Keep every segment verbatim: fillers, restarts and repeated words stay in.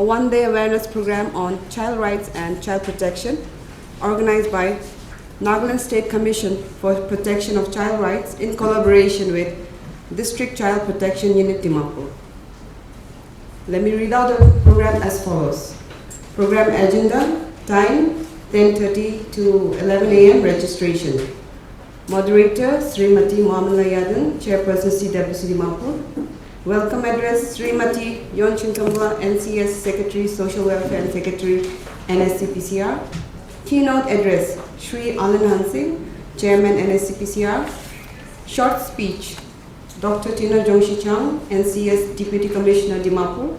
a one-day awareness program on child rights and child protection, organized by Nagaland State Commission for Protection of Child Rights in collaboration with District Child Protection Unit Dimapur. Let me read out the program as follows. Program agenda: time ten thirty to eleven a m registration. Moderator Srimati Mohammad Yadan, Chairperson C W C Dimapur. Welcome address: Srimati Yonching Kamla, N C S Secretary Social Welfare and Secretary N S C P C R. Keynote address: Shri Alan Hansing, Chairman N S C P C R. Short speech: Doctor Tina Jongshi Chang, N C S Deputy Commissioner Dimapur.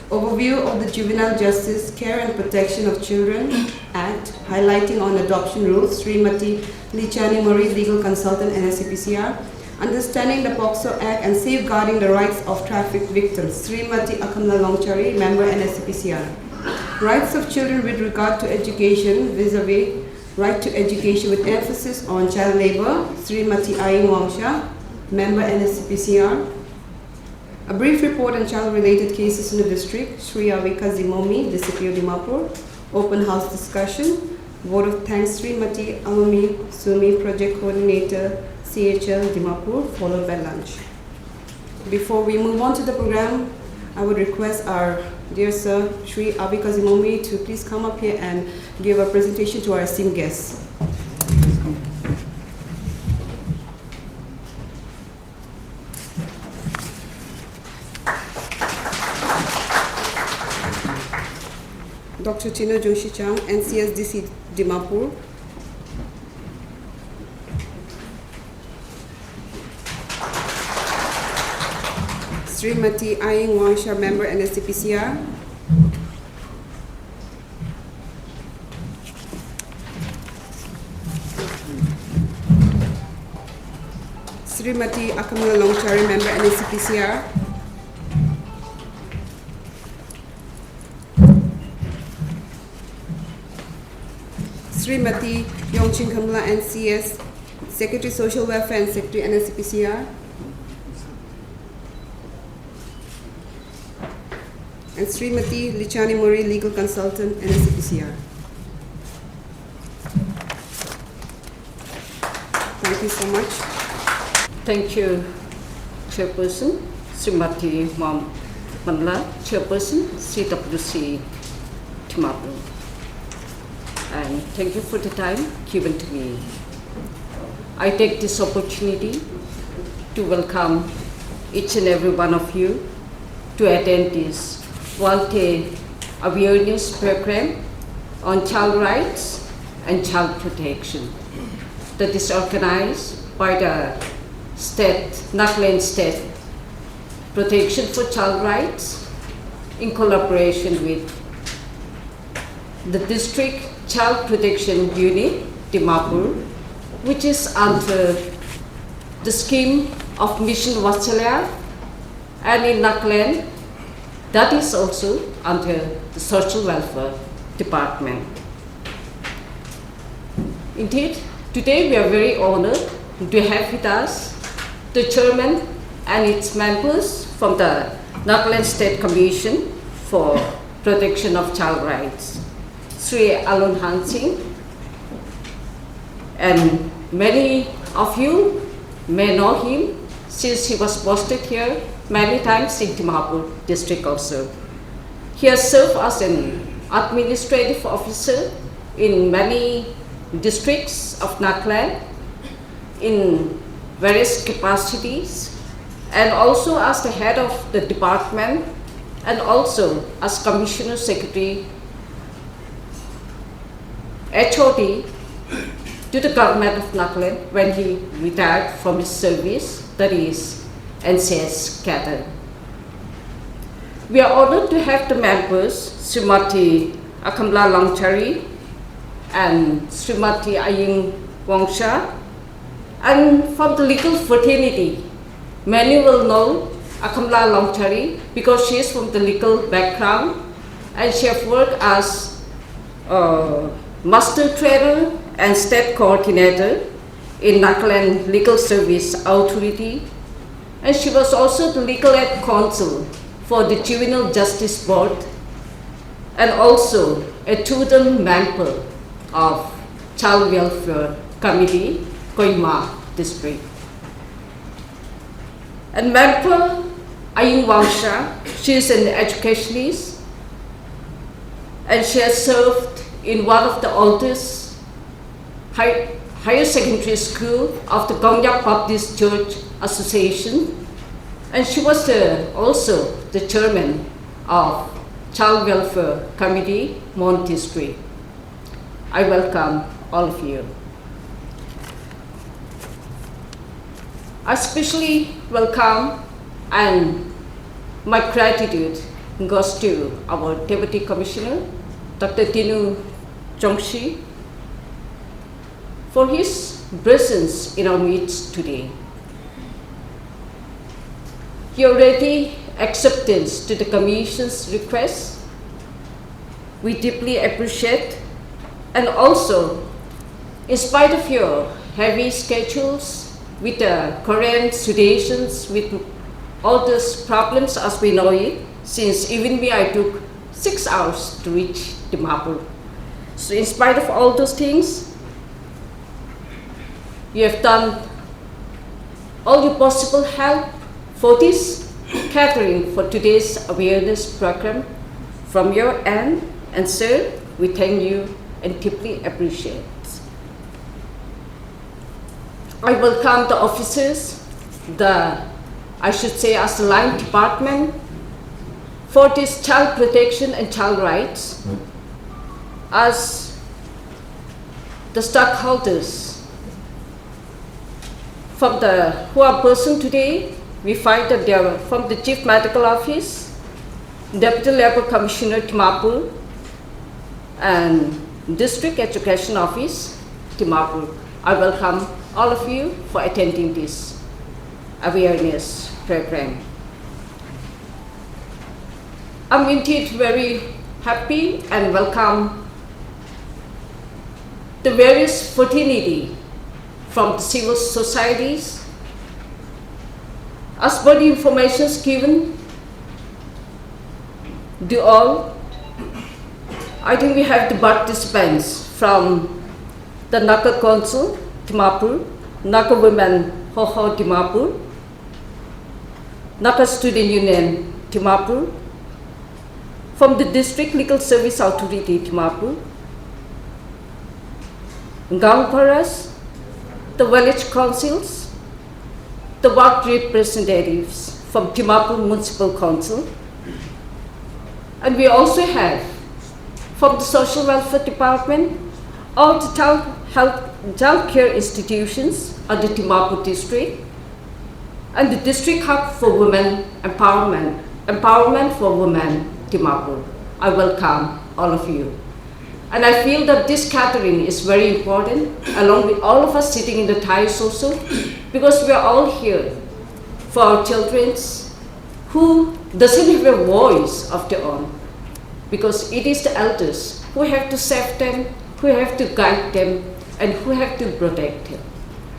Overview of the Juvenile Justice, Care and Protection of Children Act, highlighting on adoption rules, Srimati Lichani Mori, Legal Consultant, N S C P C R. Understanding the POCSO Act and Safeguarding the Rights of Trafficked Victims, Srimati Akamla Longchari, Member, N S C P C R. Rights of children with regard to education, vis-a-vis right to education with emphasis on child labor, Srimati Aing Wangsha, Member, N S C P C R. A brief report on child-related cases in the district, Sri Avika Zimomi, D C P O Dimapur. Open house discussion. Vote of thanks, Srimati Alumi Sumi, Project Coordinator, C H L Dimapur, followed by lunch. Before we move on to the program, I would request our dear sir, Sri Avika Zimomi, to please come up here and give a presentation to our esteemed guests. Doctor Tina Joshi Chang, N C S D C Dimapur. Srimati Aing Wangsha, Member, N S C P C R. Srimati Akamla Longchari, Member, N S C P C R. Srimati Yongching Kamla, N C S, Secretary Social Welfare and Secretary, N S C P C R. And Srimati Lichani Mori, Legal Consultant, N S C P C R. Thank you so much. Thank you, Chairperson, Srimati Mom Manla, Chairperson, C W C Dimapur. And thank you for the time given to me. I take this opportunity to welcome each and every one of you to attend this one-day awareness program on child rights and child protection that is organized by the state, Nagaland State Protection for Child Rights, in collaboration with the District Child Protection Unit, Dimapur, which is under the scheme of Mission Vatsalya, and in Nagaland, that is also under the Social Welfare Department. Indeed, today we are very honored to have with us the chairman and its members from the Nagaland State Commission for Protection of Child Rights, Sri Alun Hansing, and many of you may know him since he was posted here many times in Dimapur district also. He has served as an administrative officer in many districts of Nagaland in various capacities, and also as the head of the department, and also as commissioner secretary, H O D, to the government of Nagaland when he retired from his service, that is N C S cadre. We are honored to have the members, Srimati Akamla Langchari and Srimati Aying Wangsha, and from the legal fraternity, many will know Akamla Langchari because she is from the legal background and she has worked as uh, master trainer and state coordinator in Nagaland Legal Service Authority, and she was also the legal aid counsel for the Juvenile Justice Board and also a student member of Child Welfare Committee, Kohima District. And member Aying Wangsha, she is an educationist and she has served in one of the oldest high, higher secondary school of the Konyak Baptist Church Association, and she was the, also the chairman of Child Welfare Committee, Mon District. I welcome all of you. I specially welcome and my gratitude goes to our Deputy Commissioner, Doctor Tinu Chongshi, for his presence in our midst today. Your ready acceptance to the Commission's request, we deeply appreciate, and also, in spite of your heavy schedules with the current situations with all these problems as we know it, since even me, I took six hours to reach Dimapur. So in spite of all those things, you have done all your possible help for this gathering for today's awareness program. From your end, and sir, we thank you and deeply appreciate. I welcome the officers, the, I should say, as the line department for this child protection and child rights, as the stockholders from the who are present today, we find that they are from the Chief Medical Office, Deputy Labour Commissioner Dimapur, and District Education Office, Dimapur. I welcome all of you for attending this awareness program. I'm indeed very happy and welcome the various fraternity from the civil societies. As per the informations given to all, I think we have the participants from the Naga Council, Dimapur, Naga Women, Hoho, Dimapur, Naga Student Union, Dimapur, from the District Legal Service Authority, Dimapur, Gaon Paras, the village councils, the ward representatives from Dimapur Municipal Council, and we also have from the Social Welfare Department, all the child health, child care institutions under Dimapur District, and the District Hub for Women Empowerment, Empowerment for Women, Dimapur. I welcome all of you. And I feel that this gathering is very important, along with all of us sitting in the dais also, because we are all here for our children's who doesn't have a voice of their own, because it is the elders who have to save them, who have to guide them, and who have to protect them.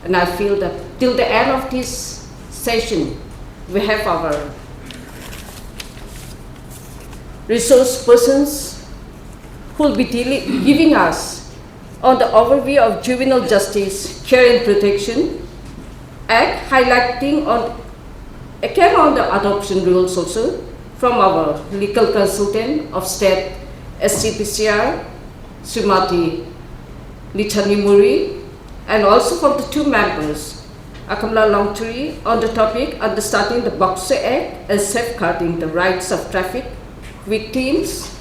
And I feel that till the end of this session, we have our resource persons who will be dealing, giving us on the overview of Juvenile Justice Care and Protection Act, highlighting on, again on the adoption rules also from our legal consultant of state S C P C R, Srimati Lichani Muri, and also from the two members, Akamla Longchuri, on the topic understanding the POCSO Act and safeguarding the rights of traffic victims,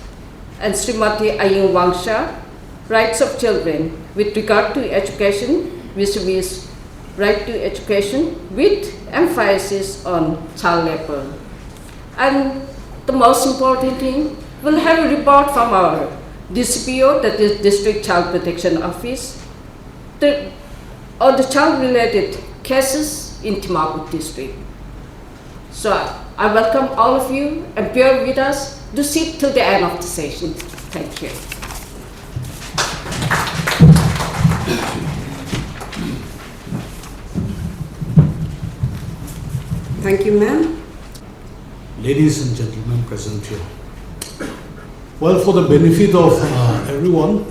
and Srimati Aying Wangsha, rights of children with regard to education, which means right to education with emphasis on child labor. And the most important thing, we'll have a report from our D C P O, that is District Child Protection Office, the, on the child-related cases in Dimapur District. So I welcome all of you and bear with us to sit till the end of the session. Thank you. Thank you, ma'am. Ladies and gentlemen present here, Well, for the benefit of uh, everyone,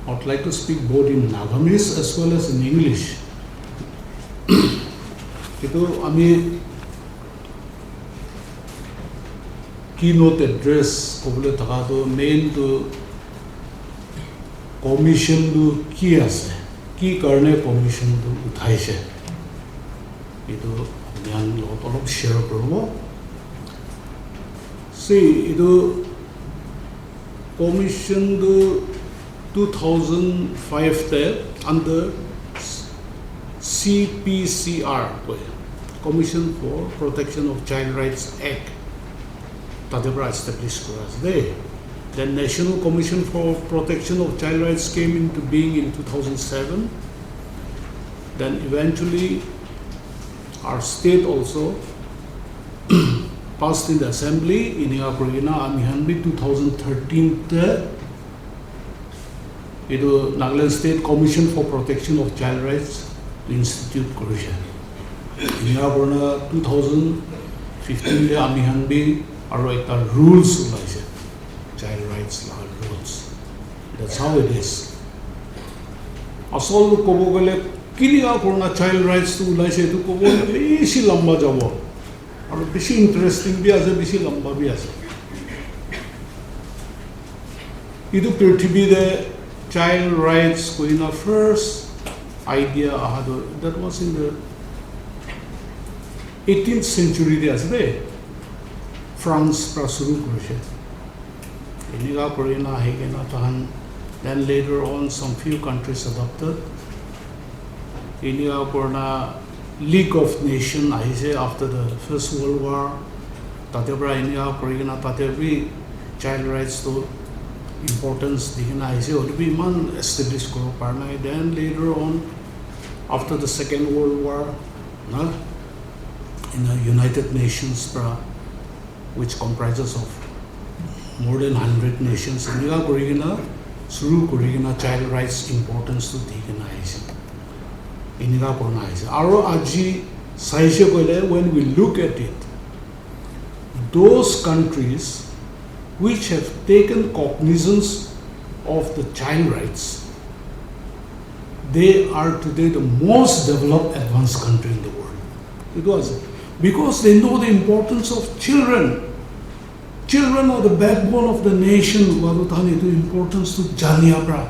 I would like to speak both in Nagamese as well as in English. Etu ami keynote address kobole thaka tu main tu commission tu ki ase, ki karne commission tu uthaise, etu apni khan logot olop share koribo. See, etu commission tu two thousand five te under C P C R koi, Commission for Protection of Child Rights Act, tate para establish kora ase de. Then National Commission for Protection of Child Rights came into being in two thousand seven. Then eventually our state also passed in the assembly, inika kuri kena ami khan bi two thousand thirteen te etu Nagaland State Commission for Protection of Child Rights institute kurise. Inika kurina two thousand fifteen te ami khan bi aro ekta rules ulaise, child rights la rules. That's how it is. Asol kobo gole kinika kurina child rights tu ulaise, etu kobo gole bishi lamba jabo. Aro bishi interesting bi ase, bishi lamba bi ase. Etu prithibi te child rights koina first idea aha tu, that was in the eighteenth century te ase de, France pra shuru kurise. Enika kurina ahi kena tahan, then later on some few countries adopted. Enika kurina League of Nation ahise after the First World War. Tate pra enika kuri kena tate bi child rights tu importance di kena ahise, hoile bi iman establish kuribo para nai. Then later on, after the Second World War, na, in the United Nations pra, which comprises of more than hundred nations, enika kuri kena, shuru kuri kena child rights importance tu di kena ahise. Enika kurina ahise. Aro aji saise koile, when we look at it, those countries which have taken cognizance of the child rights, they are today the most developed advanced country in the world. Etu ase. Because they know the importance of children. Children are the backbone of the nation. Walu thani etu importance tu jania pra.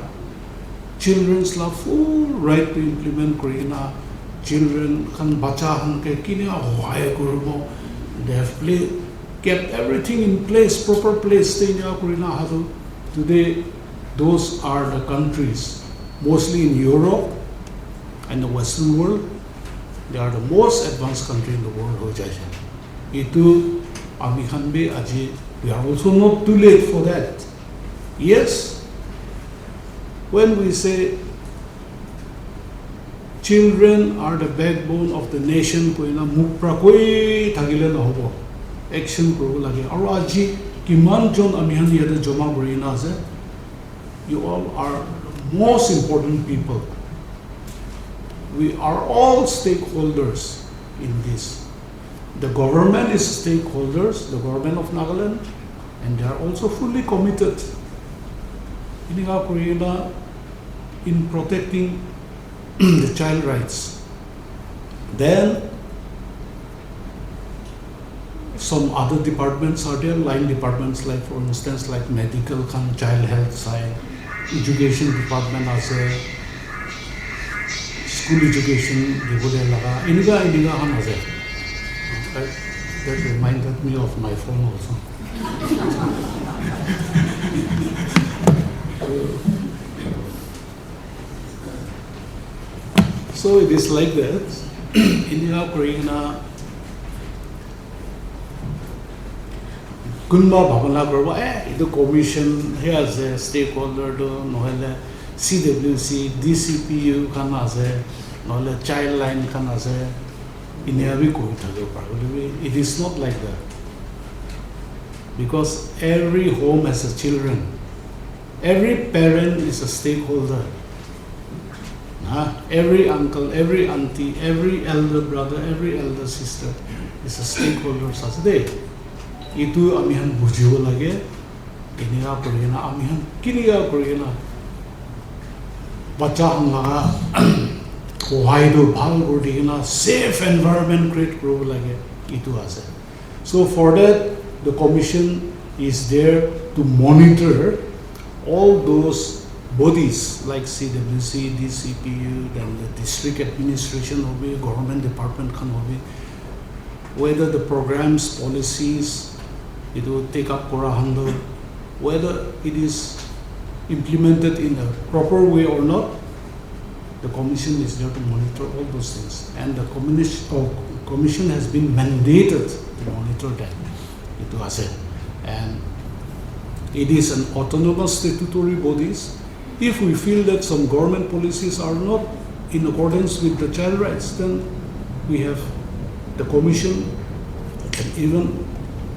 Children's la full right to implement kuri kena, children khan, bacha khan ke kine hohai kuribo, they have play, kept everything in place, proper place te enika kuri kena aha tu. Today, those are the countries, mostly in Europe and the Western world, they are the most advanced country in the world hoi jai ase. Etu ami khan bi aji, we are also not too late for that. Yes, when we say children are the backbone of the nation koina mukh pra koi thakile nahobo, action kuribo lage. Aro aji kiman jon ami khan yate joma kuri kena ase, you all are the most important people. We are all stakeholders in this. The government is stakeholders, the government of Nagaland, and they are also fully committed. Enika kuri kena in protecting the child rights. Then some other departments are there, line departments, like for instance, like medical khan, child health side, education department ase, school education dibole laga, enika, enika khan ase. That, that reminded me of my phone also. So it is like that. Enika kuri kena kunba bhabana kuribo, eh, etu commission he ase, stakeholder tu nohoile C W C, D C P U khan ase, nohoile child line khan ase, enika bi kuri thakibo pare. Hoile bi, it is not like that. Because every home has a children. Every parent is a stakeholder. Huh? Every uncle, every auntie, every elder brother, every elder sister is a stakeholder ase de. Etu ami khan bujibo lage. Eneka kuri kena ami khan kinika kuri kena bacha khan laga kohai tu bhal kuri di kena safe environment create kuribo lage, itu ase. So for that, the commission is there to monitor all those bodies like C W C, D C P U, then the district administration hobi, government department khan hobi, whether the programs, policies, itu take up kora khan tu, whether it is implemented in a proper way or not, the commission is there to monitor all those things. And the commission, oh, commission has been mandated to monitor that. Itu ase. And it is an autonomous statutory bodies. If we feel that some government policies are not in accordance with the child rights, then we have the commission can even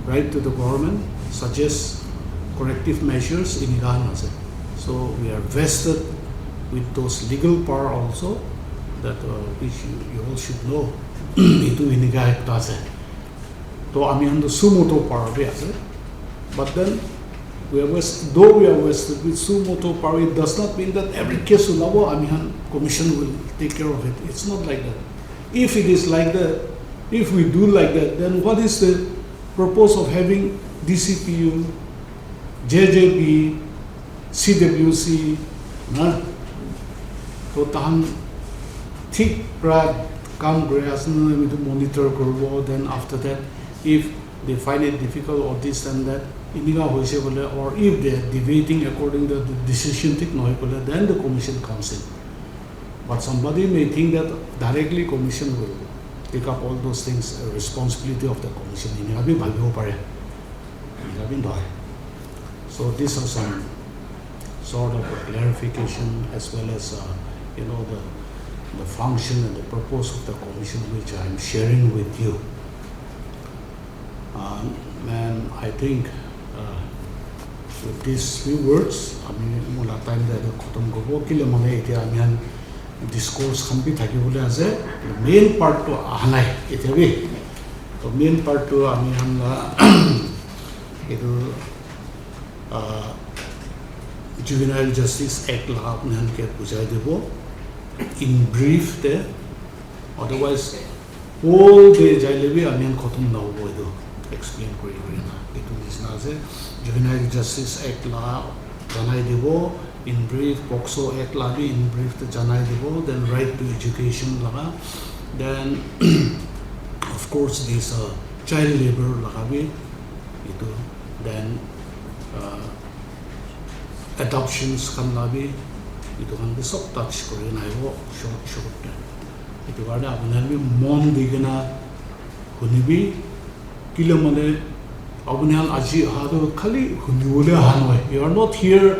write to the government, suggest corrective measures in Iran ase. So we are vested with those legal power also that, uh, which you, you all should know. Itu eneka ekta ase. To ami khan to suo motu power bi ase. But then we are vested, though we are vested with suo motu power, it does not mean that every case ulabo ami khan commission will take care of it. It's not like that. If it is like that, if we do like that, then what is the purpose of having D C P U, J J P, C W C, na? To tahan thik pra kam kuri ase na, etu monitor kuribo, then after that, if they find it difficult or this and that, enika hoise bole, or if they are deviating according to the decision thik nohoi bole, then the commission comes in. But somebody may think that directly commission will take up all those things, uh, responsibility of the commission. Enika bhi bhabibo pare. Enika bhi nohoi. So these are some sort of a clarification as well as, uh, you know, the, the function and the purpose of the commission which I am sharing with you. Um, and I think, uh, with these few words, ami moi la time te khotom kuribo, kile mane etia ami khan discourse khan bi thaki bole ase. Main part to aha nai etia bi. To main part to ami khan la etu, uh, Juvenile Justice Act la apni khan ke bujai dibo in brief te. Otherwise, whole day jaile bi ami khan khotom nahobo etu explain kuri kuri na. Etu nisna ase, Juvenile Justice Act la janai dibo in brief, POCSO Act la bi in brief te janai dibo, then right to education laga, then of course this, uh, child labor laga bi etu, then, uh, adoptions khan la bi etu khan bi sob touch kuri na ahibo short short te. Etu karne apni khan bi mon di kena hunibi, kile mane apni khan aji aha tu khali hunibole aha nohoi. You are not here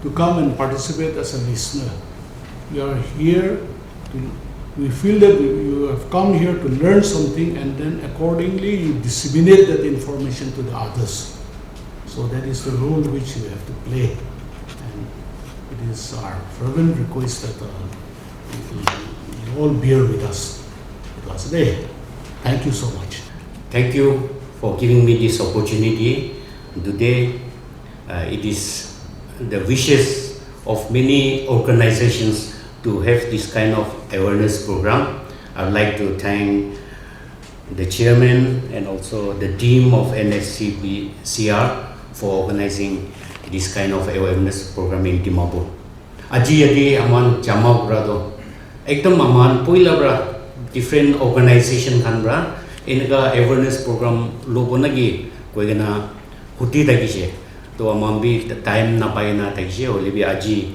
to come and participate as a listener. You are here to, we feel that you have come here to learn something and then accordingly you disseminate that information to the others. So that is the role which you have to play. And it is our fervent request that, uh, you all bear with us. It was there. Thank you so much. Thank you for giving me this opportunity today. Uh, it is the wishes of many organizations to have this kind of awareness program. I'd like to thank the chairman and also the team of N S C B C R for organizing this kind of awareness program in Dimapur. Aji yate aman jama kura to ekdam aman poila pra different organization khan pra eneka awareness program lobo naki koi kena huti thakishe. To aman bi time napai na thakishe, hoile bi aji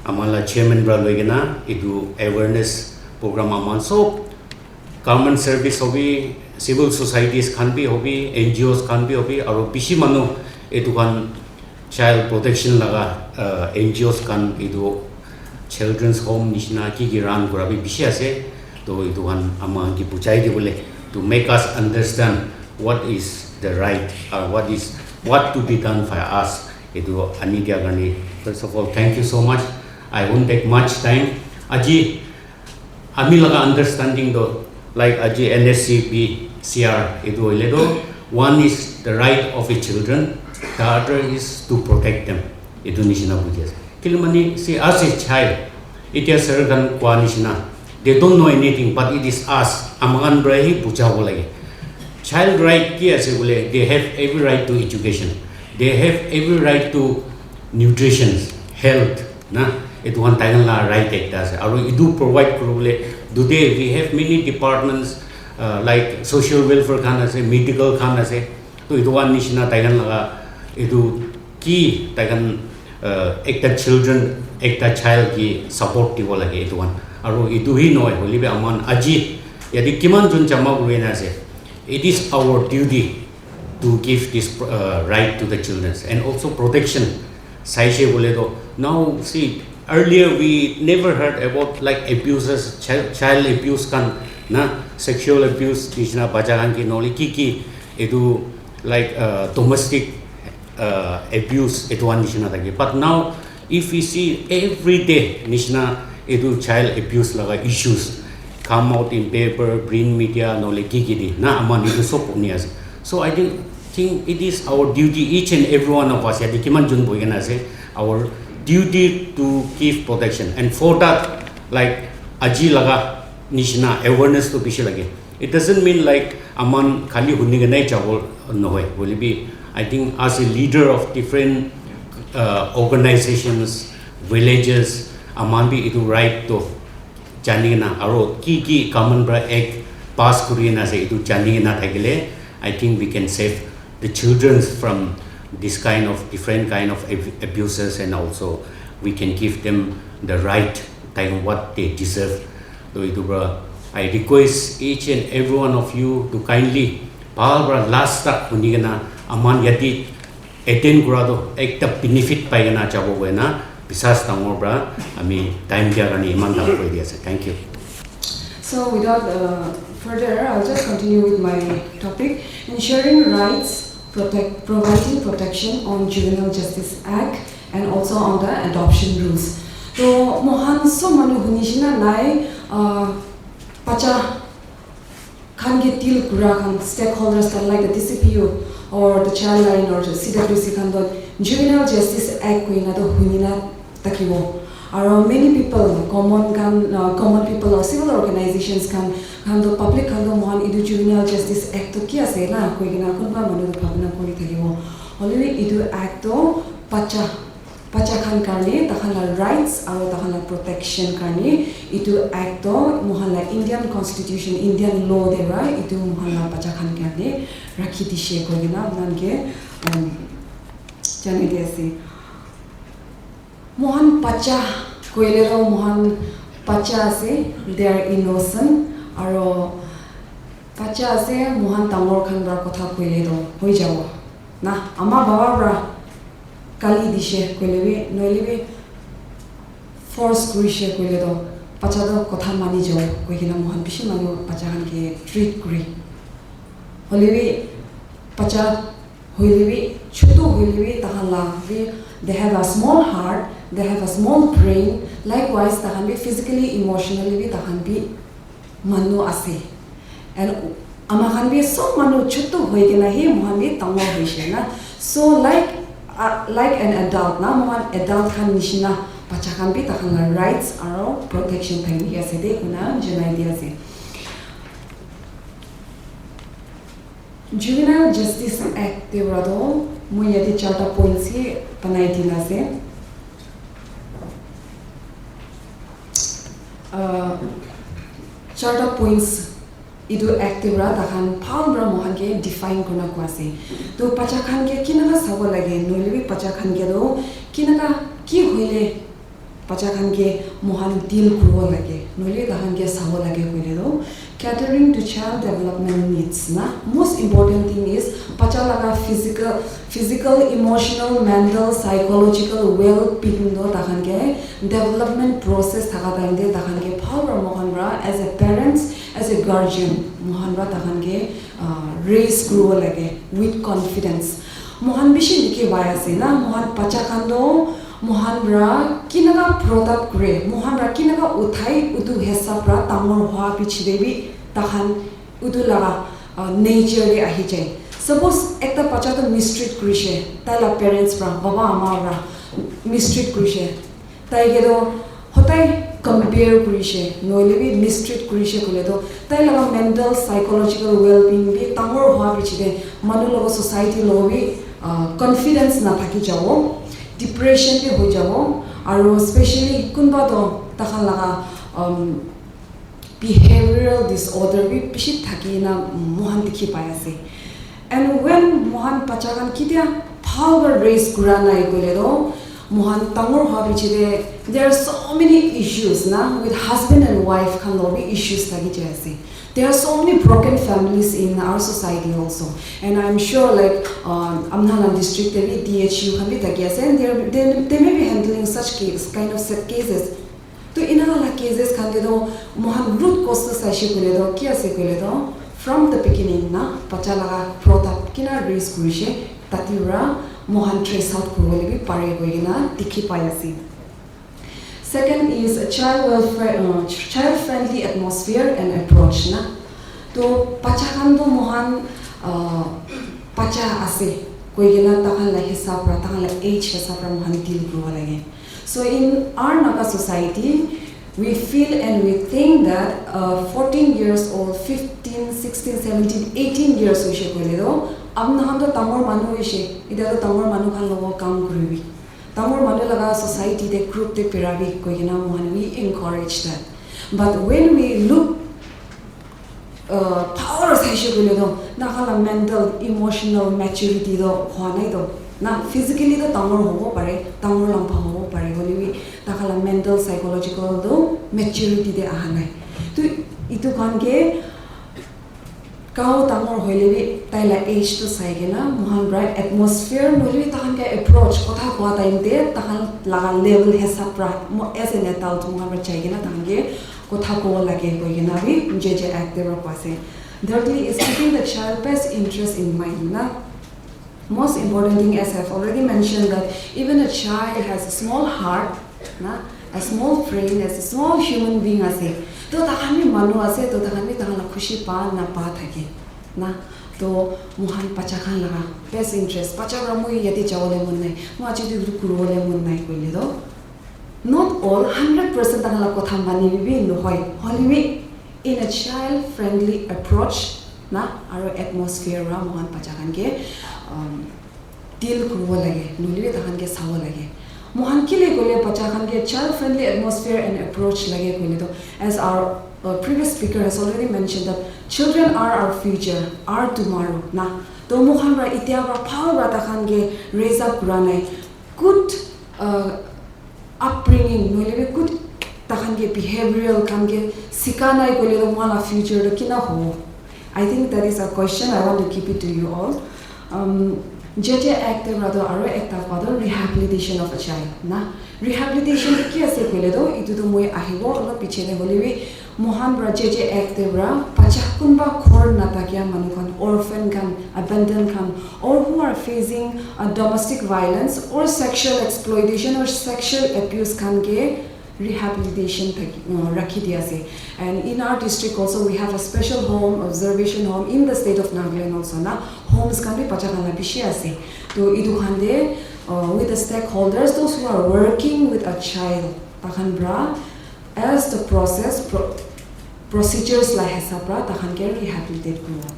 aman la chairman pra loi kena etu awareness program aman sob government service hobi, civil societies khan bi hobi, N G Os khan bi hobi, aro bishi manu etu khan child protection laga, uh, N G Os khan etu children's home nishina ki ki run kura bi bishi ase. To etu khan ama ki buchai di bole to make us understand what is the right or what is, what to be done for us. Etu ani dia karne, first of all, thank you so much. I won't take much time. Aji ami laga understanding to, like, aji N S C B C R etu hoile to, one is the right of a children, The other is to protect them. Etu nishina buji ase. Kile mane, see, as a child, itya sir khan koa nishina, they don't know anything, but it is us. Amakhan para hi bujabo lage. Child right ki ase bole, they have every right to education. They have every right to nutrition, health, na? Etu khan tai khan la right ekta ase. Aru etu provide kuribole, today we have many departments, uh, like social welfare khan ase, medical khan ase. To etu khan nishina tai khan laga etu ki tai khan, uh, ekta children, ekta child ki support dibo lage etu khan. Aru etu hi nohoi, hoile bi aman aji yate kiman jun jama kuri na ase. It is our duty to give this, uh, right to the children and also protection. Saishe bole to, now see, earlier we never heard about, like, abuses, child, child abuse khan, na, sexual abuse nishina bacha khan ki nole ki ki etu, like, uh, domestic, uh, abuse etu khan nishina thake. But now, if we see every day nishina etu child abuse laga issues come out in paper, print media, nole ki ki di, na, aman etu sob huni ase. So I think, think it is our duty, each and every one of us, yate kiman jun bohi kena ase, our duty to give protection. And for that, like, aji laga nishina awareness to bishi lage. It doesn't mean, like, aman khali huni kena jabo nohoi. Hoile bi, I think as a leader of different, uh, organizations, villages, aman bi etu right to jani kena, aro ki ki common para act pass kuri kena ase, etu jani kena thakile, I think we can save the children from this kind of different kind of ab-, abuses, and also we can give them the right time what they deserve. To etu para, I request each and every one of you to kindly bhal para last tak huni kena aman yate attend kura to ekta benefit pai kena jabo koina bisas dangor para ami time dia karne iman dangor koi di ase. Thank you. So without uh, further, I'll just continue with my topic, ensuring rights, protect, providing protection on Juvenile Justice Act and also on the adoption rules. To mohan so manu hunishina nai uh, pacha khan ke deal kura khan stakeholders khan like the D C P U or the child line or the C W C khan to Juvenile Justice Act koina to hunina thakibo. Aro many people, common khan, uh, common people or civil organizations khan khan to public khan to mohan etu Juvenile Justice Act to ki ase na koi kena kunba manu to bhabna kuri thakibo. Hoile bi etu act to bacha bacha khan karne takhan la rights aro takhan la protection karne etu act to mohan la Indian constitution, Indian law de para etu mohan la bacha khan karne rakhi dishe koi kena apna khan ke um, jane de ase. Mohan bacha koile to mohan bacha ase, they are innocent, aro bacha ase, mohan dangor khan para kotha koile to hoi jabo na, ama baba para kali dishe koile bi noile bi force kurishe koile to bacha to kotha mani jabo koi kena mohan bishi manu bacha khan ke treat kuri. Hoile bi bacha hoile bi chutu hoile bi takhan la bi they have a small heart, they have a small brain, likewise takhan bi physically, emotionally bi takhan bi manu ase. And ama khan bi sob manu chutu hoi kena hi mohan bi dangor hoishe na. So like uh, like an adult na, mohan adult khan nishina bacha khan bi takhan la rights aro protection thaki ase de kuna janai di ase. Juvenile Justice Act te para to moi yate charta points hi banai dina ase. Uh, charta points etu act te para takhan bhal para mohan ke define kurna koi ase. To bacha khan ke kinaka sabo lage, noile bi bacha khan ke to kinaka ki hoile bacha khan ke mohan deal kuribo lage, noile takhan ke sabo lage koile to catering to child development needs na. Most important thing is bacha laga physical, physical, emotional, mental, psychological well being to takhan ke development process thaka time te takhan ke bhal para mohan para as a parents, as a guardian mohan para takhan ke uh, raise kuribo lage with confidence. Mohan bishi dikhi pai ase na, mohan bacha khan to mohan para kinaka brought up kure, mohan para kinaka uthai, utu hisab para dangor hua piche te bi takhan utu laga uh, nature te ahi jai. Suppose ekta bacha toh mistreat kurishe, tai la parents pra, baba ama pra mistreat kurishe, tai ke toh hodai compare kurishe, nohoile bi mistreat kurishe koile toh, tai laga mental psychological well-being bi dangor hoa piche te manu logo society logo bi, ah, confidence na thaki jabo, depression bi hoi jabo, aru specially kunba toh takhan laga, um, behavioral disorder bi bishi thaki na mohan dikhi pai ase. And when mohan bacha khan kitia bhal para raise kura nai koile toh, mohan dangor hoa piche te, there are so many issues na with husband and wife khan lo bi issues thaki jai ase. There are so many broken families in our society also, and I'm sure, like, uh, apna la district te bi D H U khan bi thaki ase, and there, they, they may be handling such case, kind of such cases. To ina la cases khan te toh mohan root cause toh saishe koile toh ki ase koile toh, from the beginning na, bacha laga brought up kina raise kurishe, tate para mohan trace out kuribole bi pare koi kena dikhi pai ase. Second is a child welfare, uh, child friendly atmosphere and approach na. To bacha khan toh mohan, uh, bacha ase koi kena takhan la hisab pra, takhan la age hisab pra mohan deal kuribo lage. So in our Naga society, we feel and we think that, uh, fourteen years old, fifteen, sixteen, seventeen, eighteen years hoishe koile toh, apna khan toh dangor manu hoishe, itya toh dangor manu khan logo kam kuribi. Dangor manu laga society te, group te birabi koi kena mohan we encourage that. But when we look, uh, bhal para saishe koile toh, takhan la mental, emotional maturity toh hua nai toh. Na physically toh dangor hobo pare, dangor lamba hobo pare, hoile bi takhan la mental, psychological toh maturity te aha nai. To itu khan ke gao dangor hoile bi tai la age toh sai kena mohan para atmosphere nohoile bi takhan ke approach, kotha koa time te takhan laga level hisab para mo-, as an adult mohan para jai kena takhan ke kotha kobo lage koi kena bi J J Act te para koa ase. Thirdly is keeping the child best interest in mind na. Most important thing, as I've already mentioned, that even a child has a small heart, na, a small brain, as a small human being ase. To takhan bi manu ase, to takhan bi takhan la khushi pa na pa thake, na. To mohan bacha khan laga best interest, bacha para moi yate jawole mon nai, moi aji tu etu kuribole mon nai koile toh, not all hundred percent takhan la kotha mani bi nohoi, hoilebi in a child friendly approach na, aro atmosphere para mohan bacha khan ke, um, deal kuribo lage, nohoile bi takhan ke sabo lage. Mohan kile koile bacha khan ke child friendly atmosphere and approach lage koile toh, as our, uh, previous speaker has already mentioned that children are our future, our tomorrow na. To mohan para itya para bhal para takhan ke raise up kura nai, good, uh, upbringing, nohoile bi good takhan ke behavioral khan ke sika nai koile toh mohan la future toh kina hobo? I think that is a question I want to keep it to you all. Um, J J Act te para toh aro ekta pa toh rehabilitation of a child na. Rehabilitation toh ki ase koile toh, itu toh moi ahibo olop piche te, hoilebi mohan para J J Act te para bacha kunba ghor natakia manu khan, orphan khan, abandoned khan, or who are facing a domestic violence or sexual exploitation or sexual abuse khan ke rehabilitation thaki, uh, rakhi di ase. And in our district also, we have a special home, observation home in the state of Nagaland also na. Homes khan bi bacha khan la bishi ase. To itu khan te, uh, with the stakeholders, those who are working with a child, takhan para as the process, pro-, procedures la hisab para takhan ke rehabilitate kuribo.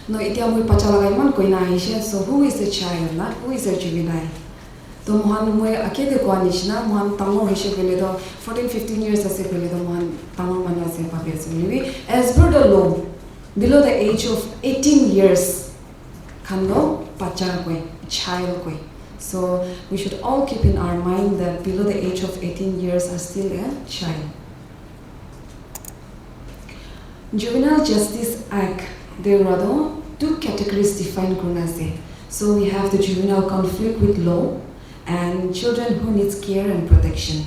No, itya moi bacha laga iman koina ahishe. So who is a child na? Who is a juvenile? To mohan moi age te koa nishina, mohan dangor hoishe koile toh, fourteen, fifteen years ase koile toh, mohan dangor manu ase bhabi ase. Hoilebi, as per the law, below the age of eighteen years khan toh bacha koi, child koi. So we should all keep in our mind that below the age of eighteen years are still a child. Juvenile Justice Act te para toh two categories define kurina ase. So we have the juvenile conflict with law and children who needs care and protection.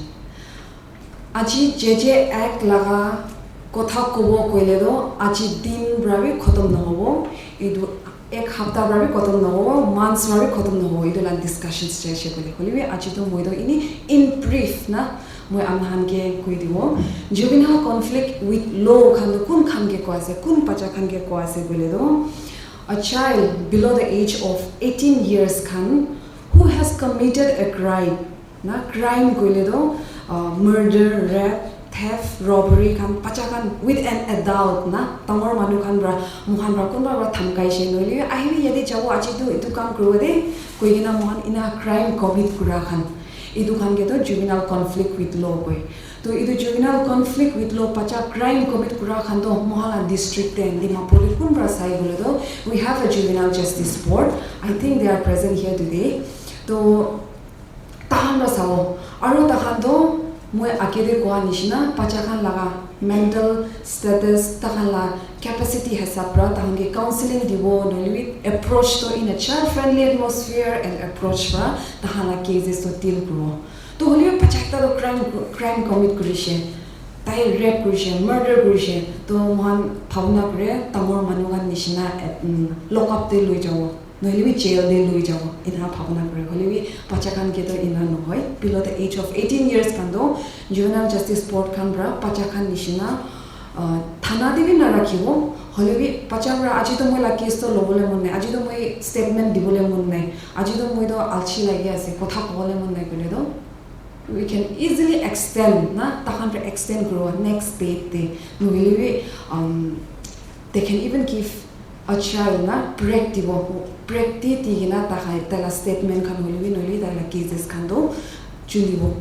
Aji J J Act laga kotha kobo koile toh aji din para bi khotom nohobo. Etu ek hapta para bi khotom nohobo, months para bi khotom nohobo, etu la discussions jaise koile. Hoilebi aji toh moi toh ini in brief na, moi apna khan ke koi dibo. Juvenile conflict with law khan toh kun khan ke koi ase, kun bacha khan ke koi ase koile toh, A child below the age of eighteen years khan who has committed a crime, na crime koile to uh, murder, rape, theft, robbery khan, bacha khan with an adult, na dangor manu khan pra, moikhan pra kunba pra dhamkaishe, nohole ahibi yate jabo aji tu etu kam kuribo de koi kena moikhan ina crime commit kura khan, etu khan ke to juvenile conflict with law koi. To etu juvenile conflict with law, bacha crime commit kura khan to moikhan la district te Dimapur te kunba sai bole to we have a juvenile justice board. I think they are present here today. To tahan pra sabo. Aru tahan to moi age te koa nishina bacha khan laga mental status, tahan la capacity hisab pra tahan ke counseling dibo, nohole bi approach to in a child friendly atmosphere and approach pra tahan la cases to deal kuribo. To hoilebi bacha ekta to crime, crime commit kurishe, tai rape kurishe, murder kurishe, to moikhan bhabna kure dangor manu khan nishina um, lock up te loi jabo, nohole bi jail te loi jabo, ena bhabna kure. Hoilebi bacha khan ke to ena nohoi, below the age of eighteen years khan to juvenile justice board khan pra bacha khan nishina uh, thana te bi narakhibo. Hoilebi bacha pra aji to moi la case to lobole mon nai, aji to moi statement dibole mon nai, aji to moi to alchi lagi ase, kotha kobole mon nai koile to we can easily extend, na tahan pra extend kuribo next date te, nohole bi um, they can even give a child na break dibo, break di di kena tahan taila statement khan hoilebi nohole taila cases khan to chunibo.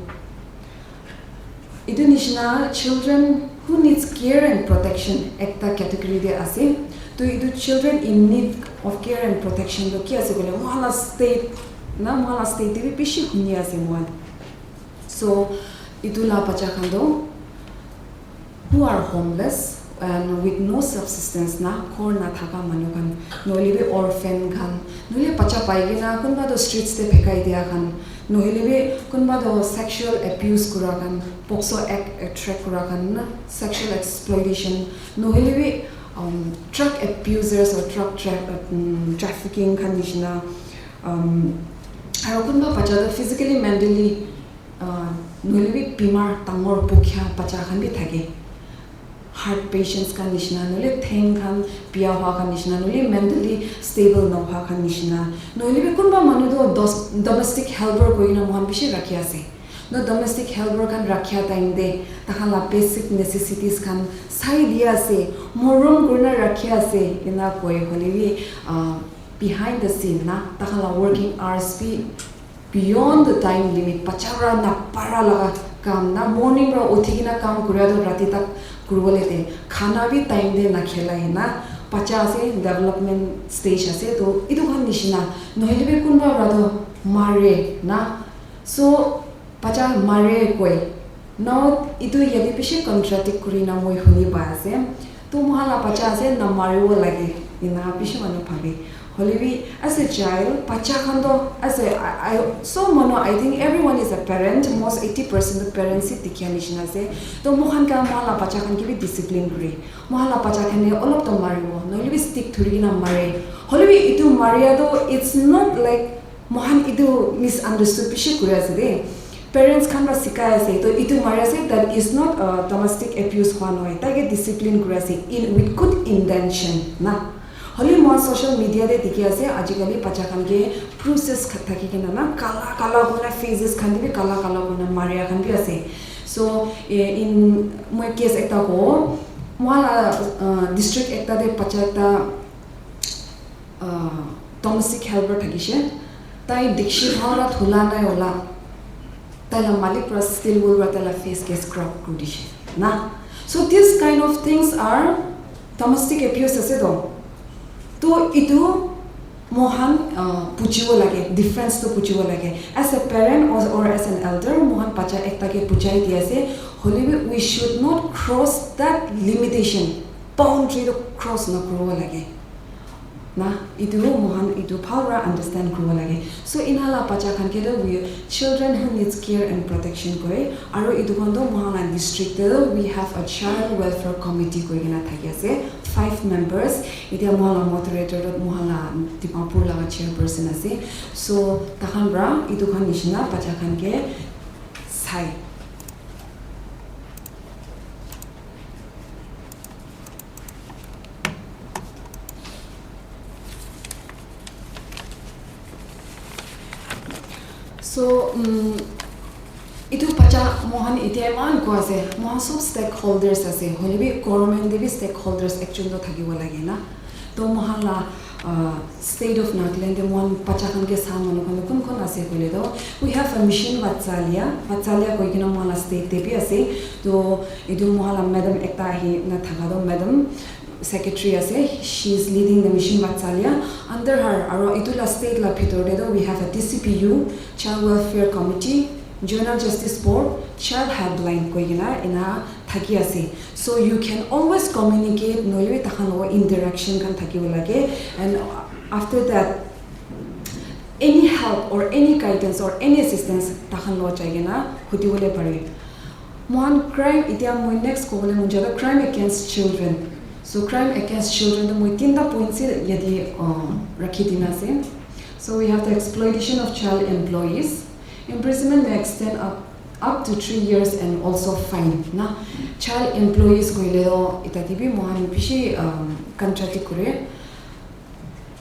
Etu nishina children who needs care and protection ekta category te ase. To etu children in need of care and protection to ki ase koile moikhan la state, na moikhan la state te bi bishi huni ase moikhan. So etu la bacha khan to who are homeless and with no subsistence, na ghor na thaka manu khan, nohole bi orphan khan, nohole bacha pai kena kunba to streets te phekai dia khan, nohole bi kunba to sexual abuse kura khan, POCSO Act attract kura khan, na sexual exploitation, nohole bi um, drug abusers or drug tra um, trafficking khan nishina, um, aru kunba bacha to physically, mentally uh, nohole bi bimar dangor bukya bacha khan bi thake. Heart patients khan nishina, nohole theng khan bia hua khan nishina, nohole mentally stable nohua khan nishina, nohole bi kunba manu to dos- domestic helper koi kena moikhan bishi rakhi ase. No, domestic helper khan rakhia time te tahan la basic necessities khan sai di ase, morom kurina rakhi ase ena koi, hoilebi uh, behind the scene na tahan la working hours bi beyond the time limit, bacha pra napara laga kam na, morning pra uthi kena kam kuria to rati tak kuribole de, khana bi time te nakhelai na, bacha ase development stage ase, to etu khan nishina, nohole bi kunba pra to mare na, so bacha mare koi. Now etu yate bishi contradict kurina moi huni pai ase. To moikhan la bacha ase namaribo lage, ena bishi manu bhabe. Hoilebi as a child, bacha khan to as a, I, I, so manu, I think everyone is a parent, most eighty percent of parents hi dikha nishina ase. To moikhan ka moikhan la bacha khan ke bi discipline kuri. Moikhan la bacha khan ke olop to maribo, nohole bi stick dhuri kena mare. Hoilebi etu maria to, it's not like moikhan etu misunderstood bishi kuri ase de. Parents khan pra sikai ase, to etu mari ase, that is not uh, domestic abuse hua nohoi, tai ke discipline kuri ase in, with good intention na. Hoilebi moikhan social media te dikhi ase, ajikali bacha khan ke bruises kha- thaki kena na, kala kala kurina, faces khan te bi kala kala kurina maria khan bi ase. So eh, in moi case ekta kobo, moikhan la uh, district ekta te bacha ekta uh, domestic helper thakishe, tai dikshi bhal pra dhula nai ola, tai la malik pra steel wool pra tai la face ke scrub kuri dishe na. So these kind of things are domestic abuse ase to. To etu moikhan uh, bujibo lage, difference to bujibo lage. As a parent or, or as an elder, moikhan bacha ekta ke bujai di ase, hoilebi we should not cross that limitation, boundary to cross nakuribo lage. Na, etu moikhan etu bhal para understand kuribo lage. So, ena la bacha khan ke toh we children who needs care and protection koi. Aru etu khan toh moikhan la district te toh we have a child welfare committee koi kena thaki ase, five members. Etia moikhan la moderator toh moikhan la Dimapur laga chairperson ase. So, takhan para etu khan nishina bacha khan ke sai. So, um, itu bacha mohan itya iman koi ase, mohan sob stakeholders ase, hoilebi government te bi stakeholders ekjon toh thakibo lage na. Toh mohan la, uh, state of Nagaland te mohan bacha khan ke sa manu khan toh kun kun ase koile toh, we have a Mission Vatsalya, Vatsalya koi kena mohan la state te bi ase. Toh itu mohan la madam ekta ahi na thaka toh, madam secretary ase, she is leading the Mission Vatsalya. Under her, aro itu la state la bhitor te toh, we have a T C P U, Child Welfare Committee, Juvenile Justice Board, Child Helpline koi kena ena thaki ase. So you can always communicate, nohoilebi takhan logo interaction khan thakibo lage. And after that, any help or any guidance or any assistance takhan logo jai kena hudi bole pare. Mohan crime, itya moi next kobole mon jai toh crime against children. So crime against children toh moi tinta points yate, uh, rakhi dina ase. So we have the exploitation of child employees. Imprisonment may extend up, up to three years and also fine na. Child employees koile toh ita te bi mohan bishi, um, contradict kore.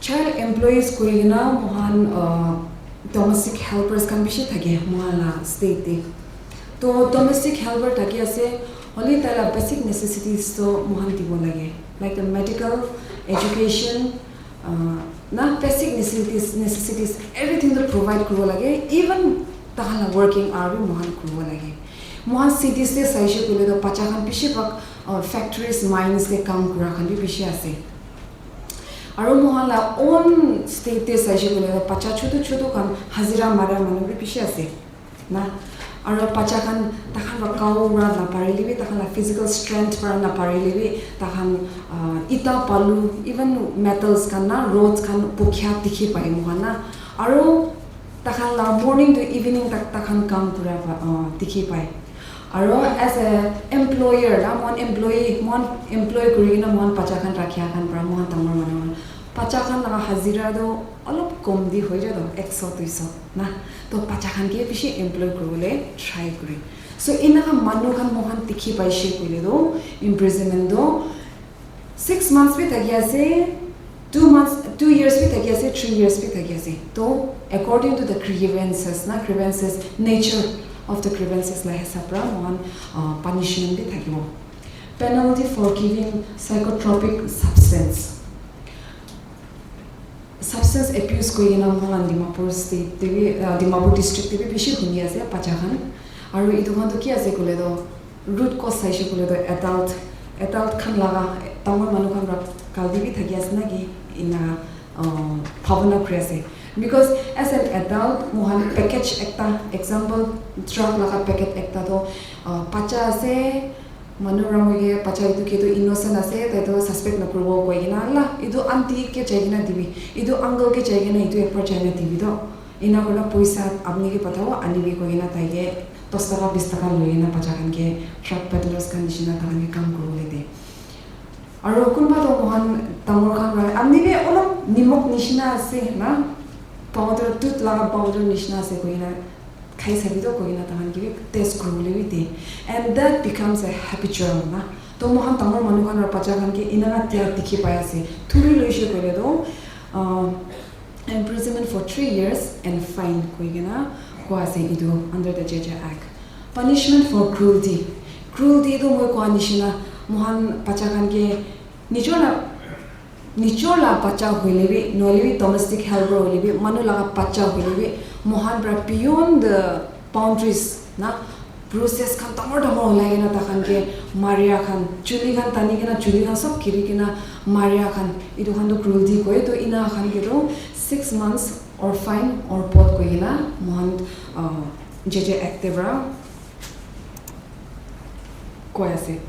Child employees koi kena mohan, uh, domestic helpers khan bishi thake mohan la state te. To domestic helper thaki ase, hoile tai la basic necessities to mohan dibo lage, like the medical, education, uh, na basic necessities, necessities everything to provide kuribo lage. Even takhan la working hour bi mohan kuribo lage. Mohan cities te saishe koile to bacha khan bishi bhag, uh, factories, mines te kam kura khan bi bishi ase. Aro mohan la own state te saishe koile toh bacha chutu chutu khan hazira mara manu bi bishi ase na. Aro bacha khan takhan la kau ra na parile bi, takhan la physical strength para na parile bi, takhan, ah, ita balu, even metals khan na, rods khan bukhia dikhi pai mohan na. Aro takhan la morning to evening tak takhan kam kura pa, ah, dikhi pai. Aro as a employer la, mohan employee, mohan employ kuri kena mohan bacha khan rakhia khan para mohan dangor manu khan, bacha khan laga hazira toh olop kom di hoi jai toh, ekso duiso na. Toh bacha khan ke bishi employ kuribole try kure. So enaka manu khan mohan dikhi paishe koile toh imprisonment toh six months bi thaki ase, two months, two years bi thaki ase, three years bi thaki ase. To according to the grievances na, grievances, nature of the grievances la hisab pra mohan, uh, punishment bi thakibo. Penalty for giving psychotropic substance. Substance abuse koi kena mohan Dimapur state te bi, uh, Dimapur district te bi bishi huni ase bacha khan. Aru etu khan toh ki ase koile toh, root cause saishe koile toh adult, adult khan laga, dangor manu khan pra galti bi thaki ase na ki, ena, uh, bhabona kuri ase. Because as an adult, mohan package ekta, example, drug laga packet ekta toh, uh, bacha ase, manu para moi ke bacha etu ke toh innocent ase, tai toh suspect nakuribo koi kena la, etu aunty ke jai kena dibi, etu uncle ke jai kena etu ekbar jai kena dibi toh. Ena kurina poisa apni ke patabo, anibi koi kena tai ke dos taka, bis taka loi kena bacha khan ke drug peddlers khan nishina takhan ke kam kuribole de. Aru kunba toh mohan dangor khan para, apni bi olop nimok nishina ase na, powder, dudh laga powder nishina ase koi kena khai sabi toh koi kena takhan ke bi test kuribole bi de. And that becomes a habitual na. Toh mohan dangor manu khan aru bacha khan ke enaka dia dikhi pai ase. Thuri loishe koile toh, uh, imprisonment for three years and fine koi kena koa ase etu under the J J Act. Punishment for cruelty. Cruelty tu moi koa nishina, mohan bacha khan ke nijor la, nijor la bacha hoile bi, nohoile bi domestic helper hoile bi, manu laga bacha hoile bi, mohan pra beyond the boundaries na, bruises khan dangor dangor ulai kena takhan ke maria khan, chuli khan tani kena, chuli khan sob giri kena maria khan, etu khan toh cruelty koi. Toh ena khan ke toh six months or fine or both koi kena mohan, uh, J J Act te pra koi ase.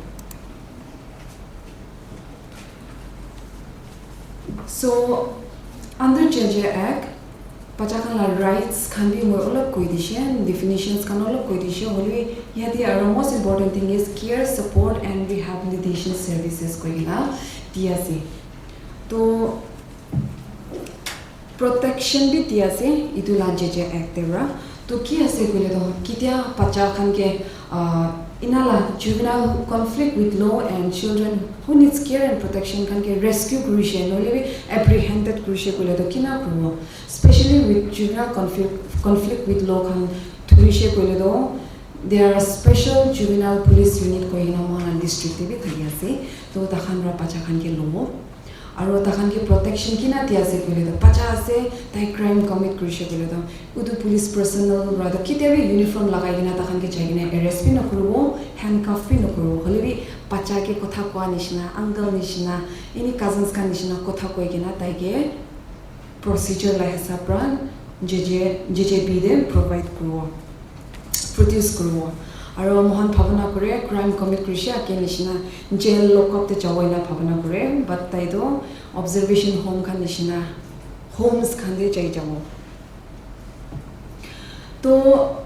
So, under J J Act, bacha khan la rights khan bi moi olop koi dishe, definitions khan olop koi dishe, hoilebi yate aro most important thing is care, support and rehabilitation services koi kena di ase. To, protection bi di ase etu la J J Act te pra. To ki ase koile toh, ketia bacha khan ke, ah, ena la juvenile conflict with law and children who needs care and protection khan ke rescue kurishe, nohoile bi apprehended kurishe koile toh kina kuribo? Especially with juvenile conflict, Conflict with law khan thurishe koile toh, there are special juvenile police unit koi kena moikhan la district te bi thaki ase. Toh takhan pra bacha khan ke lobo. Aro takhan ke protection kina di ase koile toh, bacha ase, tai crime commit kurishe koile toh, utu police personnel pra toh ketia bi uniform lagai kena takhan ke jai kena arrest bi nokuribo, handcuff bi nokuribo. Hoile bi bacha ke kotha koa nishina, uncle nishina, any cousins khan nishina kotha koi kena tai ke procedure la hisab pra J J, J J B te provide kuribo, produce kuribo. Aro moikhan bhabana kure, crime commit kurishe ake nishina jail lockup te jabo ena bhabana kure, but tai toh observation home khan nishina homes khan te jai jabo. To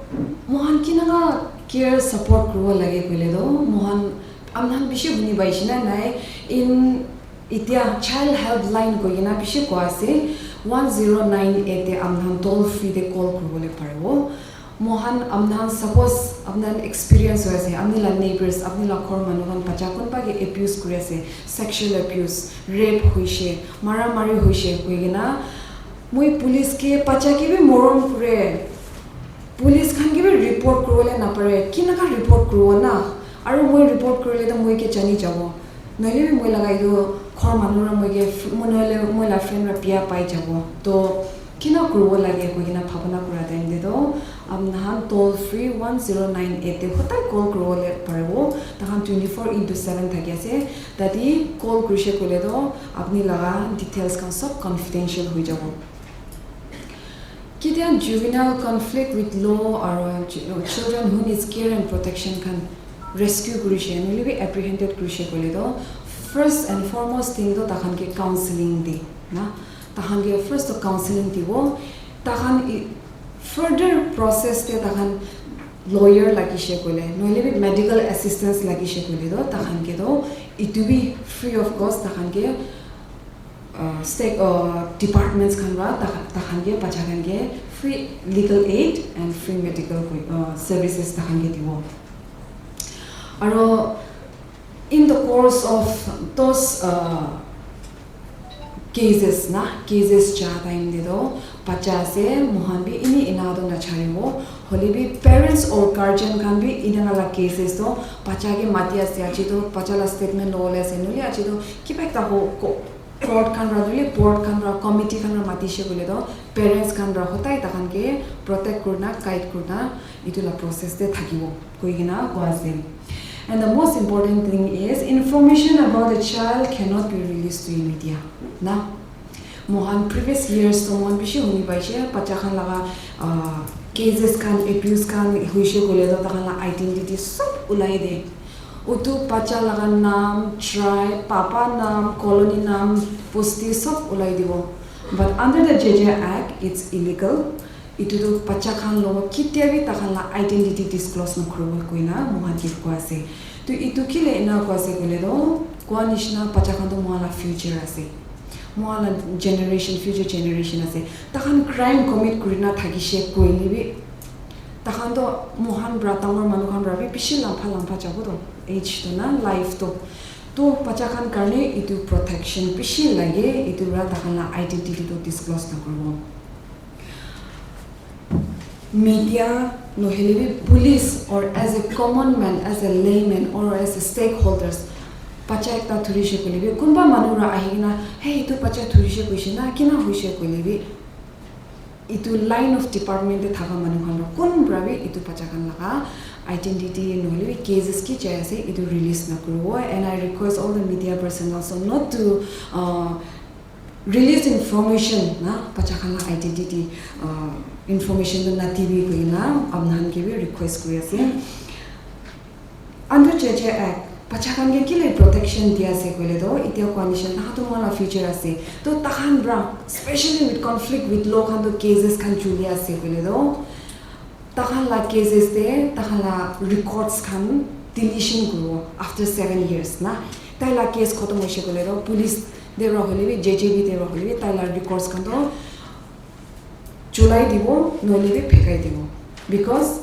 moikhan kinaka care support kuribo lage koile toh, moikhan, apni khan bishi huni paishe na nai, in Itya child helpline koi kena bishi koa ase, one zero nine eight te apni khan toll free te call kuribole paribo. Moikhan apni khan suppose apni khan experience hoi ase, apni la neighbors, apni la ghor manu khan bacha kunba ke abuse kuri ase, sexual abuse, rape hoishe, mara mari hoishe koi kena, moi police ke bacha ke bi morom kure, police khan ke bi report kuribole napare, kinaka report kuribo na, aru moi report kurile toh moi ke jani jabo. Nohole bi moi laga etu ghor manu ra moi ke fr-, moi nohole moi la friend ra biya pai jabo. To kina kuribo lage koi kena bhabana kura time te toh, apni khan toll free one zero nine eight te hotai call kuribole paribo. Takhan twenty four into seven thaki ase. Tate call kurishe koile toh apni laga details khan sob confidential hoi jabo. Ketia juvenile conflict with law or ch-, children who needs care and protection khan rescue kurishe, nohole bi apprehended kurishe koile toh, first and foremost thing toh takhan ke counseling di na, takhan ke first toh counseling dibo, takhan i-, further process te takhan lawyer lagishe koile, nohole bi medical assistance lagishe koile toh, takhan ke toh itu bi free of cost takhan ke uh, stake, uh, departments khan pra ta, takhan ke bacha khan ke free legal aid and free medical koi-, uh, services takhan ke dibo. Aro in the course of those, uh, cases na, cases ja time te toh bacha ase, moikhan bi ini ena toh nacharibo. Hoile bi parents or guardian khan bi ena la cases toh bacha ke mati ase, aji toh bacha la statement lobole ase, nohole aji toh kiba ekta ho-, ko-, court khan pra nohole board khan pra committee khan pra matishe koile toh parents khan pra hotai takhan ke protect kurina guide kurina etu la process te thakibo koi kena koa ase. And the most important thing is information about the child cannot be released to the media. Na, moikhan previous years toh moikhan bishi huni paishe bacha khan laga, ah, cases khan, abuse khan hoishe koile toh takhan la identity sob ulai de. Utu bacha laga naam, tribe, papa naam, colony naam, bosti sob ulai dibo. But under the J J Act, it's illegal. Itu tu bacha khan lo ketia bi takhan la identity disclose nakuribo koina moikhan ke koi ase. Tu itu kile ena koi ase koile toh, koa nishina bacha khan toh moikhan la future ase. Moikhan la generation, future generation ase. Takhan crime commit kurina thakishe koile bi, takhan toh moikhan pra dangor manu khan pra bi bishi lamba lamba jabo toh, age toh na, life toh. Toh bacha khan karne itu protection bishi lage, itu pra takhan la identity toh disclose nakuribo. Media nohole bi police or as a common man, as a layman or as a stakeholders, bacha ekta thurishe koile bi, kunba manu pra ahi kena, "Hey, itu bacha thurishe koishe na, kina hoishe?" koile bi, itu line of department te thaka manu khan pra kun pra bi itu bacha khan laga identity nohole bi cases ki jai ase, itu release nakuribo. And I request all the media person also not to, uh, release information na, bacha khan la identity, uh, information tu nadibi koina apni khan ke bi request kuri ase. Under J J Act, bacha khan ke kile protection di ase koile toh, itia koa nishina, tahan toh moikhan la future ase. Toh tahan pra, specially with conflict with law khan toh cases khan chuli ase koile toh, tahan la cases te, tahan la records khan deletion kuribo after seven years na. Tai la case khotom hoishe koile toh, police te pra hoile bi, J J B te pra hoile bi, tai la records khan toh chulai dibo, nohole bi phekai dibo. Because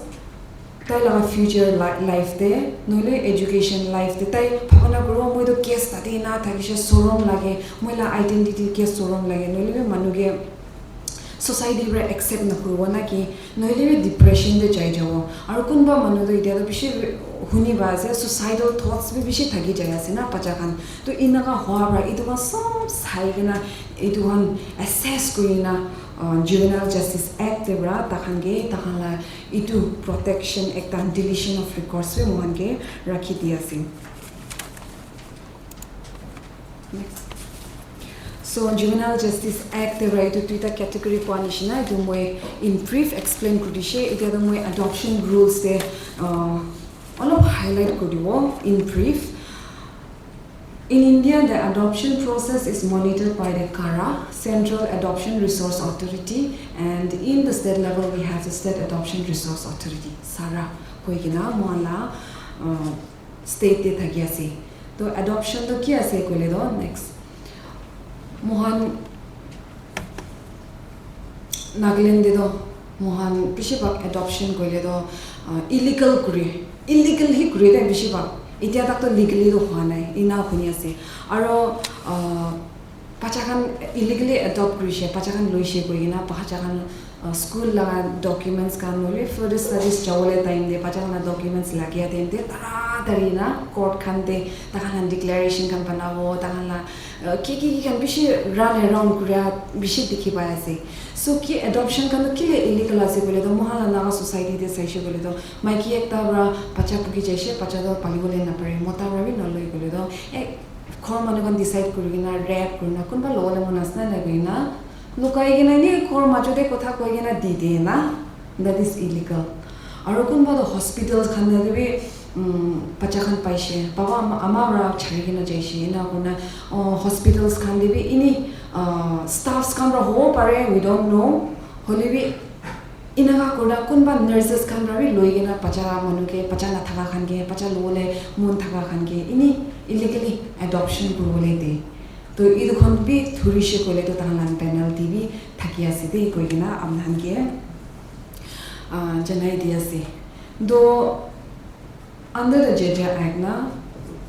tai laga future li-, life te, nohole education life te, tai bhabana kuribo, "Moi toh case tate ena thakishe, sorom lage, moi la identity ke sorom lage," nohole bi manu ke society para accept nakuribo na ki, nohile bi depression te jai jabo. Aru kunba manu tu etia tu bishi huni ba ase, suicidal thoughts bi bishi thaki jai ase na bacha khan. To inaka hoa para etu khan sob sai kena, etu khan assess kuri na, uh, Juvenile Justice Act te para takhan ke, takhan la etu protection ekta deletion of records bi mohan ke rakhi di ase. Next. So, Juvenile Justice Act te para etu duita category poa nishina, etu moi in brief explain kuri dishe. Etia tu moi adoption rules te, uh, olop highlight kuri dibo in brief. In India, the adoption process is monitored by the CARA, Central Adoption Resource Authority, and in the state level, we have the State Adoption Resource Authority, SARA, koi kena, mohan la, uh, state te thaki ase. To adoption to ki ase koile to, next. Mohan Nagaland te to mohan bishi bhag adoption koile to, uh, illegal kuri, illegal hi kuri de bishi bhag. Etia tak to legally to hua nai, ina huni ase. Aro, uh, bacha khan illegally adopt kurishe, bacha khan loishe koi kena, bacha khan, uh, school laga documents khan, nohole further studies jawole time te bacha khan la documents lagia time te, taratari na court khan te takhan la declaration khan banabo, takhan la, uh, ki ki ki khan bishi run around kuria bishi dikhi pai ase. So ki adoption khan to kile illegal ase koile to, mohan la Naga society te saishe koile to, maiki ekta para bacha puki jaishe, bacha to palibole napare, mota para bi naloi koile to, eh, ghor manu khan decide kuri kena rape kuri na, kunba lobole mon ase na nai koi na, lukai kena ni ghor majo te kotha koi kena di de na, that is illegal. Aro kunba to hospitals khan te bi, um, bacha khan paishe, baba ama, ama para chari kena jaishe, ena kuri na, uh, hospitals khan te bi ini, uh, staffs khan para hobo pare, we don't know, hoile bi Enaka kurina kunba nurses khan para bi loi kena bacha manu ke, bacha nathaka khan ke, bacha lobole mon thaka khan ke, ini illegally adoption kuribole de. To etu khan bi dhurishe koile to tahan la penalty bi thaki ase de koi kena apni khan ke, ah, janai di ase. To Under the J J Act na,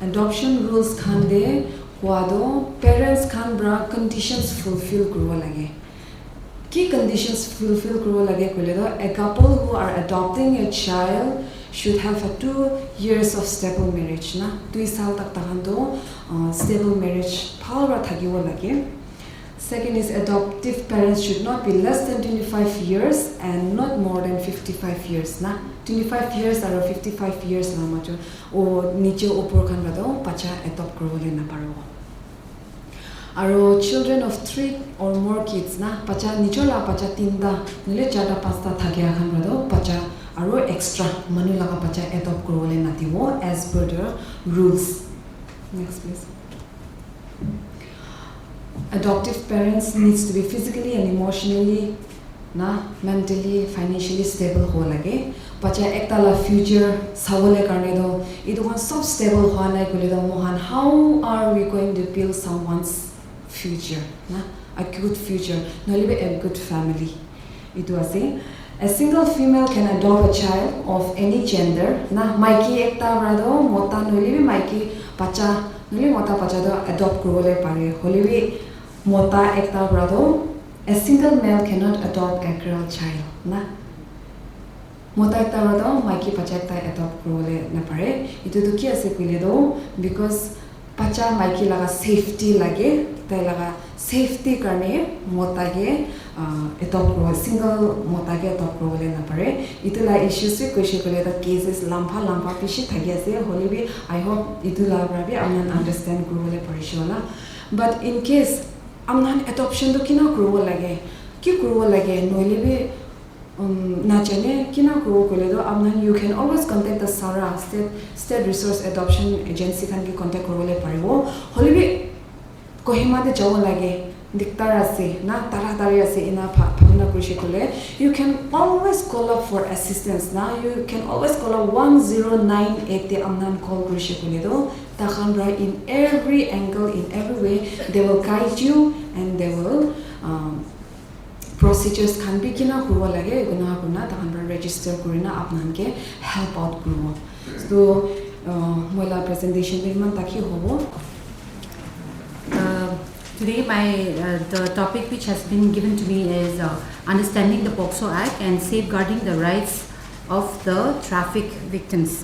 adoption rules khan de kua to parents khan para conditions fulfill kuribo lage. Ki conditions fulfill kuribo lage koile to, a couple who are adopting a child should have a two years of stable marriage na. Dui saal tak tahan to, uh, stable marriage bhal para thakibo lage. Second is adoptive parents should not be less than twenty-five years and not more than fifty-five years na. Twenty-five years aro fifty-five years la majo o niche upor khan la to bacha adopt kuribole naparibo. Aro children of three or more kids na, bacha nijor la bacha tinta nohole charta panchta thakia khan la to bacha aro extra manu laga bacha adopt kuribole nadibo as per the rules. Next please. Adoptive parents needs to be physically and emotionally na, mentally, financially stable hobo lage. Bacha ekta la future sabole karne to etu khan sob stable hua nai koile to mohan, how are we going to build someone's future na, a good future, nohole bi a good family. Etu ase. A single female can adopt a child of any gender. Na, maiki ekta para to mota nohole bi maiki bacha nohole mota bacha to adopt kuribole pare. Hoile bi mota ekta para to, a single male cannot adopt a girl child. Na, mota ekta para to maiki bacha ekta adopt kuribole napare. Etu to ki ase koile to, because bacha maiki laga safety lage, tai laga safety karne mota ke, ah, adopt kuribo, single mota ke adopt kuribole napare. Etu la issues bi koishe koile to cases lamba lamba bishi thaki ase, hoile bi I hope etu la para bi apni khan understand kuribole parishe hola. But in case apni khan adoption to kina kuribo lage, ki kuribo lage, nohole bi um, najane kina kuribo koile to apni khan, you can always contact the SARA, State, State Resource Adoption Agency khan ke contact kuribole paribo. Hoile bi Kohima te jabo lage, diktar ase na, taratari ase, ena bha-, bhabna kurishe koile, you can always call up for assistance na, you can always call up one zero nine eight te apni khan call kurishe koile to, takhan para in every angle, in every way, they will guide you and they will, um, procedures khan bi kina kuribo lage, etu na kurina takhan para register kurina apni khan ke help out kuribo. So, uh, moi la presentation bi iman tak hi hobo. Uh, Today, my uh, the topic which has been given to me is uh, understanding the POCSO Act and safeguarding the rights of the traffic victims.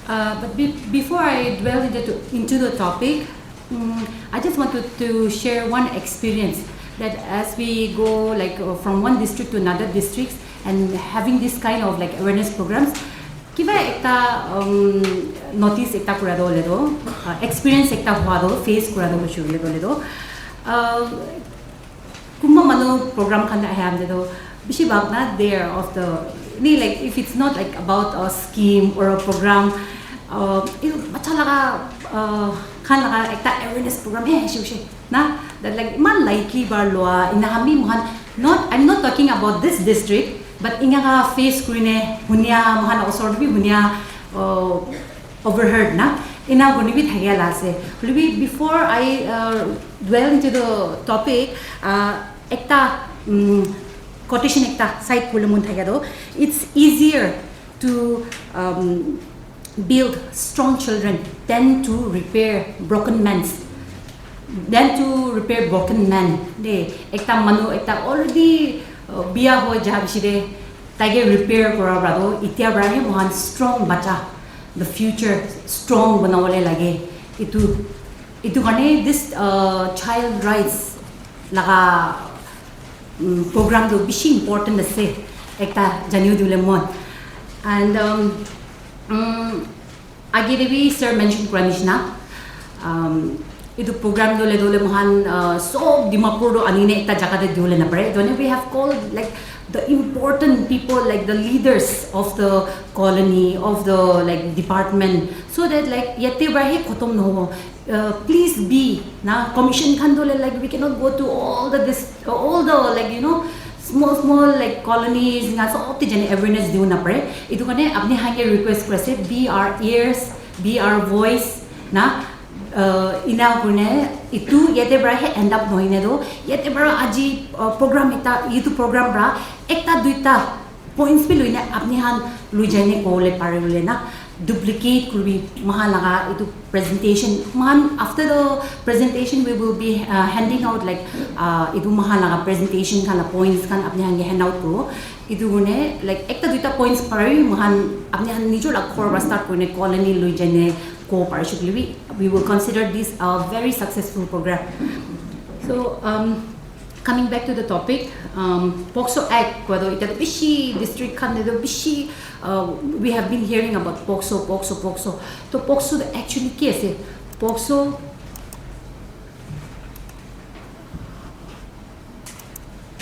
Uh, but be- before I dwell into, into the topic, mm, I just wanted to share one experience that as we go like uh, from one district to another district and having this kind of like awareness programs, kiba ekta um, notice ekta kura do le do, uh, experience ekta hua do, face kura do hoishe le do le do. Uh, Kumba manu program khan ahe am do bishi bhag na there of the ni like if it's not like about a scheme or a program, uh, you know, bacha laga uh, khan laga ekta awareness program he shi shi na that like iman likely bar loa ina hami mohan not I'm not talking about this district but inga ka face screen e hunia mohan osor bi hunia uh, overheard na ina guni bi thagia la ase. Hoilebi before I uh, dwell into the topic, uh, ekta um, quotation ekta side kule mun thagia do, it's easier to um, build strong children than to repair broken men's than to repair broken men de ekta manu ekta already uh, biya hoi ja bishi de taige repair kora pra do itia pra he mohan strong bacha the future strong banawole lage itu itu karne this uh, child rights laga um, program tu bishi important ase ekta janiu dibole mon and um, um, age de bi sir mention kura nishina um, itu program dole dole mohan uh, sob dimapur do anine ekta jaga de dole na pare done we have called like the important people like the leaders of the colony of the like department so that like yate pra he khotom nohobo uh, please be na commission khan dole like we cannot go to all the this all the like you know small small like colonies nga sob te jane awareness diu na pare itu karne apni hange request kura ase be our ears be our voice na uh, ina kune itu yate pra he end up nohine do yate pra aji uh, program ekta itu program pra ekta duita points bi luina apni han lui jane kole pare bole na duplicate kurbi maha laga itu presentation man after the presentation we will be uh, handing out like uh, itu maha laga presentation khan la points khan apni han hand out kuro itu gune like ekta duita points pare mahan apni han nijor la core ba start kurine colony lui jane ko pare shukli bi we will consider this a very successful program so um, coming back to the topic um, POCSO Act kwado ita bishi district khan de bishi uh, we have been hearing about POCSO POCSO POCSO to POCSO actually ki ase POCSO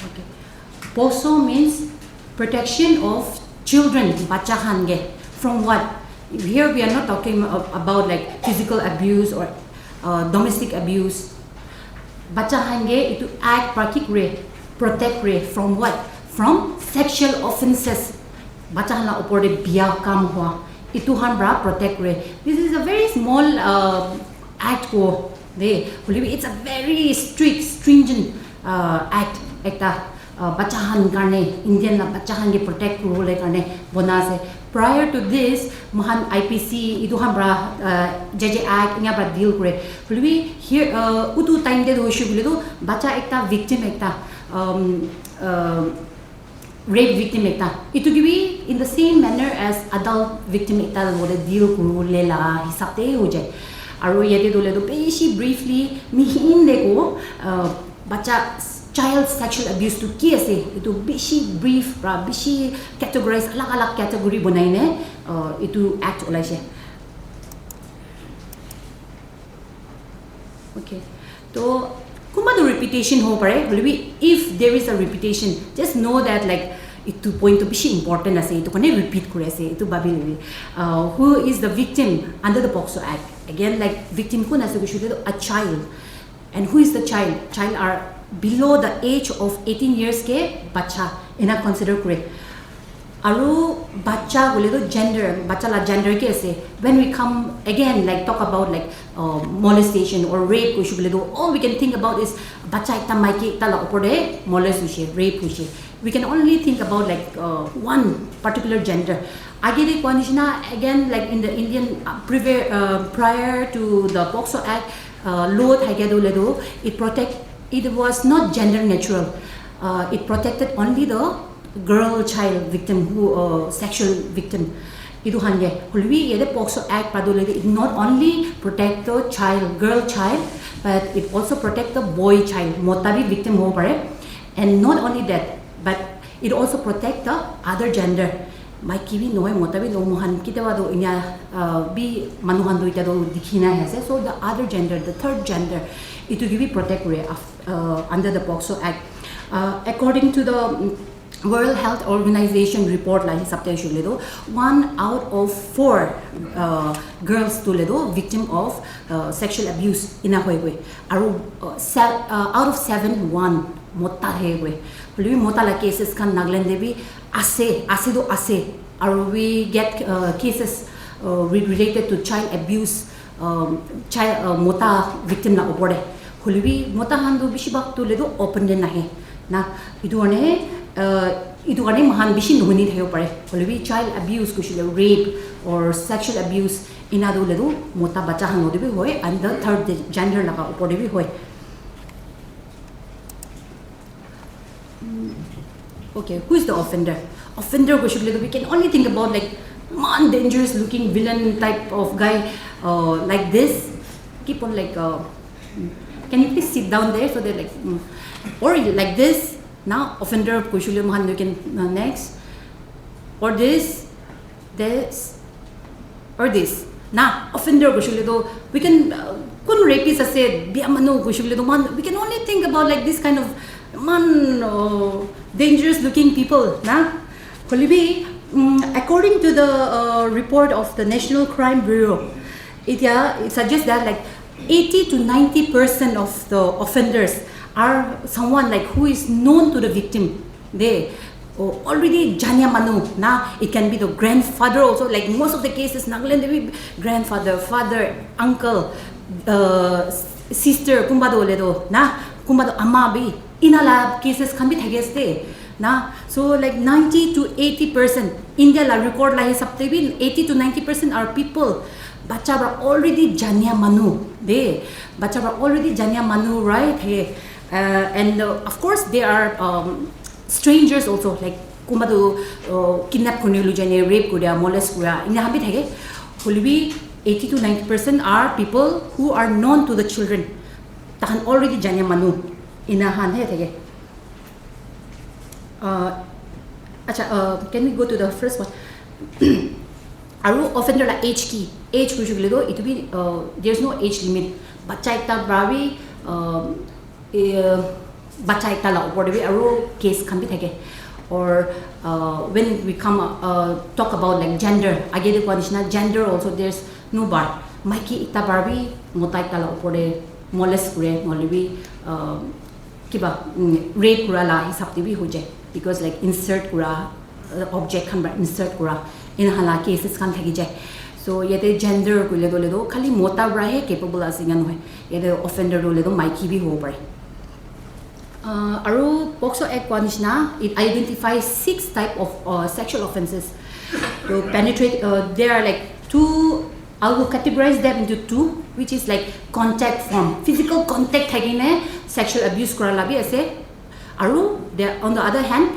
okay. POCSO means protection of children bacha khan ke from what here we are not talking about like physical abuse or uh, domestic abuse bacha khan ke itu act pra ki kure protect kure from what from sexual offenses bacha khan la upor de biya kam hua itu khan pra protect kure this is a very small uh, act ko de hoilebi it's a very strict stringent uh, act ekta uh, bacha khan karne indian la bacha khan ke protect kuribole karne bona ase prior to this mohan I P C itu khan pra uh, J J Act inya pra deal kure hoilebi here uh, utu time te hoishe bole tu bacha ekta victim ekta um, uh, rape victim ekta itu ki bi in the same manner as adult victim ekta logore deal kuribole la hisab te ho jai aru yate dole to bishi briefly mihin de ko uh, bacha child sexual abuse tu ki ase itu bishi brief pra bishi categorize alag alag category banai ne uh, itu act olaise okay to kunba tu repetition hobo pare hoilebi if there is a repetition just know that like itu point tu bishi important ase itu karne repeat kuri ase itu bhabi lobi uh, who is the victim under the POCSO Act again like victim kun ase koishe koile a child and who is the child child are below the age of eighteen years ke bacha ena consider kure Aru bacha koile tu gender, bacha la gender ke ase? When we come again, like, talk about, like, uh, molestation or rape koishe koile tu, all we can think about is bacha ekta, maiki ekta la opor te molest hoishe, rape hoishe. We can only think about, like, uh, one particular gender. Age te koa nishina, again, like, in the Indian, uh, previ- uh, prior to the POCSO Act, uh, law thakia tu le tu, it protect, it was not gender neutral. Uh, it protected only the girl child victim, who, uh, sexual victim. Itu khan ke, hoilebi yate POCSO Act pa tu le, it not only protect the child, girl child, but it also protect the boy child. Mota bi victim hobo pare. And not only that, but it also protect the other gender. Maiki bi nohoi, mota bi nohoi, moikhan kitiaba tu inya, uh, bi manu khan tu itya tu dikhi na ase. So the other gender, the third gender, itu ke bi protect kore af- uh, under the POCSO Act. Uh, according to the, mm, World Health Organization report la hisab te hoishe koile tu, one out of four, uh, girls tu le tu victim of, uh, sexual abuse ena hoi goi. Aru, uh, se- uh, out of seven, one mota he goi. Hoilebi mota la cases khan Nagaland te bi ase, ase tu ase. Aru we get, uh, cases, uh, re- related to child abuse, um, child, uh, mota victim la opor te. Hoilebi mota khan tu bishi bhag tu le tu open te nahe na. Itu karne, uh, itu karne moikhan bishi nuhuni thakibo pare. Hoilebi child abuse koishe le, rape or sexual abuse, ena tu le tu mota bacha khan logote bi hoi, and the third gender laga opor te bi hoi. Mm. Okay, who is the offender? Offender koishe koile tu, we can only think about, like, man dangerous looking villain type of guy, uh, like this. Keep on, like, uh, can you please sit down there so that, like, mm, or like this. Now offender koishe koile moikhan, you can, uh, next, or this, this, or this. Na, offender koishe koile tu, we can, uh, kun rapist ase, bia manu koishe koile tu, man, we can only think about, like, this kind of man, uh, dangerous looking people, na. Hoilebi, mm, according to the, uh, report of the National Crime Bureau, it, uh, it suggests that, like, eighty to ninety percent of the offenders are someone, like, who is known to the victim. They, oh, already jania manu na. It can be the grandfather also. Like, most of the cases Nagaland, they be grandfather, father, uncle, uh, s- sister, kumba do le do na, kumba do ama bi, ena la cases khan bi thaki ase na. So, like, ninety to eighty percent, India la record la hisab te bi eighty to ninety percent are people, bacha para already jania manu de, bacha para already jania manu, right? He, uh, and, uh, of course, they are, um, strangers also, like, kumba tu, uh, kidnap kurine loi jane, rape kura, molest kura, ena khan bi thake. Hoilebi eighty to ninety percent are people who are known to the children. Tahan already jania manu, ena khan he thake. Uh, acha, uh, can we go to the first one? Aru offender la age ki? Age koishe koile tu, itu bi, uh, there's no age limit. Bacha ekta para bi, uh, eh, bacha ekta la opor te bi aru case khan bi thake. Or, uh, when we come, uh, talk about, like, gender, age te koa nishina, gender also there's no bar. Maiki ekta para bi mota ekta la opor te molest kure, nohole bi, uh, kiba, mm, rape kura la hisab te bi hoi jai, because, like, insult kura, uh, object khan para insult kura, ena khan la cases khan thaki jai. So yate gender koile tu le tu khali mota para he capable ase ena nohoi, yate offender tu le tu maiki bi hobo pare. Uh, aru POCSO Act koa nishina, it identifies six type of, uh, sexual offenses. To penetrate, uh, there are, like, two, I will categorize them into two, which is, like, contact form, physical contact thaki ne sexual abuse kura la bi ase. Aru there, on the other hand,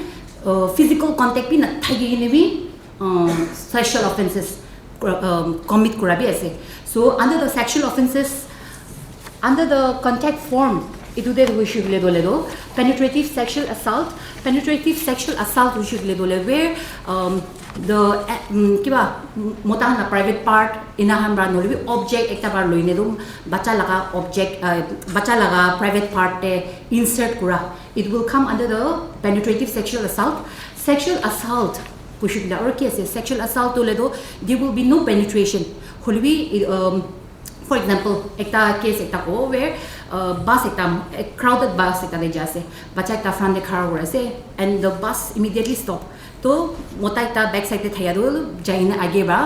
uh, physical contact bi na thaki kene bi, uh, sexual offenses, um, commit kura bi ase. So under the sexual offenses, under the contact form, itu te hoishe koile tu le tu, penetrative sexual assault, penetrative sexual assault hoishe koile tu le, where, um, the, uh, um, kiba, mota khan la private part, ena khan para nohole bi object ekta para loi ne tu, bacha laga object, uh, bacha laga private part te insert kura. It will come under the penetrative sexual assault. Sexual assault koishe koile aru ki ase? Sexual assault tu le tu, there will be no penetration. Hoilebi, um, for example, ekta case ekta ko where, uh, bus ekta, a crowded bus ekta te jai ase. Bacha ekta front te khara kuri ase, and the bus immediately stop. To mota ekta back side te thaya tu jaina age ba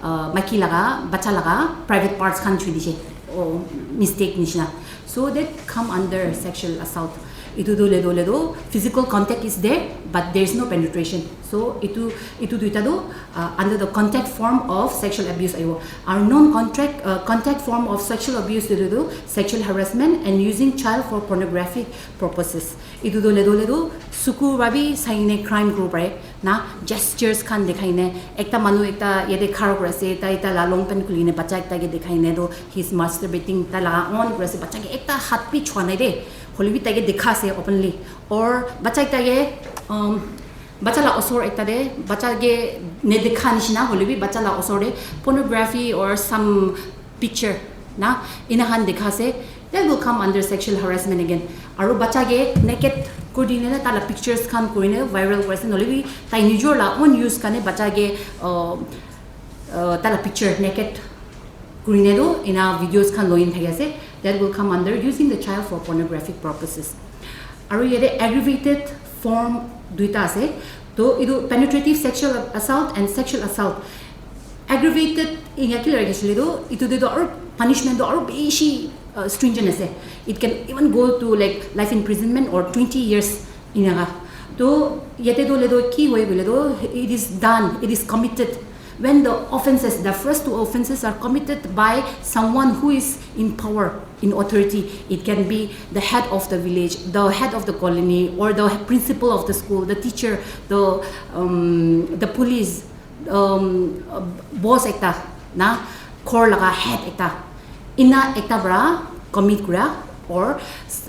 uh, maki laga bacha laga private parts khan chui dise. Oh, mistake nishina. So that come under sexual assault. Itu do le do le do physical contact is there, but there is no penetration. So itu itu duita do uh, under the contact form of sexual abuse ayo. Our non contact uh, contact form of sexual abuse do do sexual harassment and using child for pornographic purposes. Itu do le do le do suku rabi saine crime group right. Na gestures khan dekhai ne ekta manu ekta yate khara kuri ase tai tai la long pant khuli ne bacha ekta ke dekhai ne do he's masturbating tai la on kuri ase bacha ke ekta hat bi chua nai de hoilebi tai ke dekha ase openly or bacha ekta ke um, bacha la osor ekta de bacha ke ne dekha nishina hoilebi bacha la osor de pornography or some picture na ina khan dekha ase that will come under sexual harassment again aru bacha ke naked kuri dine na tala pictures khan kuri ne viral kuri ase nolebi tai nijor la own use kane bacha ke uh, uh, tala picture naked kuri ne do ina videos khan loin thaki ase that will come under using the child for pornographic purposes aru yate aggravated form duita ase to idu penetrative sexual assault and sexual assault aggravated inga ki lage chile do itu de do aru punishment do aru bishi uh, stringent ase it can even go to like life imprisonment or twenty years inaga to yate do le do ki hoi bole do it is done it is committed when the offenses the first two offenses are committed by someone who is in power in authority it can be the head of the village the head of the colony or the principal of the school the teacher the um, the police um, boss ekta na ghor laga head ekta ina ekta para commit kura or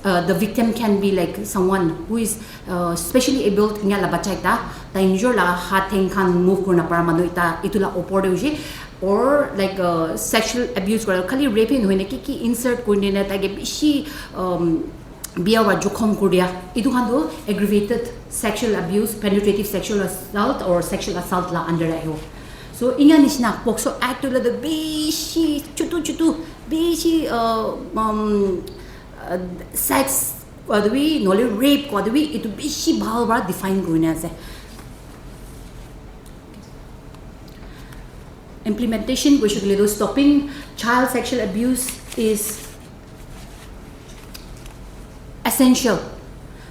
uh, the victim can be like someone who is uh, specially abled ina la bacha ekta tai nijor la hat theng khan move kurna para manu ekta itu la opor de hoise or like uh, sexual abuse kura khali rape hin hoine ki ki insult kurine na tai ke bishi um, biya wa jokhom kuria itu khan do aggravated sexual abuse penetrative sexual assault or sexual assault la under ahibo so inga nishina POCSO act la do bishi chutu chutu bishi uh, um, uh, sex kwadwi nole rape kwadwi itu bishi bhal ba define kurina ase implementation koi shakle do stopping child sexual abuse is essential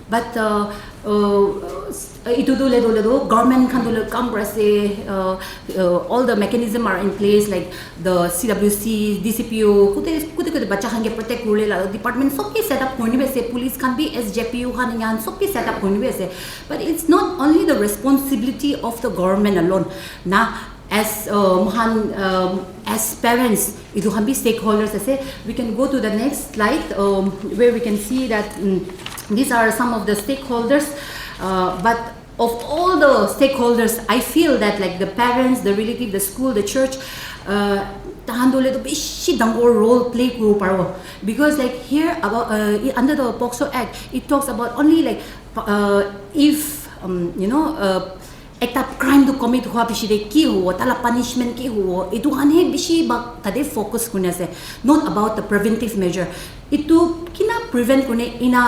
but uh, uh, itu do le do le do government khan do le kam kura ase uh, uh, all the mechanism are in place like the CWC DCPO kute kute kute bacha khan ke protect kurle la department sob ke set up kurni be ase police khan bi SJPO khan yan sob ke set up kurni be ase but it's not only the responsibility of the government alone na as uh, mohan um, as parents itu khan bi stakeholders ase we can go to the next slide um, where we can see that mm, these are some of the stakeholders uh, but of all the stakeholders I feel that like the parents the relative the school the church uh, tahan dole to bishi dangor role play kuro paro because like here about uh, under the POCSO act it talks about only like uh, if um, you know uh, ekta crime tu commit hua piche de ki hobo tala punishment ki hobo itu khan he bishi bak tate focus kurina ase not about the preventive measure itu kina prevent kurine ina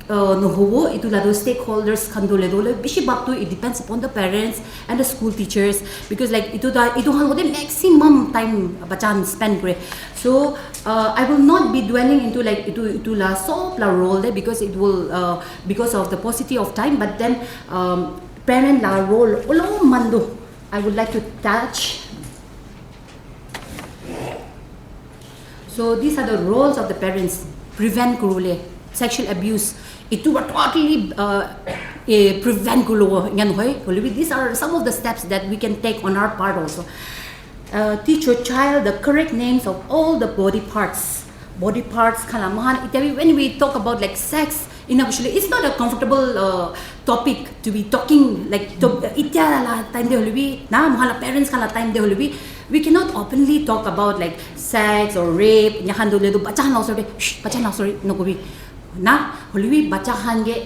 uh, nohobo itu la do stakeholders khan dole dole bishi bak tu it depends upon the parents and the school teachers because like itu da itu khan hote maximum time bacha khan spend kure so uh, I will not be dwelling into like itu itu la sob la role de because it will uh, because of the paucity of time but then um, parent la role olo mandu I would like to touch so these are the roles of the parents prevent kurule sexual abuse itu ba totally uh, eh, prevent kulo ngan hoi these are some of the steps that we can take on our part also uh, teach your child the correct names of all the body parts body parts khala mohan itabi when we talk about like sex ina actually it's not a comfortable uh, topic to be talking like to, itya la time de holibi na mohan la parents khan la time de holibi we cannot openly talk about like sex or rape ina khan dole do bacha na sorry bacha na sorry no kobi na holibi bacha khan ge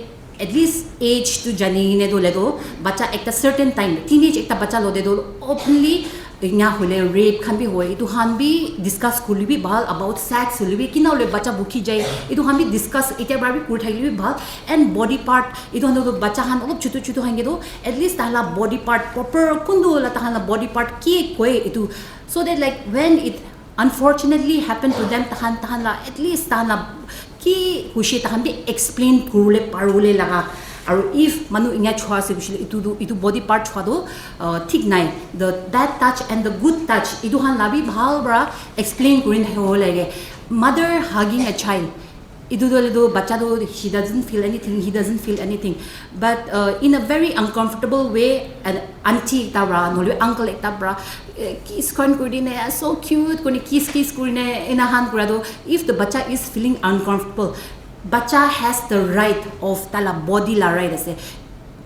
at least age tu jani ne dole do bacha ekta certain time teenage ekta bacha lo de do openly Enya hoile rape khan bi hoy, etu khan bi discuss kurle bi bhal, about sex hoile bi, kina hoile bacha bukhi jai, etu khan bi discuss itya para bi kuri thakile bi bhal. And body part, etu khan toh bacha khan olop chutu chutu khan ke toh at least tahan la body part proper kuntu la tahan la body part ki koi etu, so that like when it unfortunately happen to them, tahan tahan la at least tahan la ki hoise tahan bi explain kurule parule laga. Aru if manu inya chua ase koisile etu tu, etu body part chua tu uh, thik nai. The that touch and the good touch, etu khan la bi bhal para explain kuri na thakile. Mother hugging a child, etu tu hoile tu bacha tu, he doesn't feel anything, he doesn't feel anything. But uh, in a very uncomfortable way, an auntie ekta para nohole uncle ekta para eh, kiss khan kuri dine, so cute kuri kiss kiss kuri ne ena khan kura tu, if the bacha is feeling uncomfortable, bacha has the right of tala body la right ase.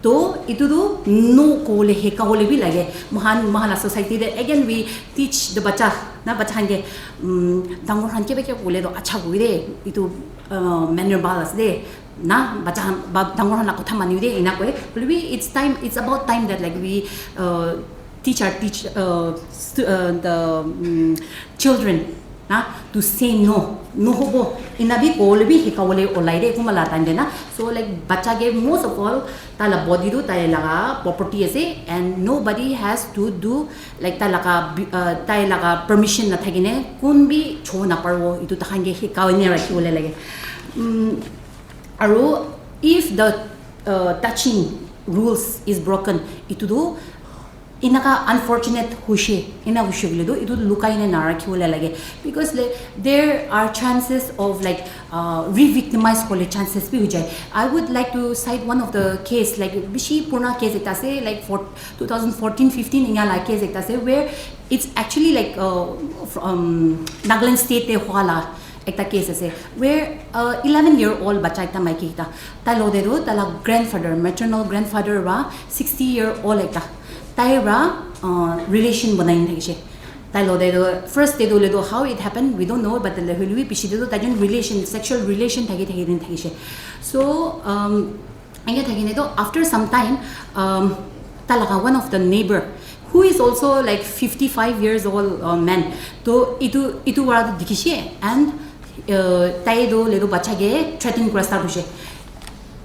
To etu tu no kole heka hole bi lage. Mohan mohan la society de, again we teach the bacha, na bacha khan ke um, dangor khan ke ba ke kole to acha koi de, etu uh, manner bhal ase de, na bacha khan ba dangor khan la kotha mani de ena koi. Hoile bi it's time, it's about time that like we uh, teach our teach uh, stu- uh, the um, children na to say no, no hobo. Ena bi kole bi heka bole olai de kuma la time de na. So like bacha ke most of all tala body tu tai laga property ase, and nobody has to do like tai laga bi- uh, tai laga permission na thakine kun bi cho na parbo, etu tahan ke heka ne rakhi bole lage. Um, aru if the uh, touching rules is broken, etu tu enaka unfortunate hoise, ena hoise bole tu etu lukai ne na rakhi bole lage, because like there are chances of like uh, re-victimize hole chances bi hoi jai. I would like to cite one of the case, like bishi purana case ekta ase, like for two thousand fourteen fifteen ena la case ekta ase where it's actually like uh, from Nagaland state te hua la ekta case ase where uh, eleven year old bacha ekta maiki ekta, tai lo de tu tai la grandfather, maternal grandfather ba sixty year old ekta, tai ra uh, relation banai na thakishe. Tai lo de tu first te tu le tu how it happened we don't know, but le hoile bi piche te tu tai jon relation, sexual relation thaki thaki din thakishe. So um, enke thaki ne tu after some time um, ta laga one of the neighbor who is also like fifty five years old uh, man, to itu itu wara tu dikhishe and uh, tai tu le tu bacha ke threaten kura start hoishe.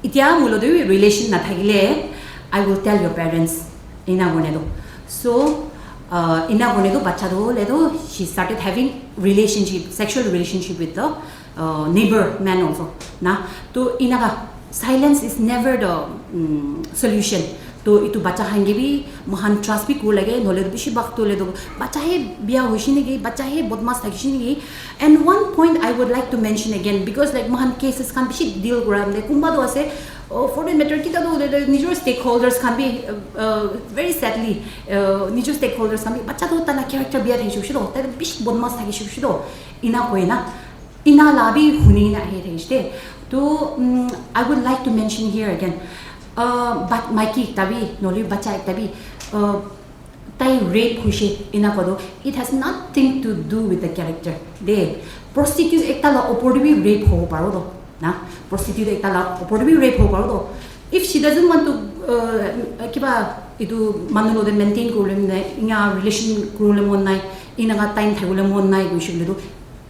Itya mulo tu relation na thakile, I will tell your parents. Ina kone tu. So uh, ina kone tu bacha tu le tu she started having relationship, sexual relationship with the uh, neighbor man also. Na, to inaka silence is never the um, solution. To itu bacha khan ke bi mohan trust bi kuru lage, nole bishi bak to le to bacha he biya hoishi niki, bacha he bodmas thakishi niki. And one point I would like to mention again, because like mohan cases khan bishi deal kura mane kumba to ase, oh, for that matter kita to le nijor stakeholders khan bi uh, uh, very sadly uh, nijor stakeholders khan bi bacha to tana character biya thakishi to, tana bishi bodmas thakishi to, ina koina. Ina la bi huni na ahi thakishe. To um, I would like to mention here again. Uh, but maiki ekta bi noli bacha ekta bi uh, tai rape hoishe ina kodo, it has nothing to do with the character. De prostitute ekta la opor de bi rape hobo paro do. Na, prostitute ekta la opor de bi rape hobo paro do. If she doesn't want to uh, kiba itu manu lo de maintain kurle na, inga relation kurle mon nai, ina ka time thakule mon nai koishe le do,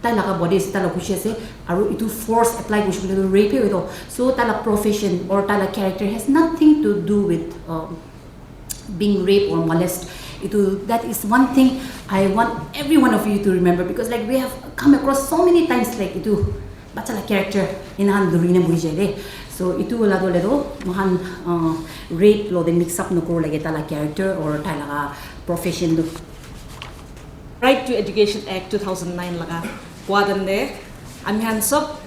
tai laga body ase, tai laga khushi ase, aru itu force apply kurishe koile tu rape he hoito. So tai laga profession or tai laga character has nothing to do with um, being rape or molest. Itu, that is one thing I want every one of you to remember, because like we have come across so many times like itu bacha laga character ena khan duri na bui jai de. So itu wala tu le tu mohan uh, rape lo de mix up nokor lage tai laga character or tai laga profession tu. Right to Education Act two thousand nine laga kua time te ami khan sob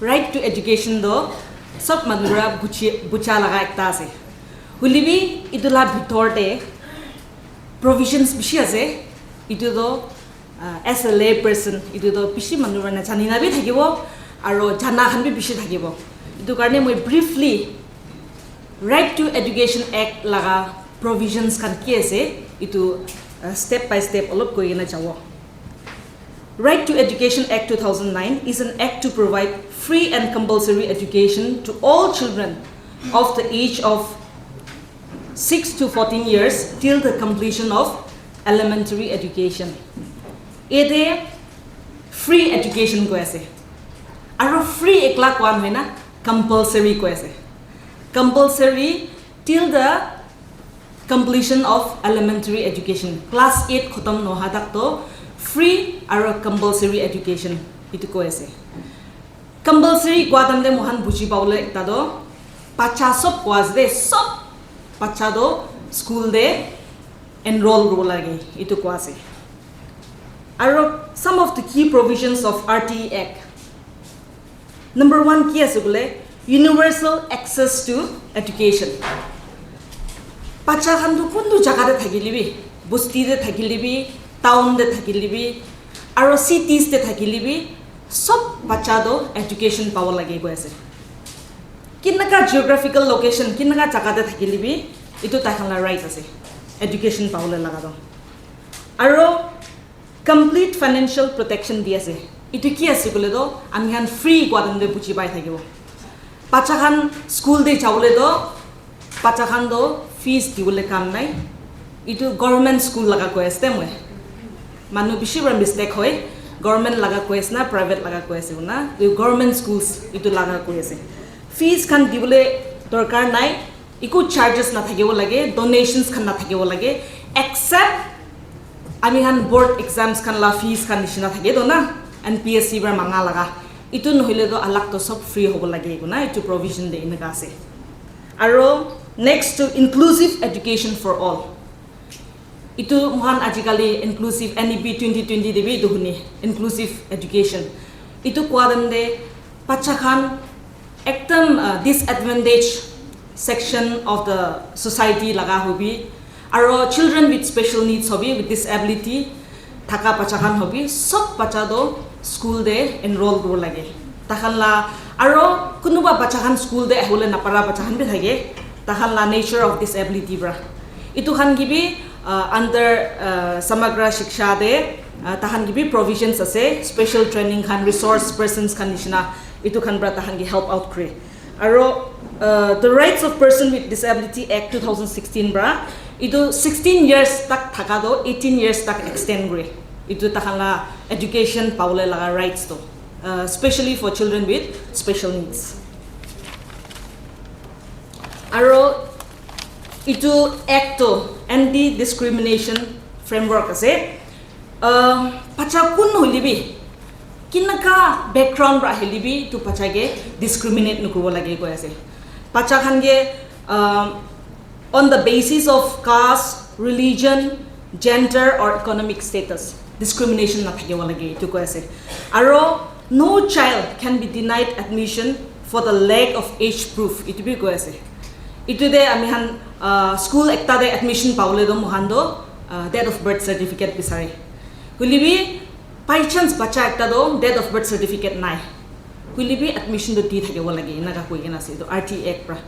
right to education do sob manu para buchi bucha laga ekta ase. Hoile bi itu la bhitor te provisions bishi ase. Itu do uh, as a lay person itu do bishi manu para najani na bi thakibo aro jana khan bi bishi thakibo. Itu karne moi briefly Right to Education Act laga provisions khan ki ase itu uh, step by step olop koi kena jabo. Right to Education Act two thousand nine is an act to provide free and compulsory education to all children of the age of six to fourteen years till the completion of Elementary education. Yate free education koi ase. Aro free ekla koa nohoi na, compulsory koi ase. Compulsory till the completion of elementary education. Class eight khotom noha tak to free aro compulsory education itu koi ase. Compulsory kua time te mohan buji pabole ekta to bacha sob kua ase de, sob bacha to school te enroll kuribo lage, itu kua ase. Aro some of the key provisions of R T E Act. Number one ki ase bole, universal access to education. Bacha khan tu kuntu jaga te thakile bi, bosti te thakile bi, town te thakile bi, aro cities te thakile bi, sob bacha to education pabo lage koi ase. Kinaka geographical location, kinaka jaga te thakile bi, itu tai khan la right ase, education pabole laga to. Aro complete financial protection di ase. Itu ki ase kole to, ami khan free kua time te buji pai thakibo. Bacha khan school te jabole to, bacha khan to fees dibole kam nai. Itu government school laga koi ase de moi. Manu bishi para mistake hoi, government laga koi ase na private laga koi ase na. Itu government schools itu laga koi ase. Fees khan dibole dorkar nai. Eku charges nathakibo lage, donations khan nathakibo lage, except ami khan board exams khan la fees khan nishina thake to na, N P S C para manga laga. Itu nohile to alag to sob free hobo lage koi na itu provision te eneka ase. Aro next to inclusive education for all. Itu mohan ajikali inclusive N E P twenty twenty te bi itu huni, inclusive education. Itu kua time te bacha khan ekdam, uh, disadvantaged section of the society laga hobi, aro children with special needs hobi, with disability thaka bacha khan hobi, sob bacha to school te enroll kuribo lage. Takhan la, aro kunuba bacha khan school te ahibole napara bacha khan bi thake, takhan la nature of disability para. Itu khan ki bi, uh, under, uh, Samagra Shiksha te, uh, takhan ki bi provisions ase, special training khan, resource persons khan nishina, itu khan para takhan ki help out kure. Aro, uh, the Rights of Person with Disability Act two thousand sixteen para, itu sixteen years tak thaka to eighteen years tak extend kure. Itu takhan la education pabole laga rights to, uh, specially for children with special needs. Aro itu act to anti discrimination framework ase. Uh, bacha kun hoile bi, kinaka background para ahile bi, itu bacha ke discriminate nokuribo lage koi ase. Bacha khan ke, um, on the basis of caste, religion, gender or economic status, discrimination nathakibo lage, itu koi ase. Aro no child can be denied admission for the lack of age proof, itu bi koi ase. Itu te ami khan, uh, school ekta te admission pabole to mohan to, uh, date of birth certificate bisare. Hoile bi, by chance bacha ekta to date of birth certificate nai, hoile bi admission to di thakibo lage, enaka koi kena ase itu R T E Act para.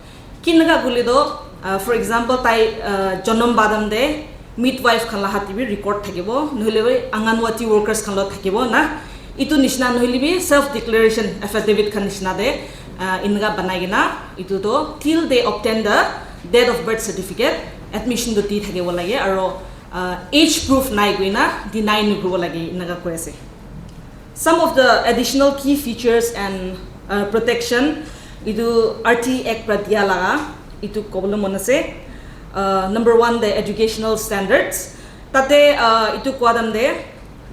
Kinaka koile to, uh, for example, tai, uh, jonom badam te midwife khan la hat te bi record thakibo, nohole bi Anganwadi workers khan la thakibo na. Itu nishina nohole bi self declaration affidavit khan nishina te, uh, enaka banai kena itu to till they obtain the date of birth certificate, admission to di thakibo lage, aro, uh, age proof nai koina deny nokuribo lage, enaka koi ase. Some of the additional key features and, uh, protection itu R T E Act para dia laga itu kobole mon ase. Uh, number one, the educational standards. Tate, uh, itu kua time te,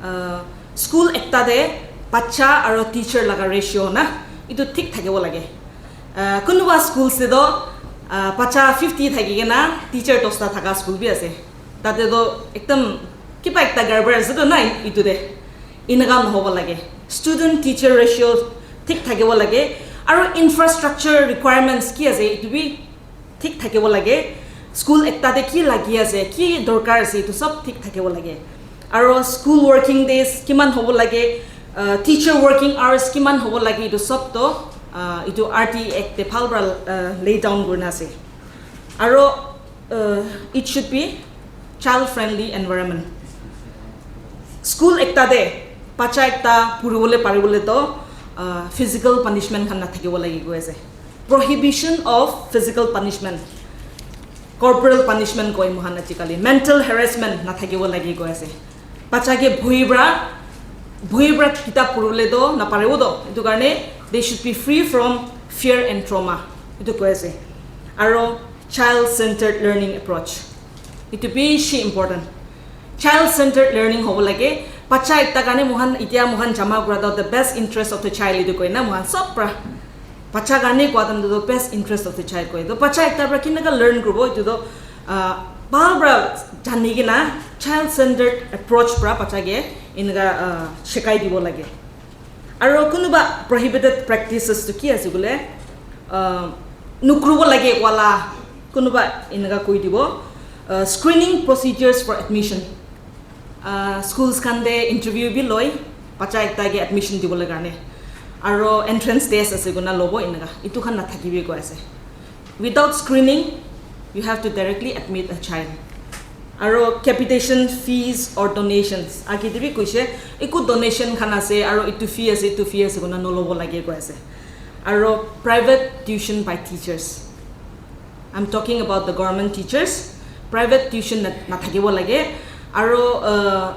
uh, school ekta te bacha aro teacher laga ratio na itu thik thakibo lage. Uh, kunuba schools te to, uh, bacha fifty thaki kena teacher dosta thaka school bi ase. Tate to ekdam kiba ekta garbar ase to na itu te. Enaka nohobo lage. Student teacher ratio thik thakibo lage. Aro infrastructure requirements ki ase itu bi thik thakibo lage. School ekta te ki lagi ase, ki dorkar ase, itu sob thik thakibo lage. Aro school working days kiman hobo lage, uh, teacher working hours kiman hobo lage, itu sob to, uh, itu R T E Act te bhal para, uh, lay down kurina ase. Aro, uh, it should be child friendly environment. School ekta te bacha ekta puribole paribole to, uh, physical punishment khan nathakibo lage koi ase. Prohibition of physical punishment. Corporal punishment koi mohan ajikali, mental harassment nathakibo lage koi ase. Bacha ke bhui pra, bhui pra kitab purule do naparibo do. Etu karne they should be free from fear and trauma. Etu koi ase. Aro child centered learning approach. Etu bishi important. Child centered learning hobo lage. Bacha ekta karne mohan, itia mohan jama kura do the best interest of the child etu koi na mohan sob pra. Bacha karne kua time tu best interest of the child koi. To bacha ekta pra kinaka learn kuribo etu to, ah, bhal pra jani kena child centered approach pra bacha ke enaka, ah, shikai dibo lage. Aro kunuba prohibited practices tu ki ase kule, ah, nukuribo lage wala kunuba enaka koi dibo. Ah, screening procedures for admission. Ah, schools khan te interview bi loi, bacha ekta ke admission dibole karne. Aro entrance test ase koi na lobo enaka. Etu khan nathakibi koi ase. Without screening, you have to directly admit a child. Aro capitation fees or donations. Age te bi koise, eku donation khan ase, aro etu fee ase, etu fee ase koi na nolobo lage koi ase. Aro private tuition by teachers. I'm talking about the government teachers. Private tuition na, nathakibo lage. Aro, uh,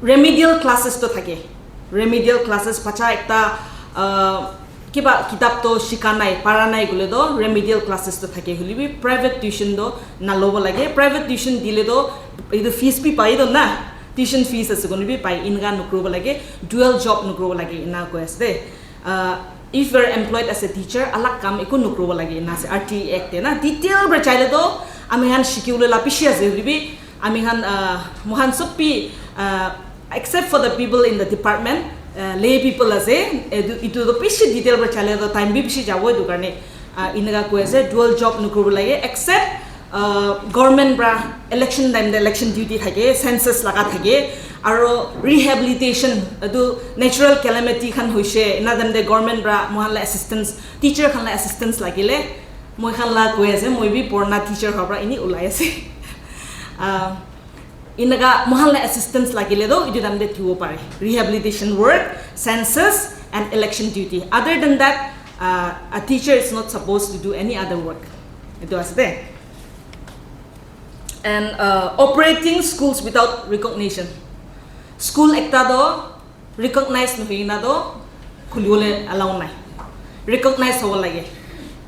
remedial classes to thake. Remedial classes bacha ekta, uh, kiba kitab to shika nai, para nai kule to remedial classes to thake. Huli bi private tuition to nalobo lage. Private tuition dile to etu fees bi pai to na. Tuition fees ase koi na bi pai. Enaka nukuribo lage. Dual job nukuribo lage. Ena koi ase de. Uh, if you are employed as a teacher, alag kam eku nukuribo lage ena ase R T E Act te na. Detail pra chaile to ami khan shikibole la bishi ase, hoilebi ami khan, uh, mohan sob bi, uh, except for the people in the department, uh, lay people ase, etu, etu to bishi detail pra chaile to time bi bishi jabo, etu karne, uh, enaka koi ase, dual job nukuribo lage, except uh, government pra election time te election duty thake, census laga thake, aro rehabilitation, etu natural calamity khan hoise, ena time te government pra mohan la assistance, teacher khan la assistance lagile, moi khan la koi ase, moi bi purana teacher howa pra eni ulai ase. Uh, enaka mohan la assistance lagile to etu time te thibo pare. Rehabilitation work, census and election duty. Other than that, uh, a teacher is not supposed to do any other work. Etu ase de. And, uh, operating schools without recognition. School ekta to recognize nohoi na to khulibole allow nai. Recognize hobo lage.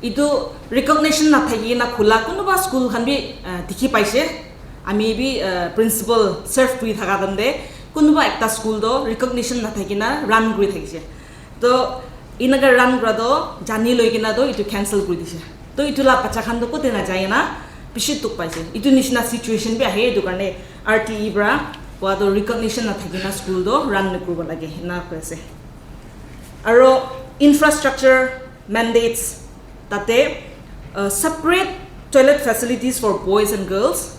Etu recognition nathaki na khula kunuba school khan bi, uh, dikhi paise. Ami bi, uh, principal serve kuri thaka time te kunuba ekta school to recognition nathaki na run kuri thakise. To enaka run kura to jani loi kena to etu cancel kuri dise. To etu la bacha khan to kote na jai na bishi dukh paise. Etu nishina situation bi ahe, etu karne R T E pra kua to recognition nathaki na school to run nukuribo lage ena koi ase. Aro infrastructure mandates tate, uh, separate toilet facilities for boys and girls,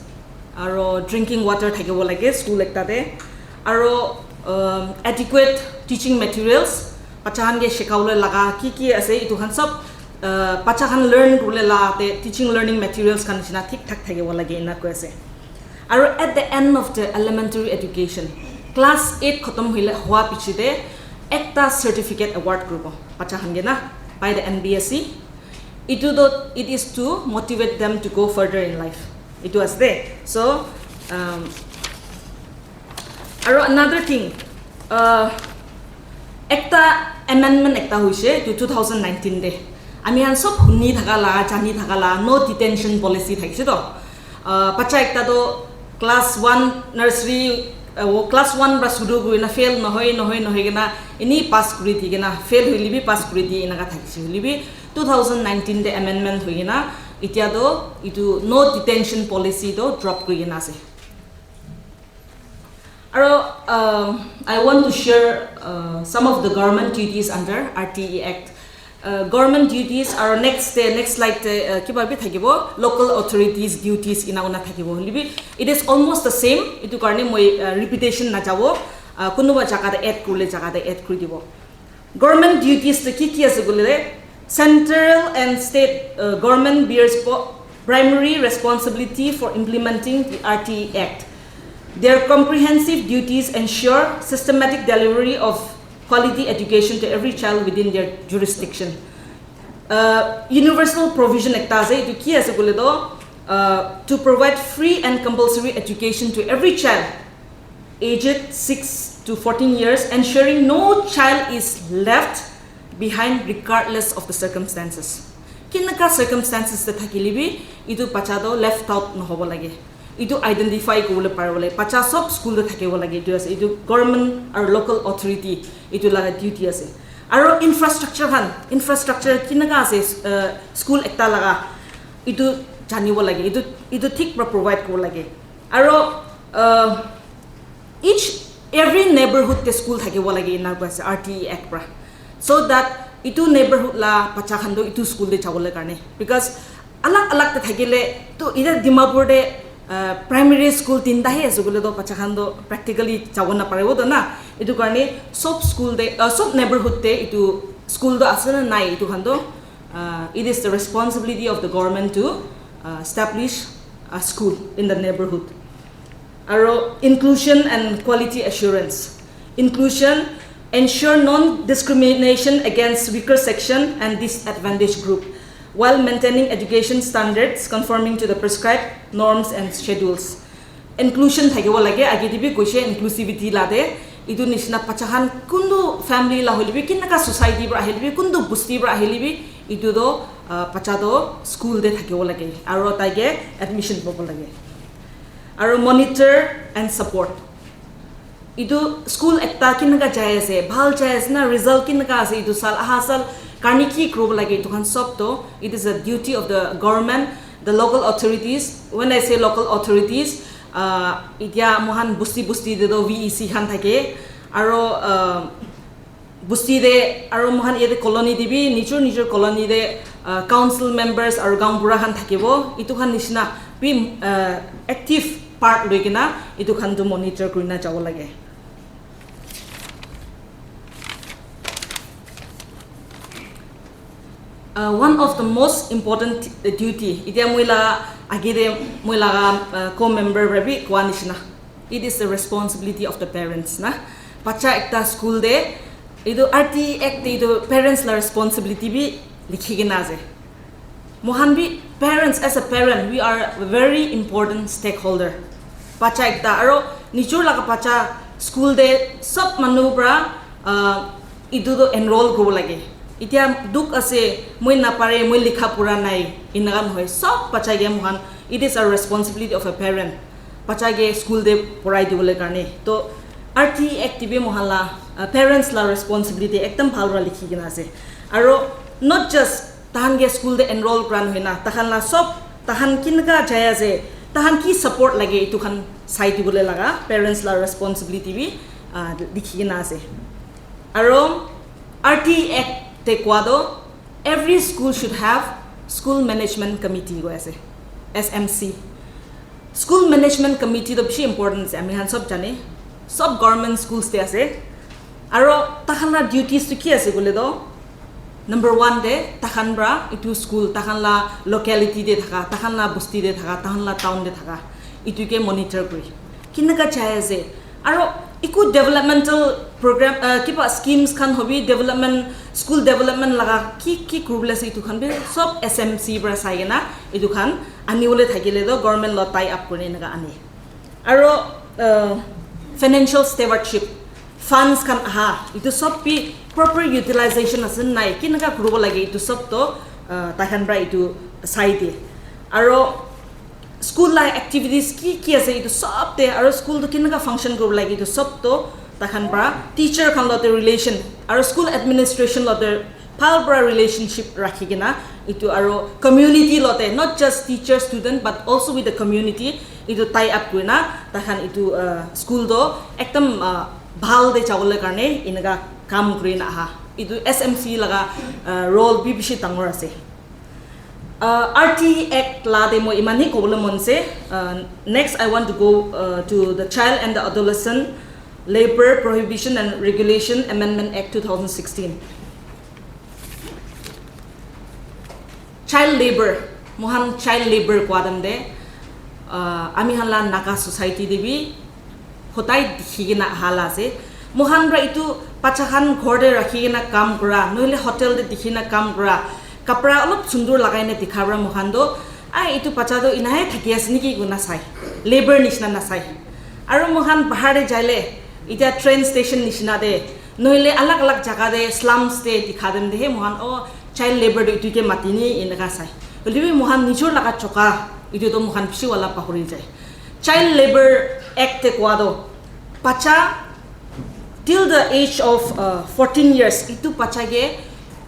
aro drinking water thakibo lage school ekta te, aro, um, adequate teaching materials, bacha khan ke shikabole laga ki ki ase etu khan sob, uh, bacha khan learn kuribole la te teaching learning materials khan nishina thik thak thakibo lage ena koi ase. Aro at the end of the elementary education, class eight khatam hoile, hoa piche te ekta certificate award kuribo bacha khan ke na by the N B S E. Etu to, it is to motivate them to go further in life. Etu ase de. So, um, aro another thing, uh, ekta amendment ekta hoise etu two thousand nineteen te. Ami khan sob huni thaka la, jani thaka la, no detention policy thakise to. Uh, bacha ekta to class one nursery, uh, wo class one pra shuru kuri na fail nohoi, nohoi, nohoi kena eni pass kuri di kena, fail hoile bi pass kuri di enaka thakise. Hoile bi two thousand nineteen te amendment hoi kena, itia to etu no detention policy to drop kuri kena ase. Aro, um, I want to share, uh, some of the government duties under R T E Act. Uh, government duties aro next te, next slide te, uh, kiba bi thakibo, local authorities duties ena una thakibo. Hoile bi, it is almost the same. Etu karne moi, uh, repetition najabo. Uh, kunuba jaga te add kurile jaga te add kuri dibo. Government duties to ki ki ase koile, central and state, uh, government bears po-, primary responsibility for implementing the R T E Act. Their comprehensive duties ensure systematic delivery of quality education to every child within their jurisdiction. Uh, universal provision ekta ase, etu ki ase koile to, Uh, to provide free and compulsory education to every child aged six to fourteen years, ensuring no child is left behind regardless of the circumstances. Kinaka circumstances te thakile bi, itu bacha toh left out nohobo lage. Itu identify kuribole paribo lage. Bacha sob school te thakibo lage. Itu ase. Itu government aru local authority itu laga duty ase. Aru infrastructure khan, infrastructure kinaka ase, uh, school ekta laga, itu janibo lage. Itu, itu thik pra provide kuribo lage. Aru, uh, each, every neighborhood te school thakibo lage ena koi ase R T E Act pra. So that itu neighborhood la bacha khan toh itu school te jabole karne. Because alag alag te thakile, to ida Dimapur te, uh, primary school tinta he ase koile toh bacha khan toh practically jabo na paribo toh na. Itu karne sob school te, uh, sob neighborhood te itu school toh ase na nai itu khan toh, uh, it is the responsibility of the government to, uh, establish a school in the neighborhood. Aro inclusion and quality assurance. Inclusion, ensure non-discrimination against weaker section and disadvantaged group while maintaining education standards conforming to the prescribed norms and schedules. Inclusion thakibo lage, age te bi koise inclusivity la te, itu nishina bacha khan kuntu family la hoile bi, kinaka society pra ahile bi, kuntu busti pra ahile bi, itu toh, ah, bacha toh school te thakibo lage aro taike admission pobo lage. Aro monitor and support. Itu school ekta kinaka jai ase, bhal jai ase na, result kinaka ase, itu sal, aha sal karne ki kuribo lage, itu khan sob toh, it is a duty of the government, the local authorities. When I say local authorities, uh, itya mohan busti busti te toh V E C khan thake, aro, uh, busti te aro mohan yate colony te bi, nijor nijor colony te, uh, council members aro gaonbura khan thakibo. Itu khan nishina bi, uh, active part loi kena itu khan tu monitor kurina jabo lage. Uh, one of the most important duty, itya moi la age te moi la, uh, co-member para bi koa nishina, it is the responsibility of the parents na. Bacha ekta school te, itu R T E Act te itu parents la responsibility bi likhi kena ase. Mohan bi parents, as a parent, we are a very important stakeholder. Bacha ekta, aro nijor laga bacha school te sob manu pra, ah, itu toh enroll kuribo lage. Itya dukh ase, moi napare, moi likha pura nai, enaka nohoi. Sob bacha ke mohan, it is a responsibility of a parent. Bacha ke school te porai dibole karne. To R T E Act te bi mohan la, ah, parents la responsibility ekdam bhal para likhi kena ase. Aro not just tahan ke school te enroll kura nohoi na, tahan la sob, tahan kinaka jai ase, tahan ki support lage, itu khan sai dibole laga parents la responsibility bi, ah, likhi kena ase. Aro R T E Act te koa toh, every school should have school management committee koi ase, S M C. School management committee toh bishi important ase, ami khan sob jane, sob government schools te ase. Aro tahan la duties tu ki ase koile toh, number one te tahan pra itu school, tahan la locality te thaka, tahan la busti te thaka, tahan la town te thaka, itu ke monitor kuri kinaka jai ase. Aro iku developmental program, uh, kiba schemes khan hobi, development, school development laga ki ki kuribole ase, itu khan bi sob S M C pra sai kena itu khan anibole thakile toh government lo tie up kuri enaka ani. Aro, uh, financial stewardship, funds khan aha, itu sob bi proper utilization ase nai, kinaka kuribo lage, itu sob toh, uh, taikhan pra itu sai de. Aro school la activities ki ki ase, itu sob te, aro school toh kinaka function kuribo lage, itu sob toh taikhan pra teacher khan lote relation, aro school administration lote bhal pra relationship rakhi kena, itu aro community lote, not just teacher, student, but also with the community, itu tie up kurina, taikhan itu, uh, school toh ekdam, uh, bhal te jabole karne enaka kam kurina aha. Itu S M C laga, uh, role bi bishi dangor ase. Uh, R T E Act la te moi iman hi kobole mon ase. Uh, next, I want to go, uh, to the Child and the Adolescent Labor Prohibition and Regulation Amendment Act two thousand sixteen. Child labor, mohan child labor koa time te, ah, ami khan la Naga society te bi hodai dikhi kena aha la ase. Mohan pra itu bacha khan ghor te rakhi kena kam kura, nohole hotel te dikhi kena kam kura, kapra olop sundur lagai na dikha pra mohan toh, Ah, itu bacha toh inahe thaki ase niki koina sai. Labor nishina nasai. Aru moikhan bahar te jaile, itya train station nishina te, nohile alag alag jaga te, slums te dikha dem te he moikhan, oh, child labor toh itu ke mati ni eneka sai. Hoile bi moikhan nijor laga choka, itu toh moikhan bishi wala pahori jai. Child Labor Act te kowa toh, bacha till the age of uh, fourteen years, itu bacha ke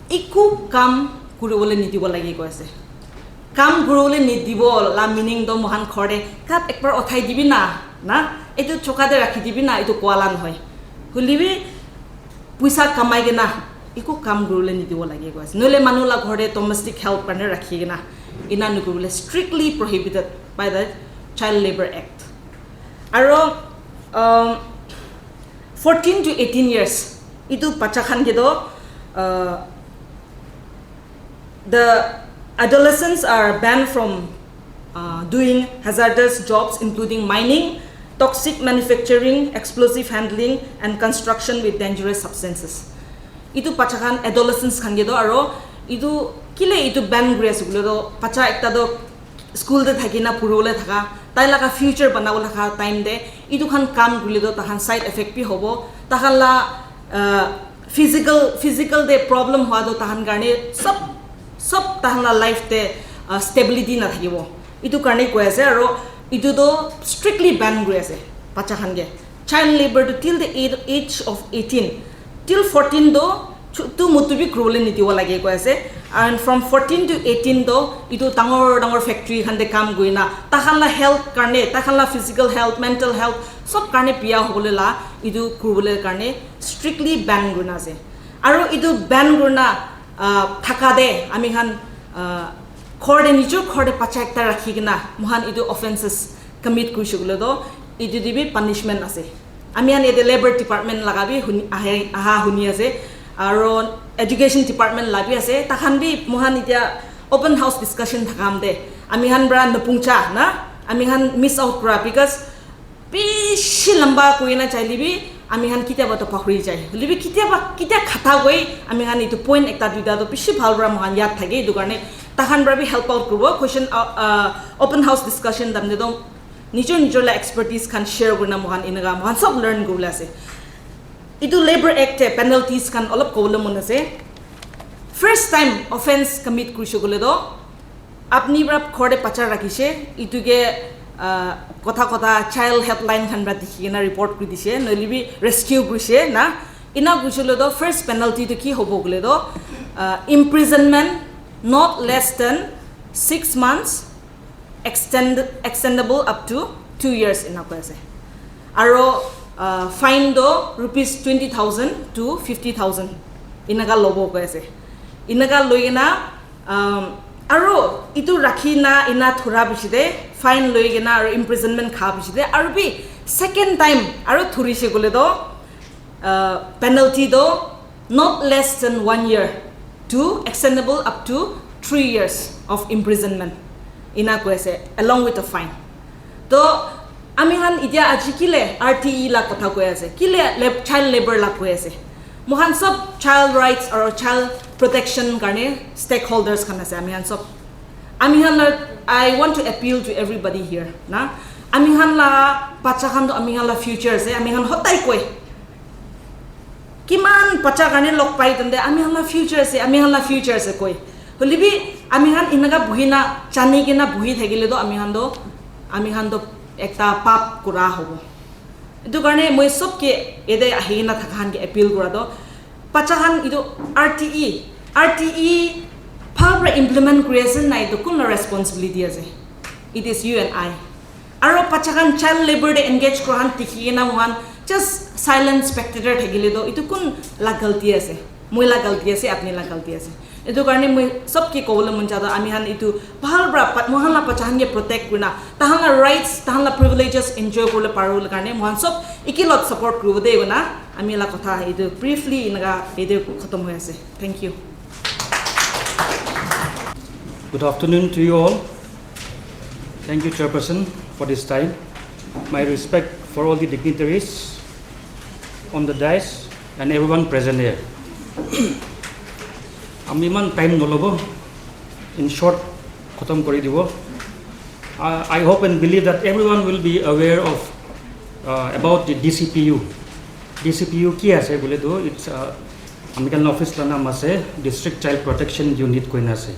eku kam kuribole nidibo lage koi ase. Kam kuribole nidibo la meaning toh moikhan ghor te cup ekbar uthai dibi na, na, itu choka te rakhi dibi na, itu kowa la nohoi. Hoile bi puisa kamai kena eku kam kuribole nidibo lage koi ase. Nohole manu la ghor te domestic help karne rakhi kena ena nokuribole strictly prohibited by the Child Labor Act. Aro um, fourteen to eighteen years, itu bacha khan ke toh uh, the adolescents are banned from uh, doing hazardous jobs including mining, toxic manufacturing, explosive handling, and construction with dangerous substances. Itu bacha khan adolescents khan ke toh aro itu kile itu ban kuri ase koile toh bacha ekta toh school te thaki na puribole thaka tai laga future banabole thaka time te itu khan kam kurile toh tahan side effect bi hobo, tahan la uh, physical physical te problem hua toh tahan karne sob sob tahan la life te uh, stability na thakibo. Itu karne koi ase aro itu toh strictly ban kuri ase bacha khan ke. Child labor to till the age of eighteen, till fourteen toh chutu mutu bi kuribole nidibo lage koi ase. And from fourteen to eighteen toh itu dangor dangor factory khan te kam kurina tahan la health karne, tahan la physical health, mental health sob karne biya hobole la itu kuribole karne strictly ban kurina ase. Aro itu ban kurina uh, thaka te ami khan uh, ghor te nijor ghor te bacha ekta rakhi kena moikhan itu offences commit kurishe koile toh itu te bi punishment ase. Ami khan yate labour department laga bi huni ahe aha huni ase, aro education department la bi ase. Takhan bi moikhan itya open house discussion thakam te ami khan pra napungcha na ami khan miss out kura because bishi lamba koi na chaile bi ami khan kitia ba to pahori jai. Hoile bi kitia ba kitia khata koi ami khan itu point ekta duita to bishi bhal pra moikhan yat thake. Itu karne takhan pra bi help out kuribo. Question uh, uh, open house discussion dam de to nijor nijor la expertise khan share kurina moikhan enaga moikhan sob learn kuribole ase. Itu labor act te penalties khan olop kobole mon ase. First time offense commit kurishe koile to apni pra ghor te bacha rakhishe itu ke uh, kotha kotha child helpline khan pra dikhi kena report kuri dishe nohole bi rescue kurishe na. Ena kurishe koile to first penalty to ki hobo koile to uh, imprisonment not less than six months extend, extendable up to two years ena koi ase. Aro uh, fine do rupees twenty thousand to fifty thousand enaka lobo koi ase. Enaka loi kena um, aro itu rakhi na ena thura piche te fine loi kena aro imprisonment kha piche te aro bi second time aro thurishe koile to uh, penalty do not less than one year to extendable up to three years of imprisonment ena koi ase along with a fine. To ami khan itya aji kile R T E la kotha koi ase, kile lab, child labor la koi ase. Moikhan sob child rights or child protection karne stakeholders khan ase ami khan sob. Ami khan la, I want to appeal to everybody here na, ami khan la bacha khan to ami khan la future ase. Ami khan hotai koi kiman bacha karne log pai tante ami khan la future ase, ami khan la future ase koi. Hoile bi ami khan enaka buhi na jani kena buhi thakile to ami khan to ami khan to ekta pap kura hobo. Itu karne moi sob ke yate ahi kena thaka khan ke appeal kura to bacha khan itu R T E, R T E bhal pra implement kuri ase na, itu kun la responsibility ase? It is you and I. Aro bacha khan child labor te engage kura khan dikhi kena moikhan just silent spectator thakile to itu kun la galti ase? Moi la galti ase, apni la galti ase? Itu karne moi sob ke kobole mon jai to ami khan itu bhal pra pat moikhan la bacha khan ke protect kurina tahan la rights, tahan la privileges enjoy kuribole paribole karne moikhan sob eke log support kuribo de koina ami la kotha itu briefly enaka ete khatam hoi ase. Thank you. Good afternoon to you all. Thank you, Chairperson, for this time. My respect for all the dignitaries on the dais and everyone present here. আমি ইমান টাইম নল'ব, ইন শ্বৰ্ট খতম কৰি দিব। Uh, I hope and believe that everyone will be aware of uh, about the D C P U. D C P U ki ase bole tu, it's uh, ami khan office la naam ase District Child Protection Unit koina ase.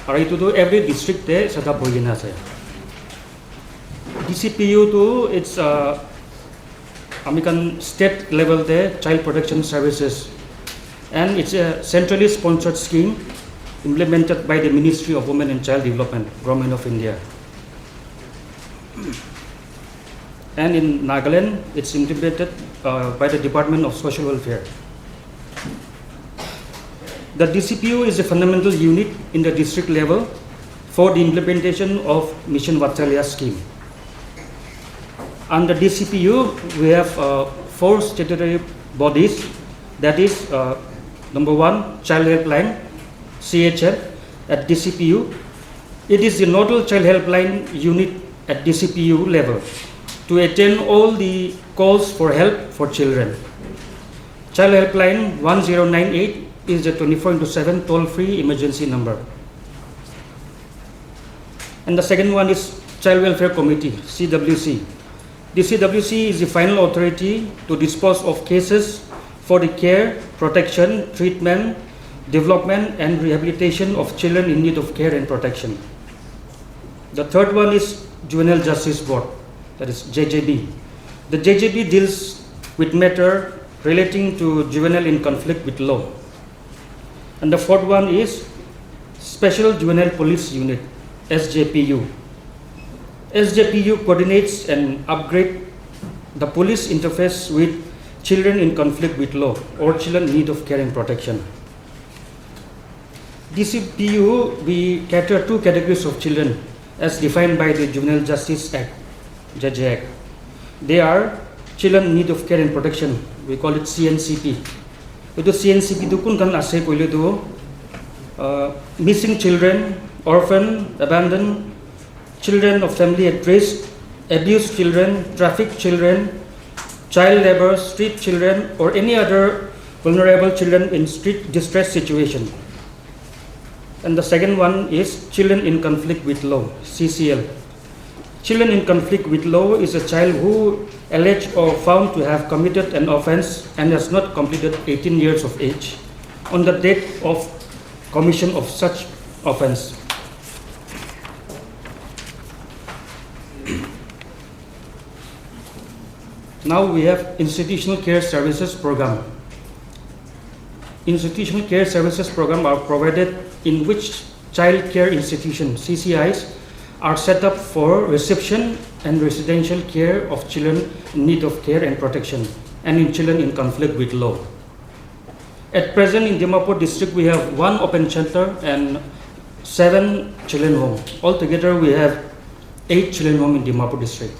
Aru itu tu every district te set up hoikena ase. D C P U tu it's uh, ami khan state level te child protection services, and it's a centrally sponsored scheme implemented by the Ministry of Women and Child Development, Government of India. And in Nagaland, it's implemented uh, by the Department of Social Welfare. The D C P U is a fundamental unit in the district level for the implementation of Mission Vatsalya scheme. Under D C P U, we have uh, four statutory bodies, that is, uh, number one, Child Helpline, C H L, at D C P U. It is the nodal child helpline unit at D C P U level to attend all the calls for help for children. Child Helpline one zero nine eight is the twenty-four into seven toll-free emergency number. And the second one is Child Welfare Committee, C W C. The C W C is the final authority to dispose of cases for the care, protection, treatment, development, and rehabilitation of children in need of care and protection. The third one is Juvenile Justice Board, that is J J B. The J J B deals with matter relating to juvenile in conflict with law. And the fourth one is Special Juvenile Police Unit, S J P U. S J P U coordinates and upgrade the police interface with children in conflict with law or children in need of care and protection. D C P U, we cater two categories of children as defined by the Juvenile Justice Act, J J Act. They are children in need of care and protection, we call it C N C P. Itu C N C P tu kun khan ase koile tu uh, missing children, orphan, abandoned, children of family at risk, abused children, trafficked children, child labor, street children, or any other vulnerable children in street distress situation. And the second one is children in conflict with law, C C L. Children in conflict with law is a child who alleged or found to have committed an offense and has not completed eighteen years of age on the date of commission of such offense. Now we have Institutional Care Services Program. Institutional care services program are provided in which child care institution, C C Is, are set up for reception and residential care of children in need of care and protection and in children in conflict with law. At present in Dimapur district, we have one open shelter and seven children home. Altogether, we have eight children home in Dimapur district.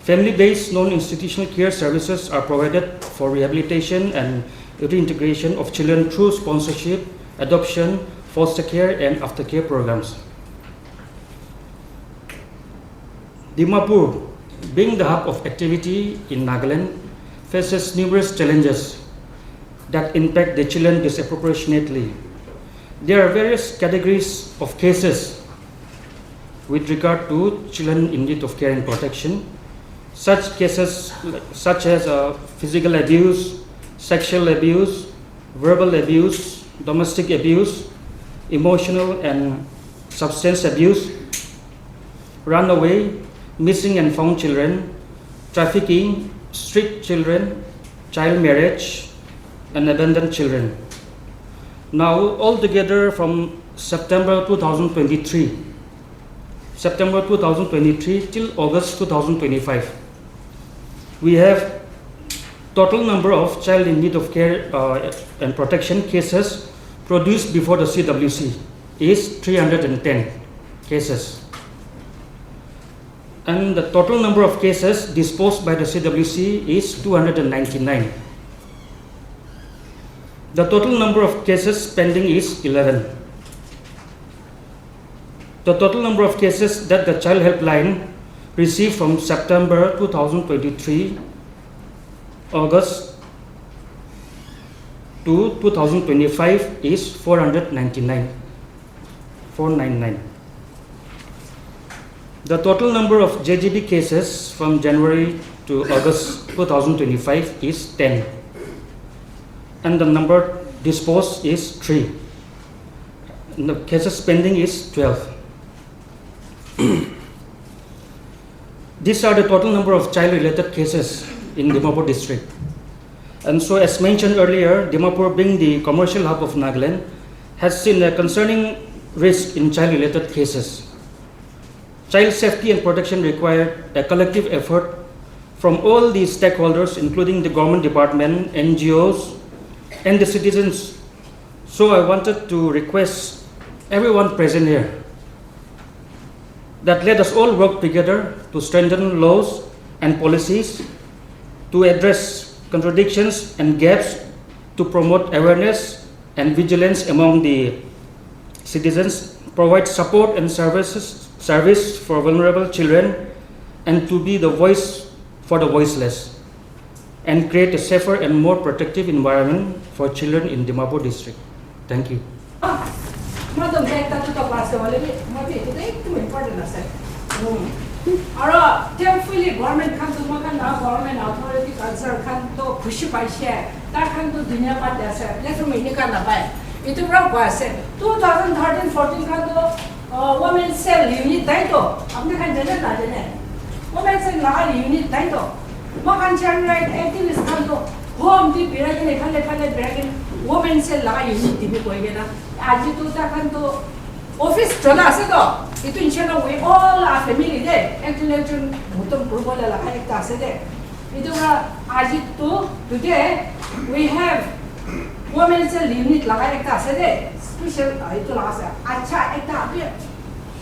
Family-based non-institutional care services are provided for rehabilitation and reintegration of children through sponsorship, adoption, foster care, and aftercare programs. Dimapur, being the hub of activity in Nagaland, faces numerous challenges that impact the children disproportionately. There are various categories of cases with regard to children in need of care and protection. Such cases such as uh, physical abuse, sexual abuse, verbal abuse, domestic abuse, emotional and substance abuse, runaway, missing and found children, trafficking, street children, child marriage, and abandoned children. Now, altogether from September two thousand twenty-three, September two thousand twenty-three till August two thousand twenty-five, we have total number of child in need of care uh, and protection cases produced before the C W C is three hundred ten cases. And the total number of cases disposed by the C W C is two hundred ninety-nine. The total number of cases pending is eleven. The total number of cases that the Child Helpline received from September two thousand twenty-three, August to two thousand twenty-five is four hundred ninety-nine, four nine nine. The total number of J G B cases from January to August two thousand twenty-five is ten, and the number disposed is three. And the cases pending is twelve. These are the total number of child-related cases in Dimapur district. And so, as mentioned earlier, Dimapur, being the commercial hub of Nagaland, has seen a concerning risk in child-related cases. Child safety and protection required a collective effort from all the stakeholders, including the government department, N G Os, and the citizens. So I wanted to request everyone present here that let us all work together to strengthen laws and policies to address contradictions and gaps, to promote awareness and vigilance among the citizens, provide support and services, service for vulnerable children, and to be the voice for the voiceless, and create a safer and more protective environment for children in Dimapur district. Thank you. Madam, ekta duta pa ase hoile bi, moi bi etu tu ekdum important ase. Hmm. Aro thankfully government khan tu moi khan la government authority concern khan tu khushi paise. Tai khan tu dunia mat de ase. Lekin moi enika napai. Etu para koi ase. Two thousand thirteen fourteen khan tu, uh, women cell unit tai to. Apni khan jane na jane. Women cell laga unit tai to. Moi khan child right activist khan tu home di birai kene phale phale birai kene women cell laga unit dibi koi kena. Aji tu tai khan tu office chola ase to. Etu nisina we all are family de. Ekjon ekjon motom kuribo le laga ekta ase de. Etu para aji tu today we have women cell unit laga ekta ase de. Special, ah, etu laga ase. Acha ekta api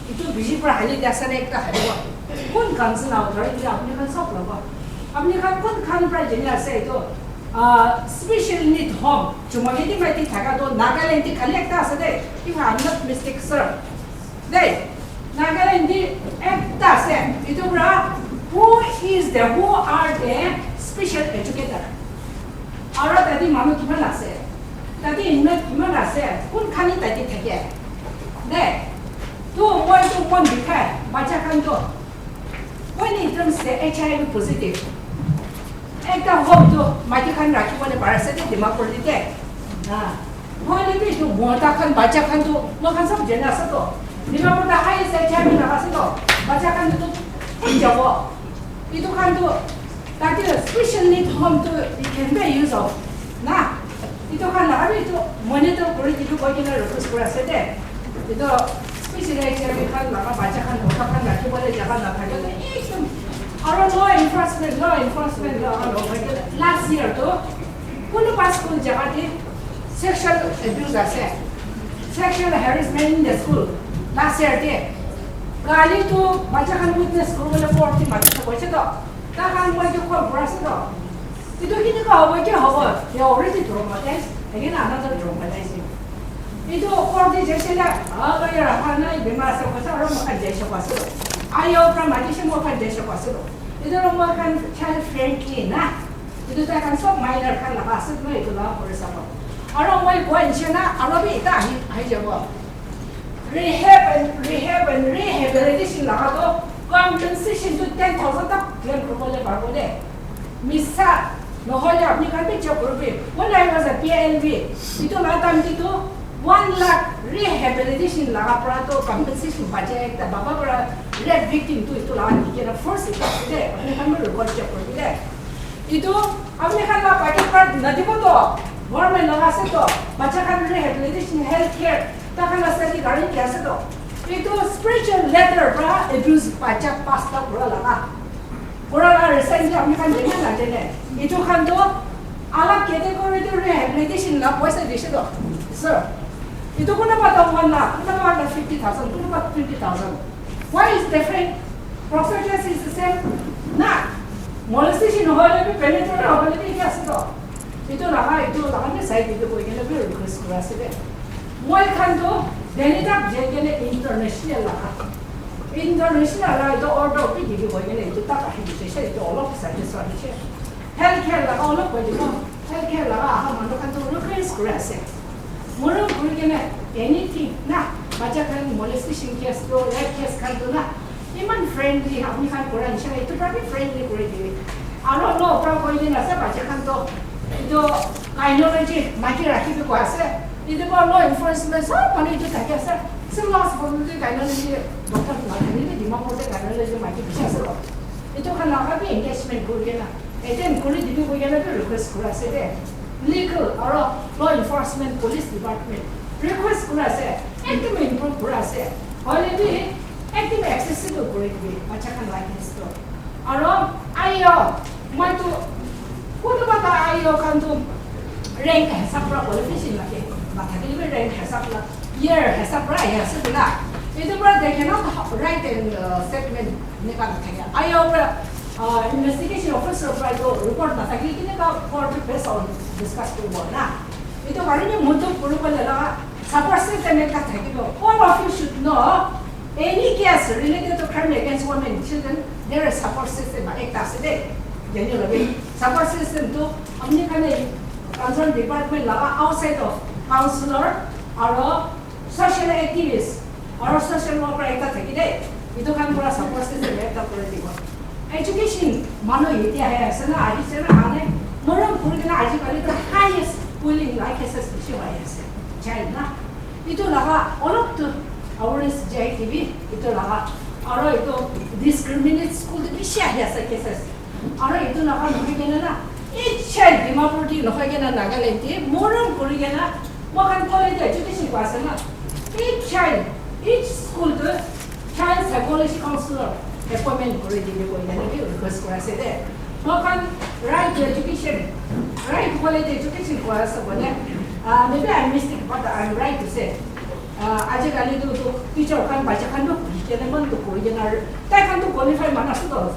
etu biji para hali de ase ne ekta hali bo. Kun council authority apni khan sob logo. Apni khan kun khan para jeni ase etu, ah, special need home. Chuma ke di mai di thaka to Nagaland di khali ekta ase de. If I am not mistake, sir. De, Nagaland di ekta ase. Etu para who is the, who are the special educator? Aro tadi manu kiman ase? Tadi inmate kiman ase? Kun khan tadi thake? De, tu moi tu mon bikhai, bacha khan to. Moi ni ekdum se H I V positive. Ekta hope tu maiki khan rakhi bole pare ase de Dimapur te. Ha. Moi ni bi tu mota khan, bacha khan tu, moi khan sob jana ase to. Dimapur ta highest H I V na ase to. Bacha khan tu kun jabo. Etu khan tu, tadi special need home tu, it can be use of. Na, etu khan laga bi etu monitor kuri dibi koi kena request kuri ase de. Etu special H I V khan laga bacha khan, mota khan rakhi bole jaga na thake to ekdum. Aro law enforcement, law enforcement, law, law, last year to, kunuba school jaga te sexual abuse ase, sexual harassment in the school last year te. Kali to bacha khan witness kuri bole court te mati to koise to. Ta khan moi ke call kura ase to. Etu kenika hobo, kya hobo? They are already traumatized. Again, another traumatizing. Etu court te jaise na, ah, lawyer aha nai, bimar ase koise, aro moi khan jaise koise. Ayo pra mati se moi khan jaise koise. Etu aro moi khan child friendly na. Etu tai khan sob minor khan laga ase, moi etu laga kuri sabo. Aro moi koa nisina, aro bi eta ahi, ahi jabo. Rehab and, rehab and rehabilitation laga to compensation to ten thousand tak claim kuribole paribo de. Misa nohoile apni khan bi check kuribi. When I was a P I L V, etu laga time te to one lakh rehabilitation laga para to compensation bacha ekta baba para rape victim to etu laga dikhe na first ekta ase de. Apni khan bi record check kuribi de. Etu apni khan la pocket para nadibo to, government laga ase to, bacha khan rehabilitation, health care, ta khan la study gari ki ase to. Etu spiritual letter para abuse bacha pasta kura laga. Kura la recently apni khan jane na jane. Etu khan to alag category to rehabilitation la poisa dise to. Sir, etu kunuba to one lakh, kunuba to fifty thousand, kunuba twenty thousand. Why is different? Procedure is the same. Na, molestation hoile bi, penetrate hoile bi, etu ase to. Etu laga, etu laga bi side etu koi kena bi request kura ase de. Moi khan to Delhi tak jai kena international laga, international laga etu order bi dikhi koi kena etu tak ahi dise, etu olop satisfy dise. Health care laga olop koi dibo. Health care laga aha manu khan to request kuri ase. Morom kuri kena anything na, bacha khan molestation case to, rape case khan to na, Iman friendly, apni khan kora nisina etu para bi friendly kuri dibi. Aro law para koi kena ase, bacha khan to etu gynaecology maiki rakhi bi koi ase. Etu para law enforcement sob manu etu thaki ase. Civil hospital te gynaecology doctor nathaki bi Dimapur te gynaecology maiki bishi ase lo. Etu khan laga bi engagement kuri kena attend kuri dibi koi kena bi request kura ase de. Legal aro law enforcement, police department request kura ase, ekdum improve kura ase. Hoile bi ekdum accessible kuri dibi bacha khan license to. Aro ayo, moi tu kunuba ta ayo khan tu rank hisab pra qualification lage, nathakile bi rank hisab pra, year hisab pra ahi ase tu na. Etu pra dekhe na, right and, uh, statement enika nathake. Ayo pra, uh, investigation officer pra etu report nathakile kineka court based on discuss kuribo na. Etu karone moi tu kuribo laga support system ekta thakibo. All of you should know, any case related to crime against women and children, there is support system ekta ase de. Jani lobi support system tu apni khan concern department laga outside of counselor aro social activist aro social worker ekta thaki de. Etu khan pura support system ekta kuri dibo. Education manu yate ahi ase na, ahi ase na, ane morom kuri kena aji kali to highest bullying like cases bishi hoi ase. Child na. Etu laga olop tu awareness jai dibi, etu laga. Aro etu discriminate school tu bishi ahi ase cases. Aro etu laga nohoi kena na, each child Dimapur te nohoi kena Nagaland te morom kuri kena, moi khan college te education koi ase na, each child, each school tu child psychology counselor appointment kuri dibi koi kena bi request kuri ase de. Moi khan right to education, right quality education koi ase bole, uh, maybe I'm mistake, but I'm right to say, uh, aji kali tu, tu teacher khan bacha khan tu kuri kena man tu kuri kena tai khan tu qualify man ase to.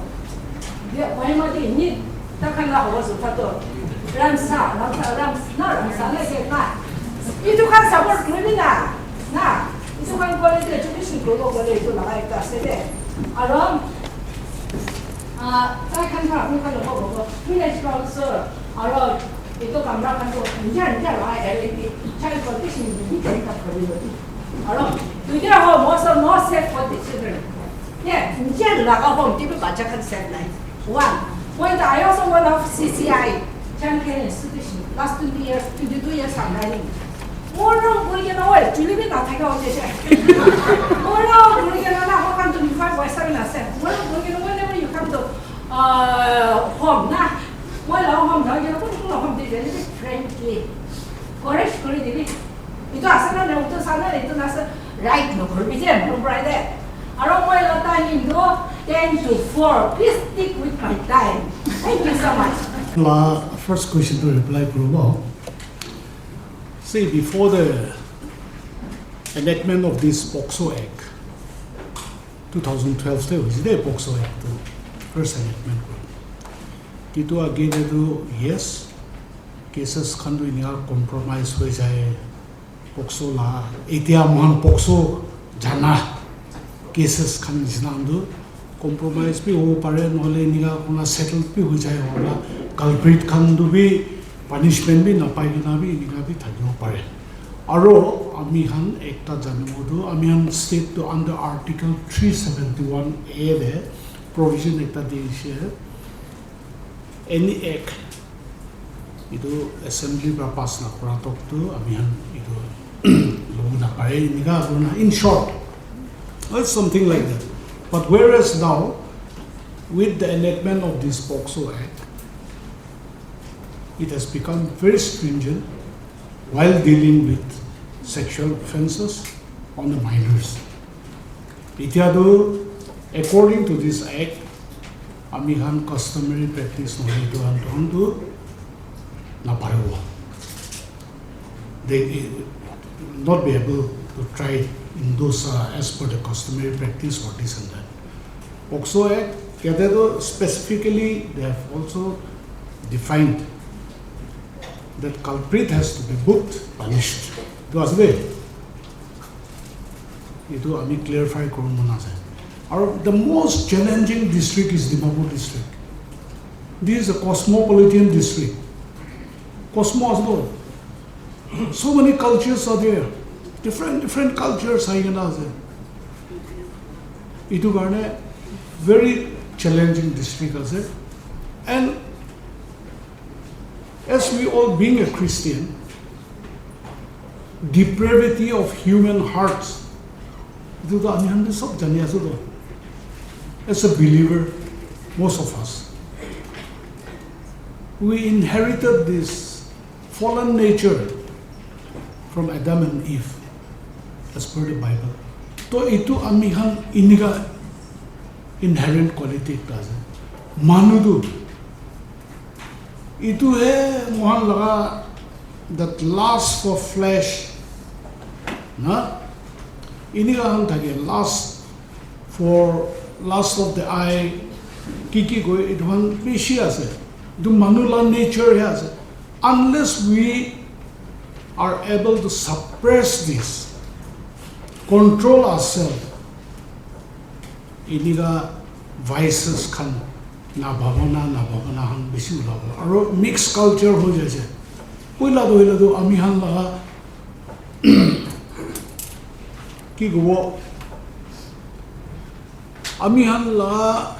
Dia, Kohima di ni, ta khan la hawa su ta to. Ramsa, Ramsa, Ramsa, na Ramsa na se na. Itu khan support kuri na. Na, itu khan quality education kuri bo kore itu laga ekta ase de. Aro, ah, ta khan ka, ni khan lo ko ko. Village council, aro, itu kamra khan to, nja, nja la, L A P, child protection, ni khan ka kuri lo. Aro, duita ho, most of, most safe for the children. Yeah, nje laga home, tibi bacha khan safe nai. One, when the I also one of C C I, Chan Khan institution, last twenty years, twenty-two years I'm running. Morom kuri kena, oi, chuli bi na thaka hote se. Morom kuri kena na, how come twenty-five by seven ase? Morom kuri kena, whenever you come to, uh, home, na, moi la home, na, you know, home, they very friendly. Encourage kuri dibi. Itu ase na, itu ase na, itu na ase, right no kuri bi je, no right de. Aro moi la time do ten to four. Please stick with my time. Thank you so much. La first question to reply kuribo. See, before the enactment of this POCSO Act, two thousand twelve te hoise de POCSO Act to first enactment kuri. Itu age te tu, yes, cases khan tu inika compromise hoi jai, POCSO la, etia mohan POCSO jana cases khan nisina khan tu compromise bi hobo pare, nohole inika kurna settle bi hoi jai, hola culprit khan tu bi punishment bi napai kena bi inika bi thakibo pare. Aro ami khan ekta janibo tu, ami khan state tu under Article three seventy-one A de provision ekta di ase, any act itu assembly pra pass na kura tok tu ami khan itu lobo na pare, inika kurna, in short, it's something like that. But whereas now, with the enactment of this POCSO Act, it has become very stringent while dealing with sexual offences on the minors. Etia tu, according to this act, ami khan customary practice nohoi tu khan tu naparibo. They will not be able to try in those, uh, as per the customary practice or this and that. POCSO Act, yate tu specifically they have also defined that culprit has to be booked, punished. Itu ase de? Itu ami clarify kuru mon ase. Aru the most challenging district is Dimapur district. This is a cosmopolitan district. Cosmos, no? So many cultures are there. Different, different cultures ahi kena ase. Itu karne Very challenging district ase. And as we all being a Christian, depravity of human hearts, etu tu ami khan bi sob jani ase to. As a believer, most of us, we inherited this fallen nature from Adam and Eve, as per the Bible. To etu ami khan inika inherent quality ekta ase. Manu tu etu he mohan laga that lust for flesh, na? Inika khan thake, lust for lust of the eye, ki ki koi, etu khan bishi ase. Etu manu la nature he ase. Unless we are able to suppress this, control ourselves, inika vices khan, na bhabana, na bhabana khan bishi ulabo. Aro mixed culture hoi jaise. Poila to hoile to ami khan laga ki kobo, ami khan la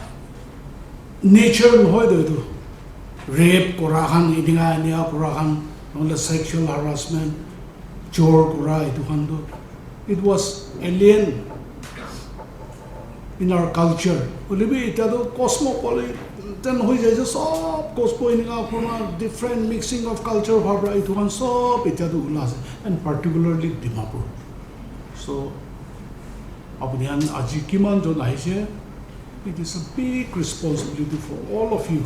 nature nohoi to etu. Rape kora khan, inika inika kora khan, nohole sexual harassment, chor kora etu khan to, it was alien in our culture. Hoile bi etia to cosmopolitan hoi jaise, sob cosmo inika kora, different mixing of culture bhab ra etu khan sob etia to ula ase, and particularly Dimapur. So apuni khan aji kiman jon ahise, it is a big responsibility for all of you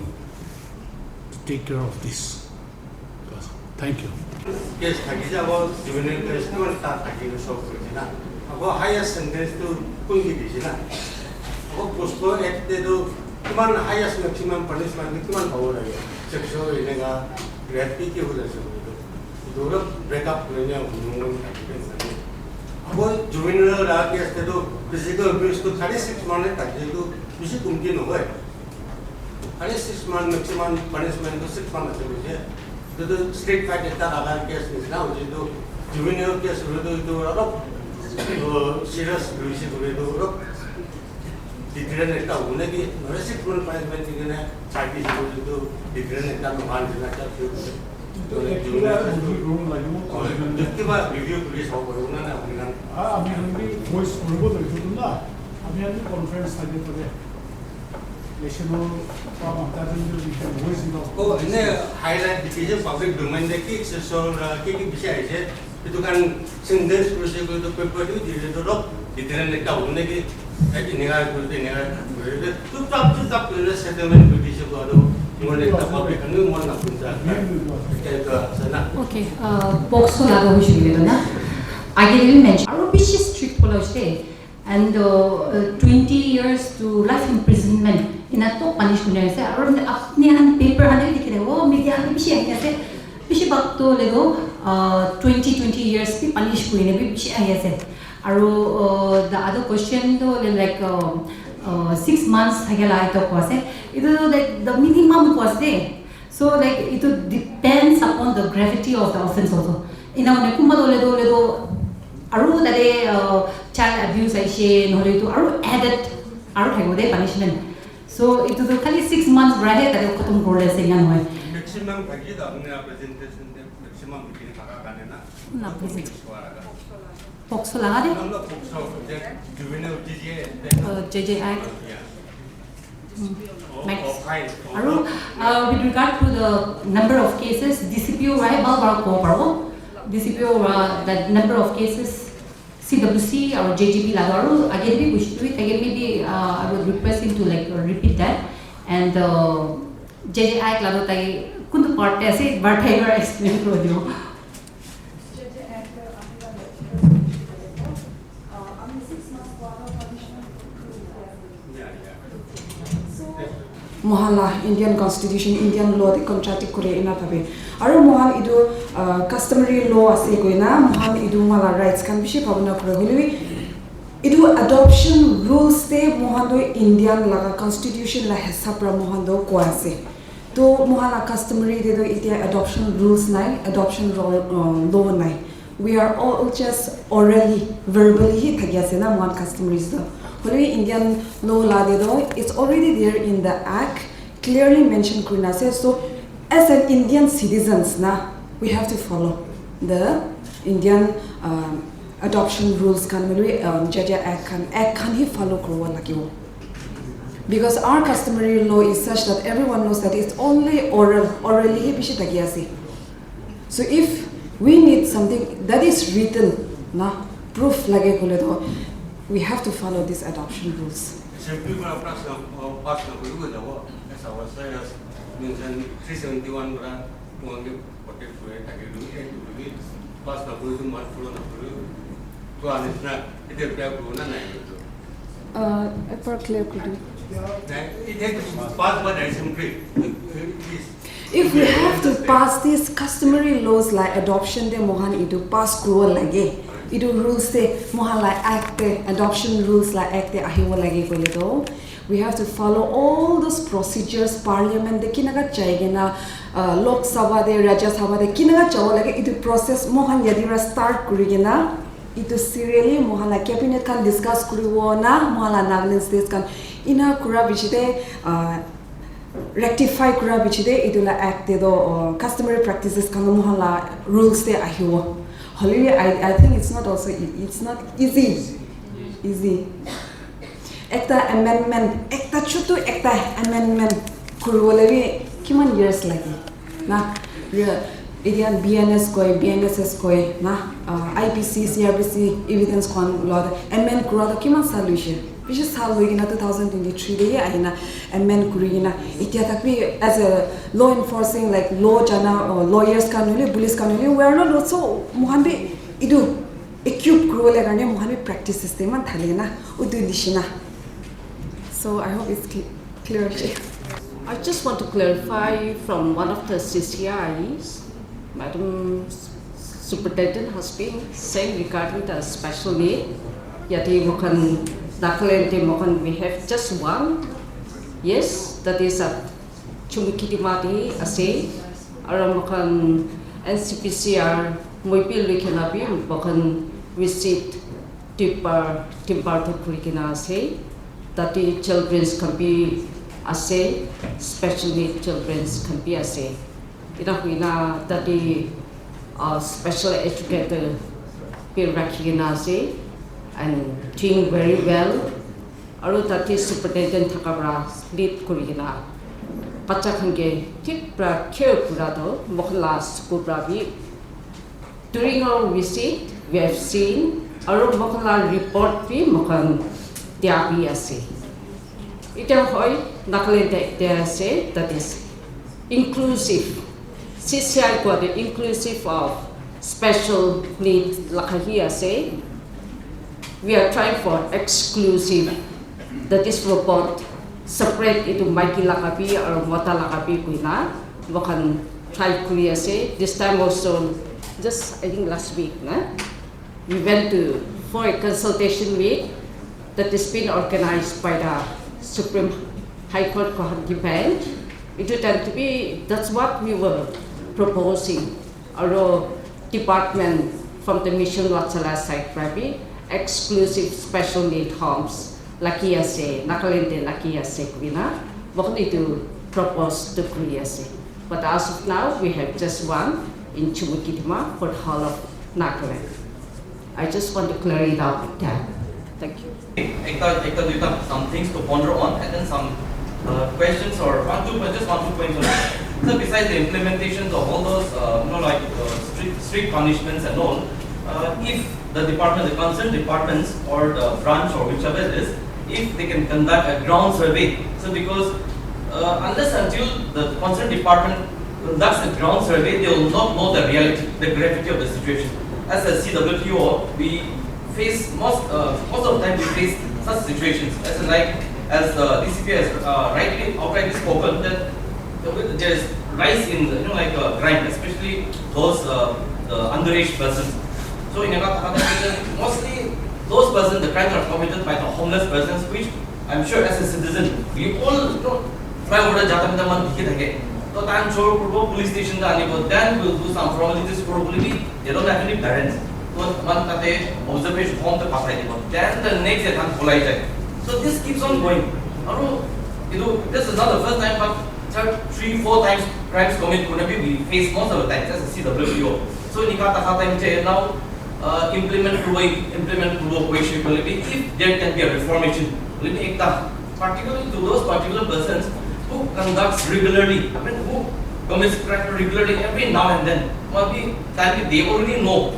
to take care of this. Thank you. Case thaki je, ago juvenile case kiman ta thaki je solve kuri je na. Ago highest sentence tu kun ki di je na. Ago POCSO Act te tu kiman highest maximum punishment tu kiman pabo lage. Sexual eneka rape ki ki hoi jaise. Etu olop break up kuri kena hoi jabo thaki kena thaki. Ago juvenile la case te tu physical abuse tu thirty six month thaki tu bishi kumti nohoi. Khali six month maximum punishment tu six month ase koise. Etu tu street fight ekta laga case nisina hoise, etu juvenile case hoile tu etu olop, uh, serious hoise koile tu olop deterrent ekta hobo naki, nohole six month punishment di kena thirty hoise koile tu deterrent ekta nohoa nisina ekta feel hoise. Etu actually juvenile case tu, review kuri sabo paribo na, na apni khan? Ah, ami khan bi voice kuribo to etu tu na, ami khan bi conference thaki pare. National, uh, that will be the voice in the Oh, ene highlight dikhi je public domain te ki sexual, uh, ki ki bishi ahise. Etu khan sentence kuri se koi to paper tu dile to log deterrent ekta hobo naki. Ek eneka kuri de, eneka kuri de. Chup chap, chup chap kuri de settlement kuri dise to aru mon ekta public khan mon na kunja. Ekta ekta ase na. Okay, uh, POCSO laga hoise koile to na. Age te bi mention. Aru bishi strict hola hoise. And uh, uh, twenty years to life imprisonment ena to punish kuri ase. Aru apni khan paper khan te dikhi thakibo, media khan te bishi ahi ase. Bishi bhag to hoile to uh, twenty, twenty years bi punish kuri kena bi bishi ahi ase. Aru uh, the other question to hoile like uh, uh, six months thaki la etu koi ase. Etu like the minimum koi ase. So like it depends upon the gravity of the offense also. Ena hoine kunba to hoile to hoile to aru tate uh, child abuse aise nohole to aru added aru thakibo de punishment. So etu to khali six months para he tate khatam kuri ase ena nohoi. Maximum thaki to apni presentation te maximum bikini thaka karne na. Na, please. POCSO laga de? No, no, POCSO, the juvenile J J, the Uh, J J Act. Yeah. Mm. Or, Max. Or fine. Aru, uh, with regard to the number of cases, D C P O right, bal bal ko paro. D C P O, uh, the number of cases, C W C or J G B laga aru, again, we wish to it, again, maybe, uh, I would request him to, like, uh, repeat that. And, uh, J J Act laga tai kuntu part te ase, but I will explain to you. Mohan la Indian constitution, Indian law te contradict kore ena bhabe. Aru mohan etu, uh, customary law ase koina, mohan etu mohan la rights khan bishi bhabna kore. Hoile bi etu adoption rules te mohan tu Indian laga constitution la hisab para mohan tu koi ase. To mohan la customary te tu etia adoption rules nai, adoption ro-, uh, law nai. We are all just orally, verbally hi thaki ase na, mohan customaries tu. However, Indian law la de do, it's already there in the act, clearly mentioned kurina ase. So, as an Indian citizens na, we have to follow the Indian um, adoption rules khan, hoilebi, um, Jaja Act khan, Act khan hi follow kuribo lagibo. Because our customary law is such that everyone knows that it's only oral, orally hi bishi thaki ase. So if we need something that is written, na, proof lage kole to, we have to follow these adoption rules. Assembly পৰা পাছ পাছ নকৰিব যাব, এছ আৰ এছ মেনশ্যন থ্ৰী ছেভেণ্টি ওৱান পৰা তোমালোকে প্ৰটেক্ট কৰি থাকিলো, এইটো বুলি পাছ নকৰিলো, মাত পূৰণ নকৰিলো, কোৱা নিচিনা এতিয়া বেয়া পুৰণা নাই কিন্তু। Uh, এবাৰ ক্লিয়াৰ কৰি দিওঁ। নাই, এতিয়া পাছ বা এছেম্বলি If we have to pass these customary laws like adoption de mohan itu pass kuro lage, itu rules de mohan la act de, adoption rules la act de ahibo lage koile to, we have to follow all those procedures, parliament de kinaka jai kena, uh, Lok Sabha de, Rajya Sabha de kinaka jabo lage, itu process mohan yadi ra start kuri kena, itu serially mohan la cabinet khan discuss kuribo na, mohan la Nagaland states khan ina kura bichi de, uh, rectify kura bichi de itu la act de do, uh, customary practices khan mohan la rules de ahibo. However, I, I think it's not also e- it's not easy. Easy. Ekta amendment, ekta chutu ekta amendment kuribole bi kiman years lagi. Na, yeah, etia B N S koi, B N S S koi, na, uh, I P C, C R P C evidence khan lo amend kura to kiman sal hoishe. Bishi sal hoi kena two thousand twenty-three de hi ahina amend kuri kena etia tak bi as a law enforcing, like, law jana, uh, lawyers khan hoile, police khan hoile, we are not also mohan bi itu equip kuribole karne mohan bi practices de iman thale na utu nishina. So I hope it's cl- clear. I just want to clarify from one of the C C Is, Madam Superintendent has been saying regarding the special need. Yate moikhan Nagaland te moikhan we have just one. Yes, that is at Chumukedima te ase. Aru moikhan N C P C R moi bi lui kena bi moikhan visit Timber, timber tu kuri kena ase. Tate childrens khan bi ase, special need childrens khan bi ase. Ena hoina tate uh, special educator bi rakhi kena ase and doing very well. Aru tate superintendent thaka para lead kuri kena bacha khan ke thik para care kura toh moikhan la school para bi During our visit, we have seen aru moikhan la report bi moikhan dia bi ase. Etiya hoi Nagaland te etiya ase, that is inclusive. C C I kowa te inclusive of special need laga hi ase. We are trying for exclusive, that is for both separate itu maiki laga bi aru mota laga bi koina moikhan try kuri ase. This time also, just I think last week, na, we went to for a consultation meet that is been organized by the Supreme High Court Guwahati Bench. Itu time to be, that's what we were proposing. Aru department from the Mission Vatsala side para bi exclusive special need homes lagi ase, Nagaland te lagi ase koina moikhan etu propose to kuri ase. But as of now, we have just one in Chumukedima for the whole of Nagaland. I just want to clear it up with that. Thank you. Ekta, ekta, duita, some things to ponder on, and then some uh, questions or one, two, just one, two points on it. So besides the implementations of all those, uh, you know, like uh, strict, strict punishments and all, uh, if the department, the concerned departments or the branch or whichever it is, if they can conduct a ground survey. So because uh, unless until the concerned department conducts a ground survey, they will not know the reality, the gravity of the situation. As a C W T O, we face most, uh, most of the time we face such situations. As in, like as the D C P has uh, rightly outrightly spoken that there is rise in, you know, like uh, crime, especially those uh, the underage persons. So in Naga, mostly those persons, the crimes are committed by the homeless persons, which I'm sure as a citizen, we all, you know, flyover jata mita man dikhi thake. To time chor kurbo police station ta anibo, then we'll do some formalities kuro bole bi, they don't have any parents. To man tate observation home te pathai dibo. Then the next day tan kholai jai. So this keeps on going. Aru, you know, this is not the first time, but third, three, four times crimes commit kuri na bi we face most of the time as a C W P O. So, enika thaka time te now, uh, implement kuribo, implement kuribo koise koile bi, if there can be a reformation, koile bi ekta, particularly to those particular persons who conducts regularly, I mean, who commits crime regularly every now and then, maybe that they already know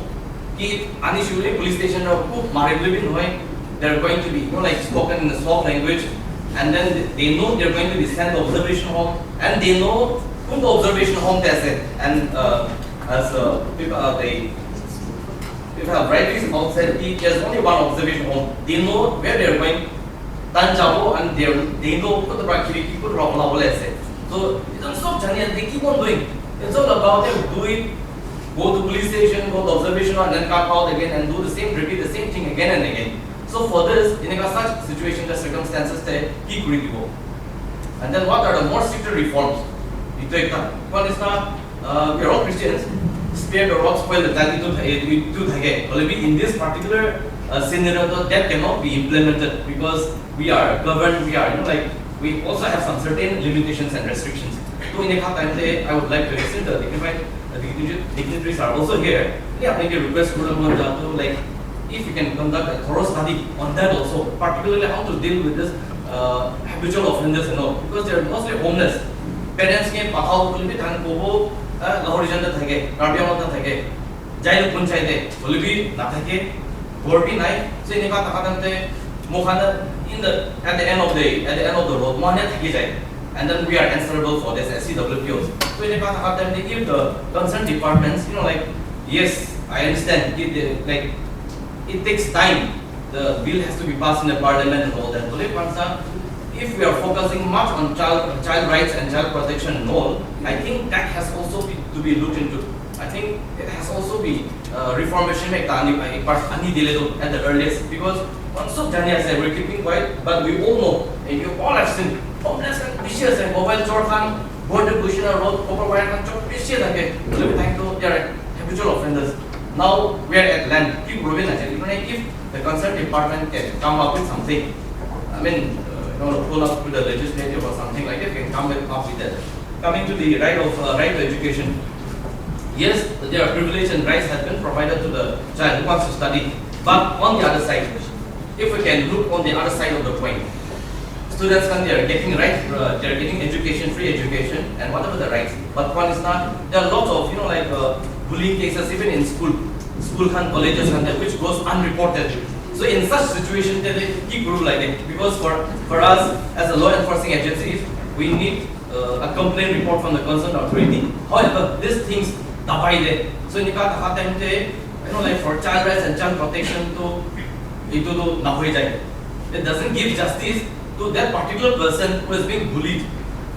ki ani shule police station ra ko mare bole bi nohoi, they're going to be, you know, like, spoken in a soft language, and then they know they're going to be sent to observation home, and they know kun observation home te ase, and, uh, as, uh, people, uh, they, people have rightly said ki there's only one observation home. They know where they're going. Tan jabo and they, they know kut pra khiriki kut pra ola bole ase. So, it's all jani and they keep on doing. It's all about them do it, go to police station, go to observation and then come out again and do the same, repeat the same thing again and again. So for this, in a such situation, the circumstances te ki kuri dibo. And then what are the more stricter reforms? Ito ekta, one is not, uh, we are all Christians, spare the rod, spoil the child, itu tha-, itu thake. However, in this particular, uh, scenario, that cannot be implemented because we are governed, we are, you know, like, we also have some certain limitations and restrictions. So in a time te, I would like to extend the dignified, the dignity-, dignitaries are also here. They are making request to the, like, if you can conduct a thorough study on that also, particularly how to deal with this, uh, habitual offenders and all, because they are mostly homeless. Parents ke pathao kuli bi than kobo, uh, Lahori janda thake, Karbi Anglong thake, jail kun chaite, kuli bi na thake, ghor bi nai. So enika thaka time te, moikhan in the, at the end of the, at the end of the road, moikhan thaki jai. And then we are answerable for this as C W P Os. So enika thaka time te, if the concerned departments, you know, like, yes, I understand, it, uh, like, it takes time. The bill has to be passed in the parliament and all that. But if, if we are focusing much on child, child rights and child protection and all, I think that has also be, to be looked into. I think it has also be, uh, reformation ekta ani, uh, ek baar ani dile to at the earliest, because once of jani ase, we're keeping quiet, but we all know, and you all have seen, homeless khan bishi ase, mobile chor khan, board te bushi na road, copper wire khan chor bishi thake, hoile bi thank you, they are habitual offenders. Now we are at land, ki problem ase, even if the concerned department can come up with something, I mean, uh, you know, pull up to the legislative or something like that, can come with, up with that. Coming to the right of, uh, right to education, yes, there are privilege and rights has been provided to the child who wants to study. But on the other side, if we can look on the other side of the coin, students, when they are getting right, uh, they are getting education, free education, and whatever the rights. But one is not. There are lots of, you know, like, uh, bullying cases even in school, school khan, colleges khan, which goes unreported. So in such situation, they, they keep rule like that, because for, for us as a law enforcing agencies, we need, uh, a complaint report from the concerned authority. However, these things dabai de. So in the time, you know, like, for child rights and child protection, to itu to na hoi jai. It doesn't give justice to that particular person who is being bullied.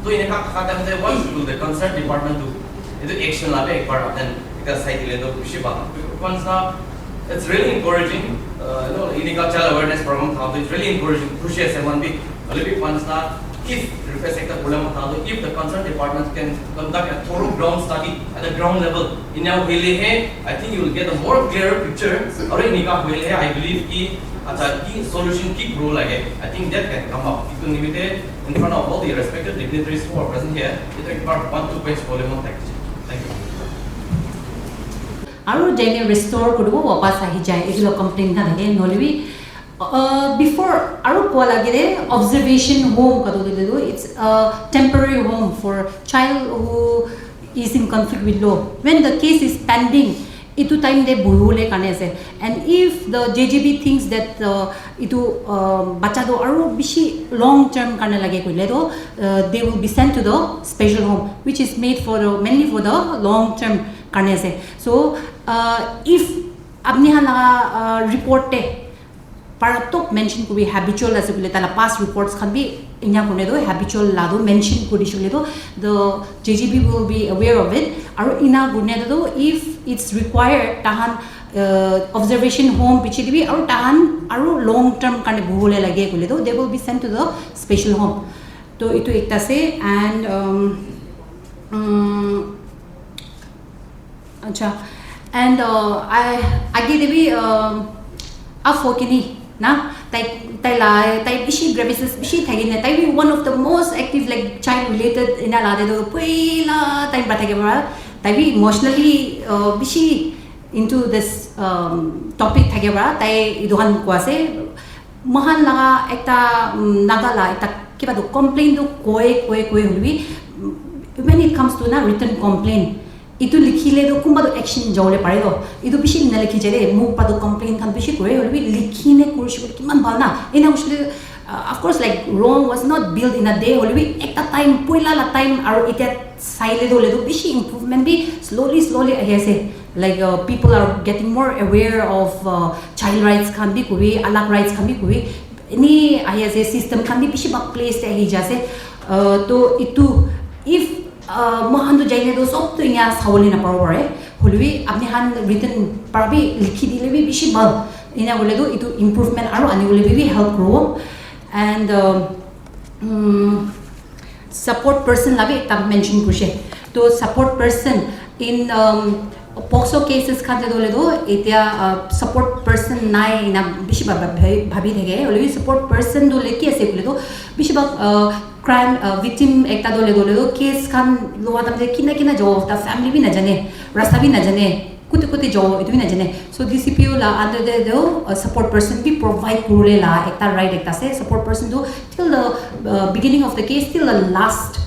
So in the time, what should the concerned department do? Itu action la be ek baar then ekta sai dile to bishi bhal. Once now, it's really encouraging. Uh, you know, enika child awareness program tha, it's really encouraging. Khushi ase mon bi. Hoile bi once now, if request ekta problem tha, if the concerned department can conduct a thorough ground study at the ground level, in a way, hey, I think you will get a more clearer picture. Aru enika hoile, I believe ki, acha, ki solution ki grow lage. I think that can come up. Itu nimite, in front of all the respected dignitaries who are present here, itu ek baar one two points problem on that. Thank you. Aru jaine restore kuribo, wapas ahi jai, etu la complaint na thake, nohole bi, uh, before aru koa lage de, observation home katu de do, it's a temporary home for child who is in conflict with law. When the case is pending, itu time de buhibole karne ase. And if the J J B thinks that, uh, itu, uh, bacha tu aru bishi long term karne lage koile to, uh, they will be sent to the special home, which is made for the, mainly for the long term karne ase. So, uh, if apni khan laga, uh, report te para top mention kuri habitual ase koile, tala past reports khan bi inya kune to habitual la to mention kuri shule to the J J B will be aware of it. Aru ina kune to if it's required, tahan, uh, observation home piche dibi aru tahan aru long term karne buhibole lage koile to they will be sent to the special home. To itu ekta ase and, um, um, acha, and, uh, I, age de bi, um, afokini na, tai, tai la tai bishi grievances bishi thaki na tai bi one of the most active like child related ena la te toh poila time pa thaki para tai bi emotionally uh, bishi into this um, topic thaki para tai etu khan koa ase mohan laga ekta um, naga la ekta kiba tu complain tu koi koi koi hoilebi when it comes to na written complaint itu likhile tu kunba tu action jawole pare to itu bishi na likhi jai de muk pa tu complain khan bishi kore hoilebi likhi ne kuri shikole kiman bhal na ena hoisile uh, of course like Rome was not built in a day hoilebi ekta time poila la time aru etia saile tu hoile tu bishi improvement bi slowly slowly ahi ase like uh, people are getting more aware of uh, child rights khan bi kuri alag rights khan bi kuri eni ahi ase system khan bi bishi bhag place te ahi jai ase uh, to itu if uh, mohan tu jaine tu sob tu inya sawole na pabo pare hoilebi apni khan written para bi likhi dile bi bishi bhal ena hoile tu itu improvement aru ani hoile bi help kuribo and um, um, support person la bi ekta mention kurise to support person in um, POCSO cases khan te dole do etia uh, support person nai na bishi bhab- bhab- bhabi thake hoile bi support person dole ki ase kule do bishi bhag uh, crime uh, victim ekta dole dole do case khan lowa tam de kina kina jo ta family bi na jane rasta bi na jane kuti kuti jo itu bi na jane so DCPO la under de do uh, support person bi provide kurule la ekta right ekta ase support person do till the uh, beginning of the case till the last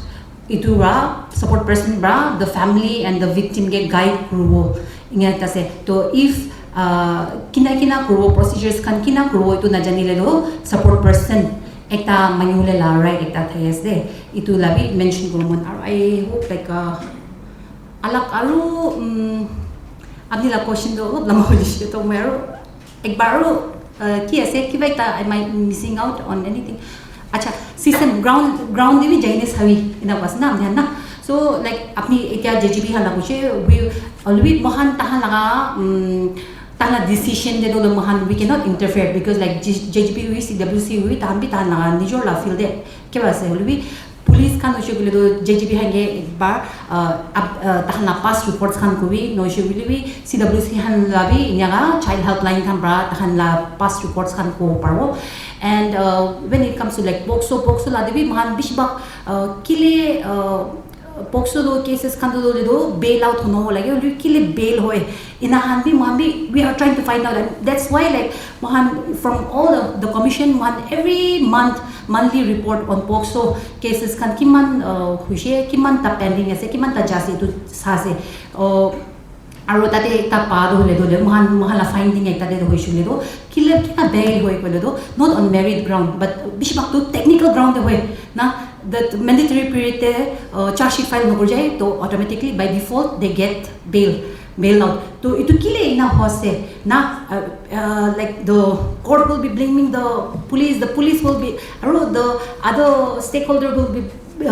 itu ra support person ra the family and the victim ke guide kuribo inga ekta ase to if uh, kina kina kuribo procedures khan kina kuribo itu na janile do support person ekta manu le la right ekta thai ase itu la bi mention kuribo mon aru I hope like uh, alak aru um, apni la question do olop lama hoise to moi aru Ekbar aru uh, ki ase kiba ekta am I missing out on anything? Acha system ground ground de bi jaine sabi ena koa ase na dhyan na. So like apni etia JGB khan la kuche we already mohan tahan laga um, tahan la decision de do mohan we cannot interfere because like JGB hui CWC hui tahan bi tahan laga nijor la field de kiba ase hoilebi police khan hoishe koile toh JGB khan ke ekbar uh, up- uh, tahan la past reports khan kobi nohoishe koile bi CWC khan la bi eneka child helpline khan pra tahan la past reports khan kobo paribo and uh, when it comes to like POCSO POCSO la de bi mohan bishi bhag uh, kile uh, POCSO lo cases khan toh hoile toh bail out hono lage hoile kile bail hoy ena khan bi mohan bi we are trying to find out and that's why like mohan from all the, the commission mohan every month monthly report on POCSO cases khan kiman uh, hoishe kiman ta pending ase kiman ta jase etu sa ase uh, aru tate ekta pa toh hoile toh mohan mohan la finding ekta te toh hoishe koile toh kile kina bail hoi koile toh not on merit ground but bishi bhag toh technical ground te hoi na that mandatory period te uh, charge sheet file nokori jai toh automatically by default they get bail bail out to itu kile ena hoise na uh, uh, like the court will be blaming the police the police will be aru the other stakeholder will be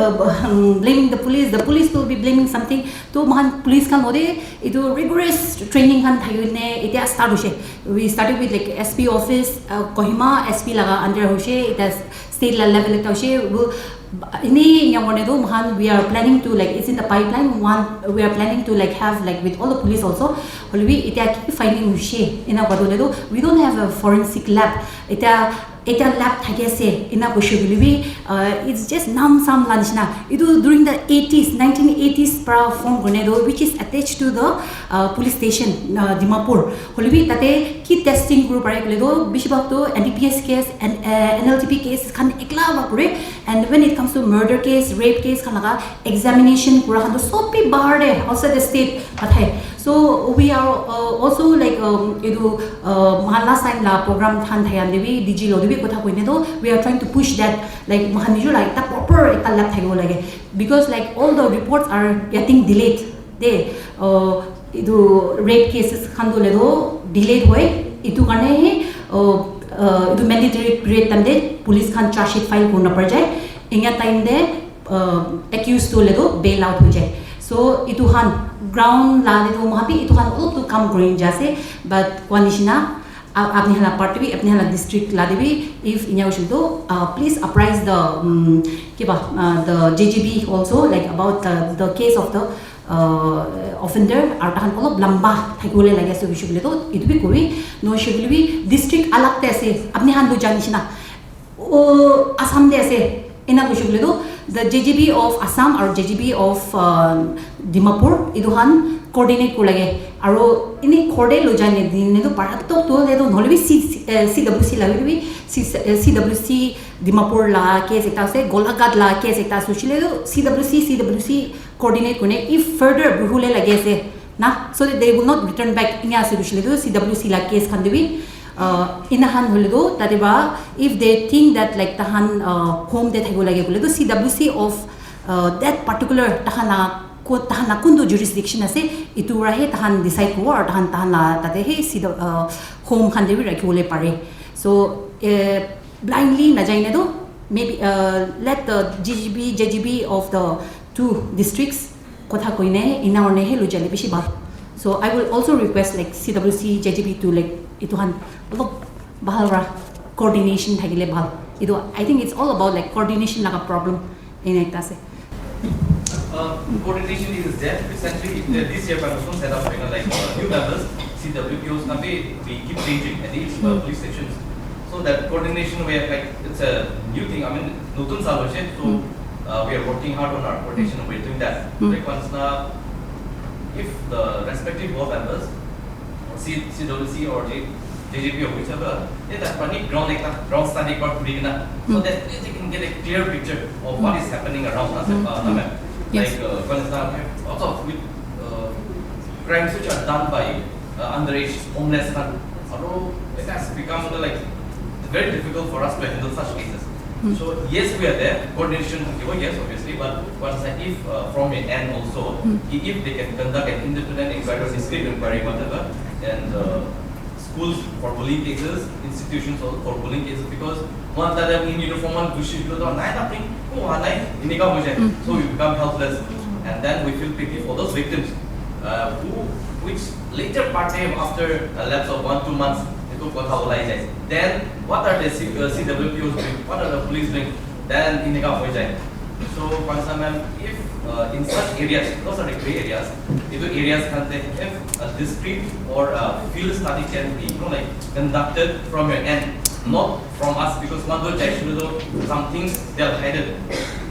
uh, um, blaming the police the police will be blaming something to mohan police khan ode itu rigorous training khan thaki ne etia start hoise we started with like SP office uh, Kohima SP laga under hoise eta state la level ekta hoise will ini yang one do mohan we are planning to like it's in the pipeline one we are planning to like have like with all the police also hoilebi etia ki finding hoise ena kotole do we don't have a forensic lab eta eta lab thaki ase ena koishe koile bi uh, it's just nam sam la nishina itu during the eighties nineteen eighties pra form kurne do which is attached to the uh, police station uh, Dimapur hoilebi tate ki testing group are koile do bishi bhag to NDPS case and uh, NLTP case khan ekla ba kure and when it comes to murder case rape case khan laga examination kura khan to sob bi bahar de outside the state pathai so we are uh, also like um, etu uh, mohan last time la program khan thaya de bi DG lo de bi kotha koine to we are trying to push that like mohan nijor la ekta proper ekta lab thakibo lage because like all the reports are getting delayed de uh, etu rape cases khan to le to delayed hoi etu karne uh, uh, etu mandatory period time de police khan charge sheet file kurna par jai enga time de uh, accused to le to bail out hoi jai so itu khan ground la de to mohan bi itu khan olop to kam kuri jase but kwa nishina uh, apni hala part bi apni hala district la de bi if inya ushul to uh, please apprise the um, kiba uh, the JGB also like about the, the case of the uh, offender aru tahan olop lamba thakibole lagi ase hoishe koile to itu bi kuri nohoishe koile bi district alag te ase apni khan to janishina Oh, Assam te ase. Ena kuishe koile tu, the J G B of Assam aru J G B of, uh, Dimapur, etu khan coordinate kuri lage. Aru ene khor te lo jai ne dine tu para tok tu le tu nohole bi C, eh, C W C la bi, C, eh, C W C Dimapur la case ekta ase, Golaghat la case ekta ase, hoishe le tu C W C, C W C coordinate kuri ne, if further buhule lage ase na, so that they will not return back. Ena ase hoishe le tu C W C la case khan te bi, uh, ena khan hole tu, tate ba, if they think that, like, tahan, uh, home te thakibo lage koile tu, C W C of, uh, that particular tahan la ko, tahan la kuntu jurisdiction ase, itu para he tahan decide kuribo aru tahan, tahan la tate he sida, uh, home khan te bi rakhi bole pare. So, uh, blindly na jai na tu, maybe, uh, let the G G B, J G B of the two districts kotha koine ena hoine he lujale bishi bhal. So I will also request, like, C W C, J G B to, like, itu khan olop bhal para coordination thakile bhal. Itu, I think it's all about, like, coordination laga problem ena ekta ase. Uh, coordination is there. Recently, the, this year, Pakistan set up, you know, like, uh, new members, C W P Os, na, we, we keep changing at each uh, police stations. So that coordination, we are, like, it's a new thing. I mean, notun saal hoise, so uh, we are working hard on our coordination. We're doing that. Like, once na, if the respective board members, C, C W C or J, J G P or whichever, they that pani ground, like, ground study part kuri kena. So that they can get a clear picture of what is happening around us. Uh, na, ma'am. Yes. Like, uh, for example, lots of with, uh, crimes which are done by uh, underage, homeless khan, aru it has become, like, very difficult for us to handle such cases. So yes, we are there, coordination thakibo, yes, obviously, but once I, if uh, from your end also, i- if they can conduct an independent inquiry or discrete inquiry, whatever, and uh, schools for bullying cases, institutions also for bullying cases, because one time in uniform one gushi to nai, nothing, ko nai, inika ho jai. So we become helpless, and then we feel pity for those victims uh, who, which later part time after a lapse of one two months, itu kotha ulai jai. Then what are the C, uh, C W P Os doing? What are the police doing? Then inika hoi jai. So, Pansa ma'am, if uh, in such areas, those are the gray areas, itu areas khan te, if a discrete or a field study can be, you know, like, conducted from your end, not from us, because mandu jai shuru to some things they are hidden,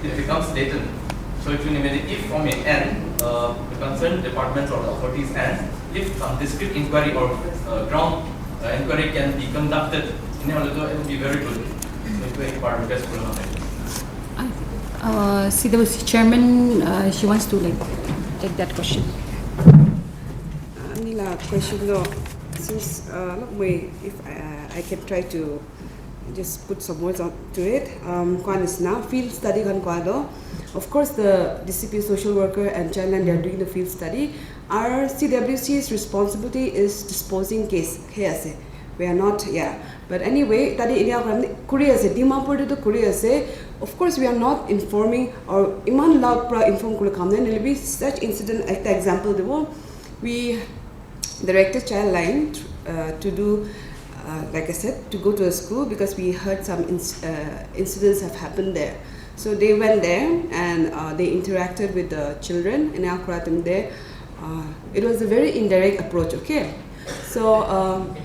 it becomes latent. So, if you need, if from your end, uh, the concerned departments or the authorities end, if some discrete inquiry or uh, ground uh, inquiry can be conducted, it will be very good. So, itu ek bar request kuri na. Uh, C W C chairman, uh, she wants to, like, take that question. Ani la question do, since uh, look, moi, if uh, I can try to just put some words on to it. Um, kwan is now field study kan kwa do. Of course, the D C P social worker and childline, they are doing the field study. Our C W C's responsibility is disposing case. He ase. We are not, yeah. But anyway, tadi ilia khan kuri ase, Dimapur te to kuri ase. Of course, we are not informing or iman loud pra inform kule kam nai. Maybe such incident, ekta example dibo. We directed Childline uh, to do, uh, like I said, to go to a school because we heard some inc- uh, incidents have happened there. So they went there and uh, they interacted with the children in Akuratim there. Uh, it was a very indirect approach, okay? So, um,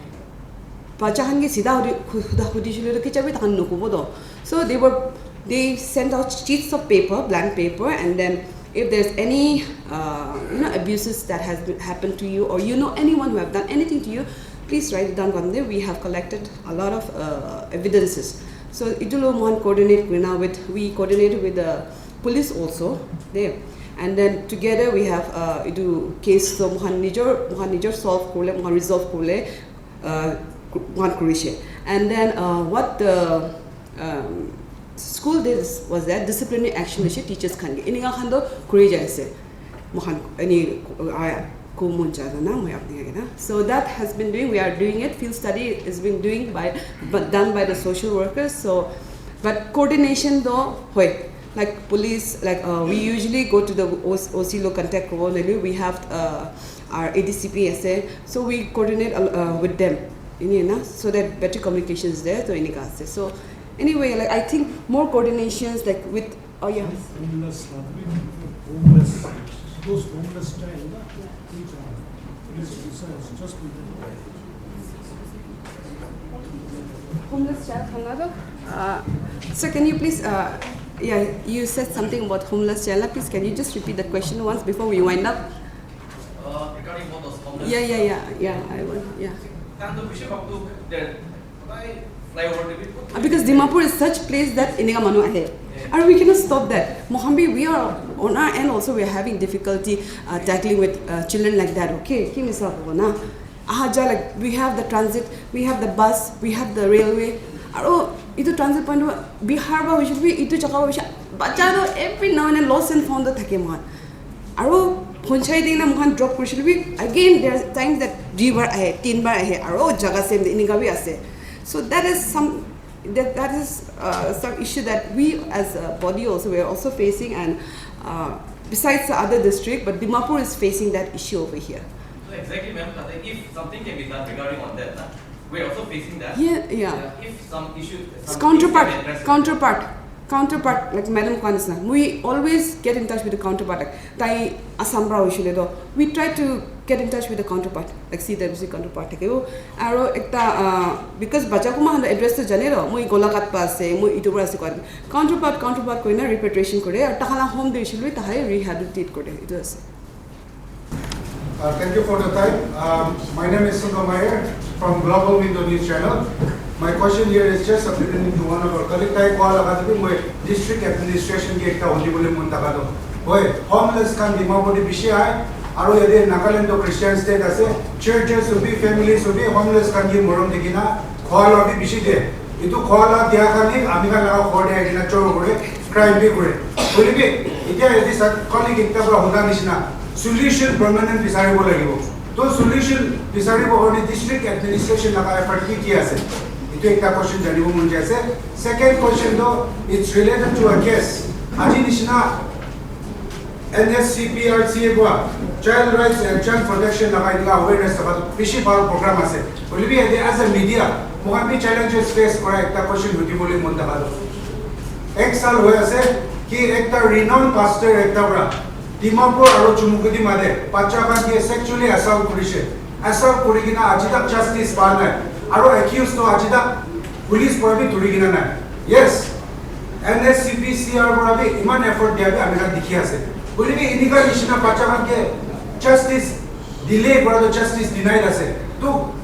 bacha khan ke sida hudi- hu- huda hudi shulu to kicha bhi tahan nokobo do. So they were, they sent out sheets of paper, blank paper, and then if there's any uh, you know, abuses that has been happened to you, or you know anyone who have done anything to you, please write it down. From there, we have collected a lot of uh, evidences. So itulo mohan coordinate kurina with, we coordinate with the police also there, and then together we have uh, idu case to mohan nijor, mohan nijor solve kurle, mohan resolve kurle, uh, mohan kurishe. And then uh, what the um, school did was that disciplinary action she teachers khan ke ininga khan do kuri jai ase. Mohan ani ko mon jada na, moi apni ke na. So that has been doing, we are doing it. Field study is being doing by, but done by the social workers. So, but coordination do hoi, like police, like uh, we usually go to the O C lo contact kobo nali. We have uh, our A D C P ase, so we coordinate uh, with them. Ini na, so that better communication is there. So inika ase. So anyway, like I think more coordinations like with, oh yeah. Homeless, not even homeless, those homeless child, na, each other. It is, it's, it's just been Homeless child khan la toh, uh, sir, can you please, uh, yeah, you said something about homeless child. Please, can you just repeat that question once before we wind up? Uh, regarding about those homeless, Yeah, yeah, yeah, yeah. I want, yeah. Tando bishi bhag tu there, why flyover to be put? Uh, Because Dimapur is such place that enika manu ahe. And we cannot stop that. Mohambi, we are on our end also, we are having difficulty uh, tackling with uh, children like that, okay? Ki misal hobo na? Aha ja, like, we have the transit, we have the bus, we have the railway. Aro itu transit point tu Bihar ba hoishe bi itu jaga ba hoishe bacha tu every now and then lost and found tu thake mohan. Aro phonchai dina mohan drop kurishe bi again there are times that duibar ahe, tinbar ahe, aro jaga same de enika bi ase. So that is some that, that is uh, some issue that we as a body also we are also facing, and uh, besides the other district, but Dimapur is facing that issue over here. So exactly, ma'am, I think if something can be done regarding on that, na, we're also facing that. Yeah, yeah. Yeah, if some issue, It's some counterpart, things can be addressed. Counterpart, counterpart. Like Madam Kwan is na, we always get in touch with the counterpart. Like, tai Assam pra hoishile to, we try to get in touch with the counterpart, like C W C counterpart thake. Aro ekta uh, because bacha kuma handa address to jane lo, moi Golaghat pa ase, moi itu pra ase koi. Counterpart, counterpart koina repatriation kore, aru takhan la home de hoishile bi tahai rehabilitate kore. Itu ase. Uh, thank you for the time. Um, my name is Sundar Mayer from Global Window News Channel. My question here is just a bit into one of our colleague tai koa laga tu moi district administration ke ekta hudi bole mon taka to. Hoi, homeless khan Dimapur te bishi ahe. Aru yate Nagaland to Christian state ase. Churches hobi, families hobi, homeless khan ke morom dikhi na khua loa bi bishi de. Itu khua loa dia khan hi ami khan laga ghor te ahi kena chor kore, crime bi kore. Hoile bi, itya yate sa colleague ekta pra huda nishina, solution permanent bisaribo lagibo. To solution bisaribo karne district administration laga effort ki ki ase? Itu ekta question janibo mon jai ase. Second question to, it's related to a case. Aji nishina N S C P R C A pra child rights and child protection laga enika awareness thaka tu bishi bhal program ase. Hoile bi yate as a media, moikhan bi challenges face kora ekta question hudi bole mon thaka tu. Ek saal hoi ase ki ekta renowned pastor ekta pra Dimapur aro Chumukedima te bacha khan ke sexually assault kurishe. Assault kuri kena aji tak justice pa nai. Aro accused to aji tak police pra bi dhuri kena nai. Yes, N S C P C R pra bi iman effort dia bi ami khan dikhi ase. Hoile bi enika nishina bacha khan ke justice delay kora to justice denied ase. To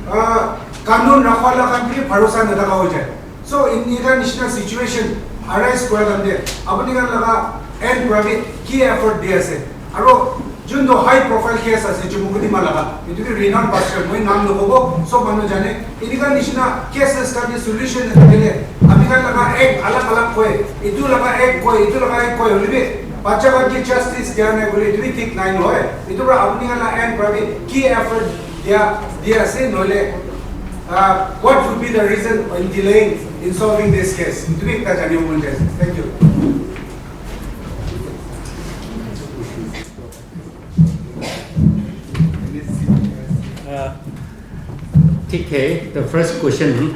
uh, kanun rakhwala khan bi bharosa nathaka hoi jai. So enika nishina situation arise kora time te apuni khan laga end pra bi ki effort di ase? Aro jun to high profile case ase Chumukedima laga, itu bi renowned pastor, moi naam nokobo, sob manu jane. Enika nishina cases khan ke solution nidile, ami khan laga ek alag alag koi, itu laga ek koi, itu laga ek koi, hoile bi bacha khan ke justice dia nai bole itu bi thik nai nohoi. Itu pra apuni khan laga end pra bi ki effort dia, dia ase nohole, uh, what would be the reason in delaying in solving this case? Itu bi ekta janibo mon jai ase. Thank you. Uh, ठीक है, the first question,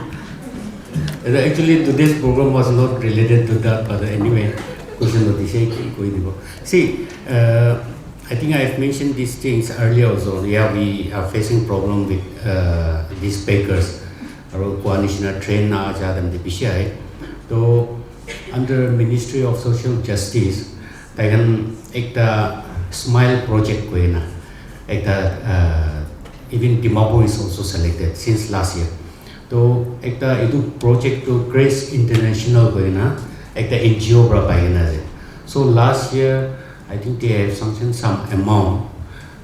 uh, actually today's program was not related to that, but anyway, question to the same koi dibo. See, uh, I think I have mentioned these things earlier also. Yeah, we are facing problem with uh, these beggars. Aru koa nishina train na ja time te bishi ahe. To under Ministry of Social Justice, tai khan ekta smile project koina ekta uh, even Dimapur is also selected since last year. To ekta etu project to Grace International koina ekta N G O pra pai kena ase. So last year I think they have sanctioned some amount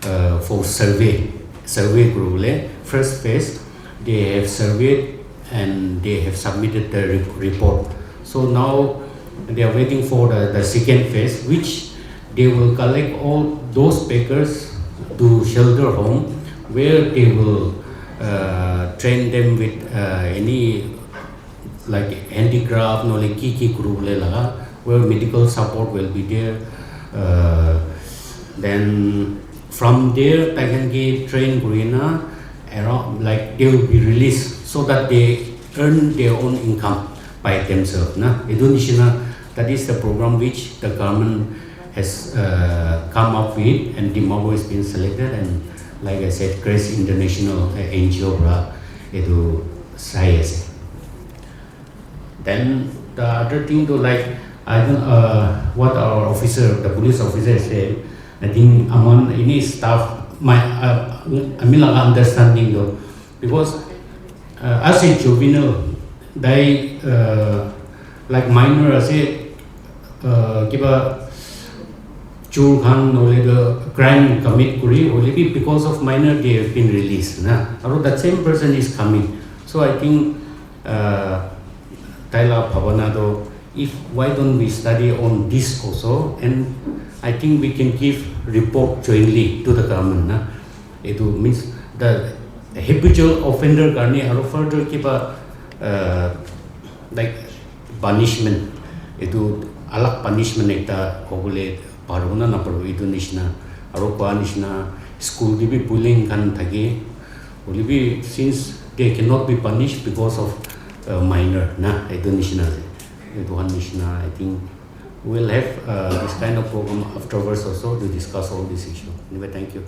uh, for survey, survey kuribole. First phase, they have surveyed and they have submitted the re- report. So now they are waiting for the, the second phase, which they will collect all those beggars to shelter home, where they will uh, train them with uh, any like handicraft, no like ki ki kuribole laga, where medical support will be there. Uh, then from there, tai khan ke train kurina around, like they will be released so that they earn their own income by themselves. Na, etu nishina, that is the program which the government has uh, come up with, and Dimapur has been selected, and like I said, Grace International uh, N G O pra etu sai ase. Then the other thing to, like, I don't, uh, what our officer, the police officer said, I think among any staff, my, uh, I mean, like, understanding though, because, uh, as a juvenile, they, uh, like, minor ase, uh, kiba chur khan nohole to crime commit kuri, hoile bi because of minor they have been released na, aru that same person is coming. So I think, uh, tai la bhabana to, if, why don't we study on this also, and I think we can give report jointly to the government na. Etu means the habitual offender karne aru further kiba, uh, like, punishment, etu alag punishment ekta hobole paribo na naparibo, etu nishina. Aru koa nishina, school te bi bullying khan thake, hoile bi since they cannot be punished because of, uh, minor na, etu nishina ase. Etu khan nishina, I think we'll have, uh, this kind of program afterwards also to discuss all this issue. Anyway, thank you.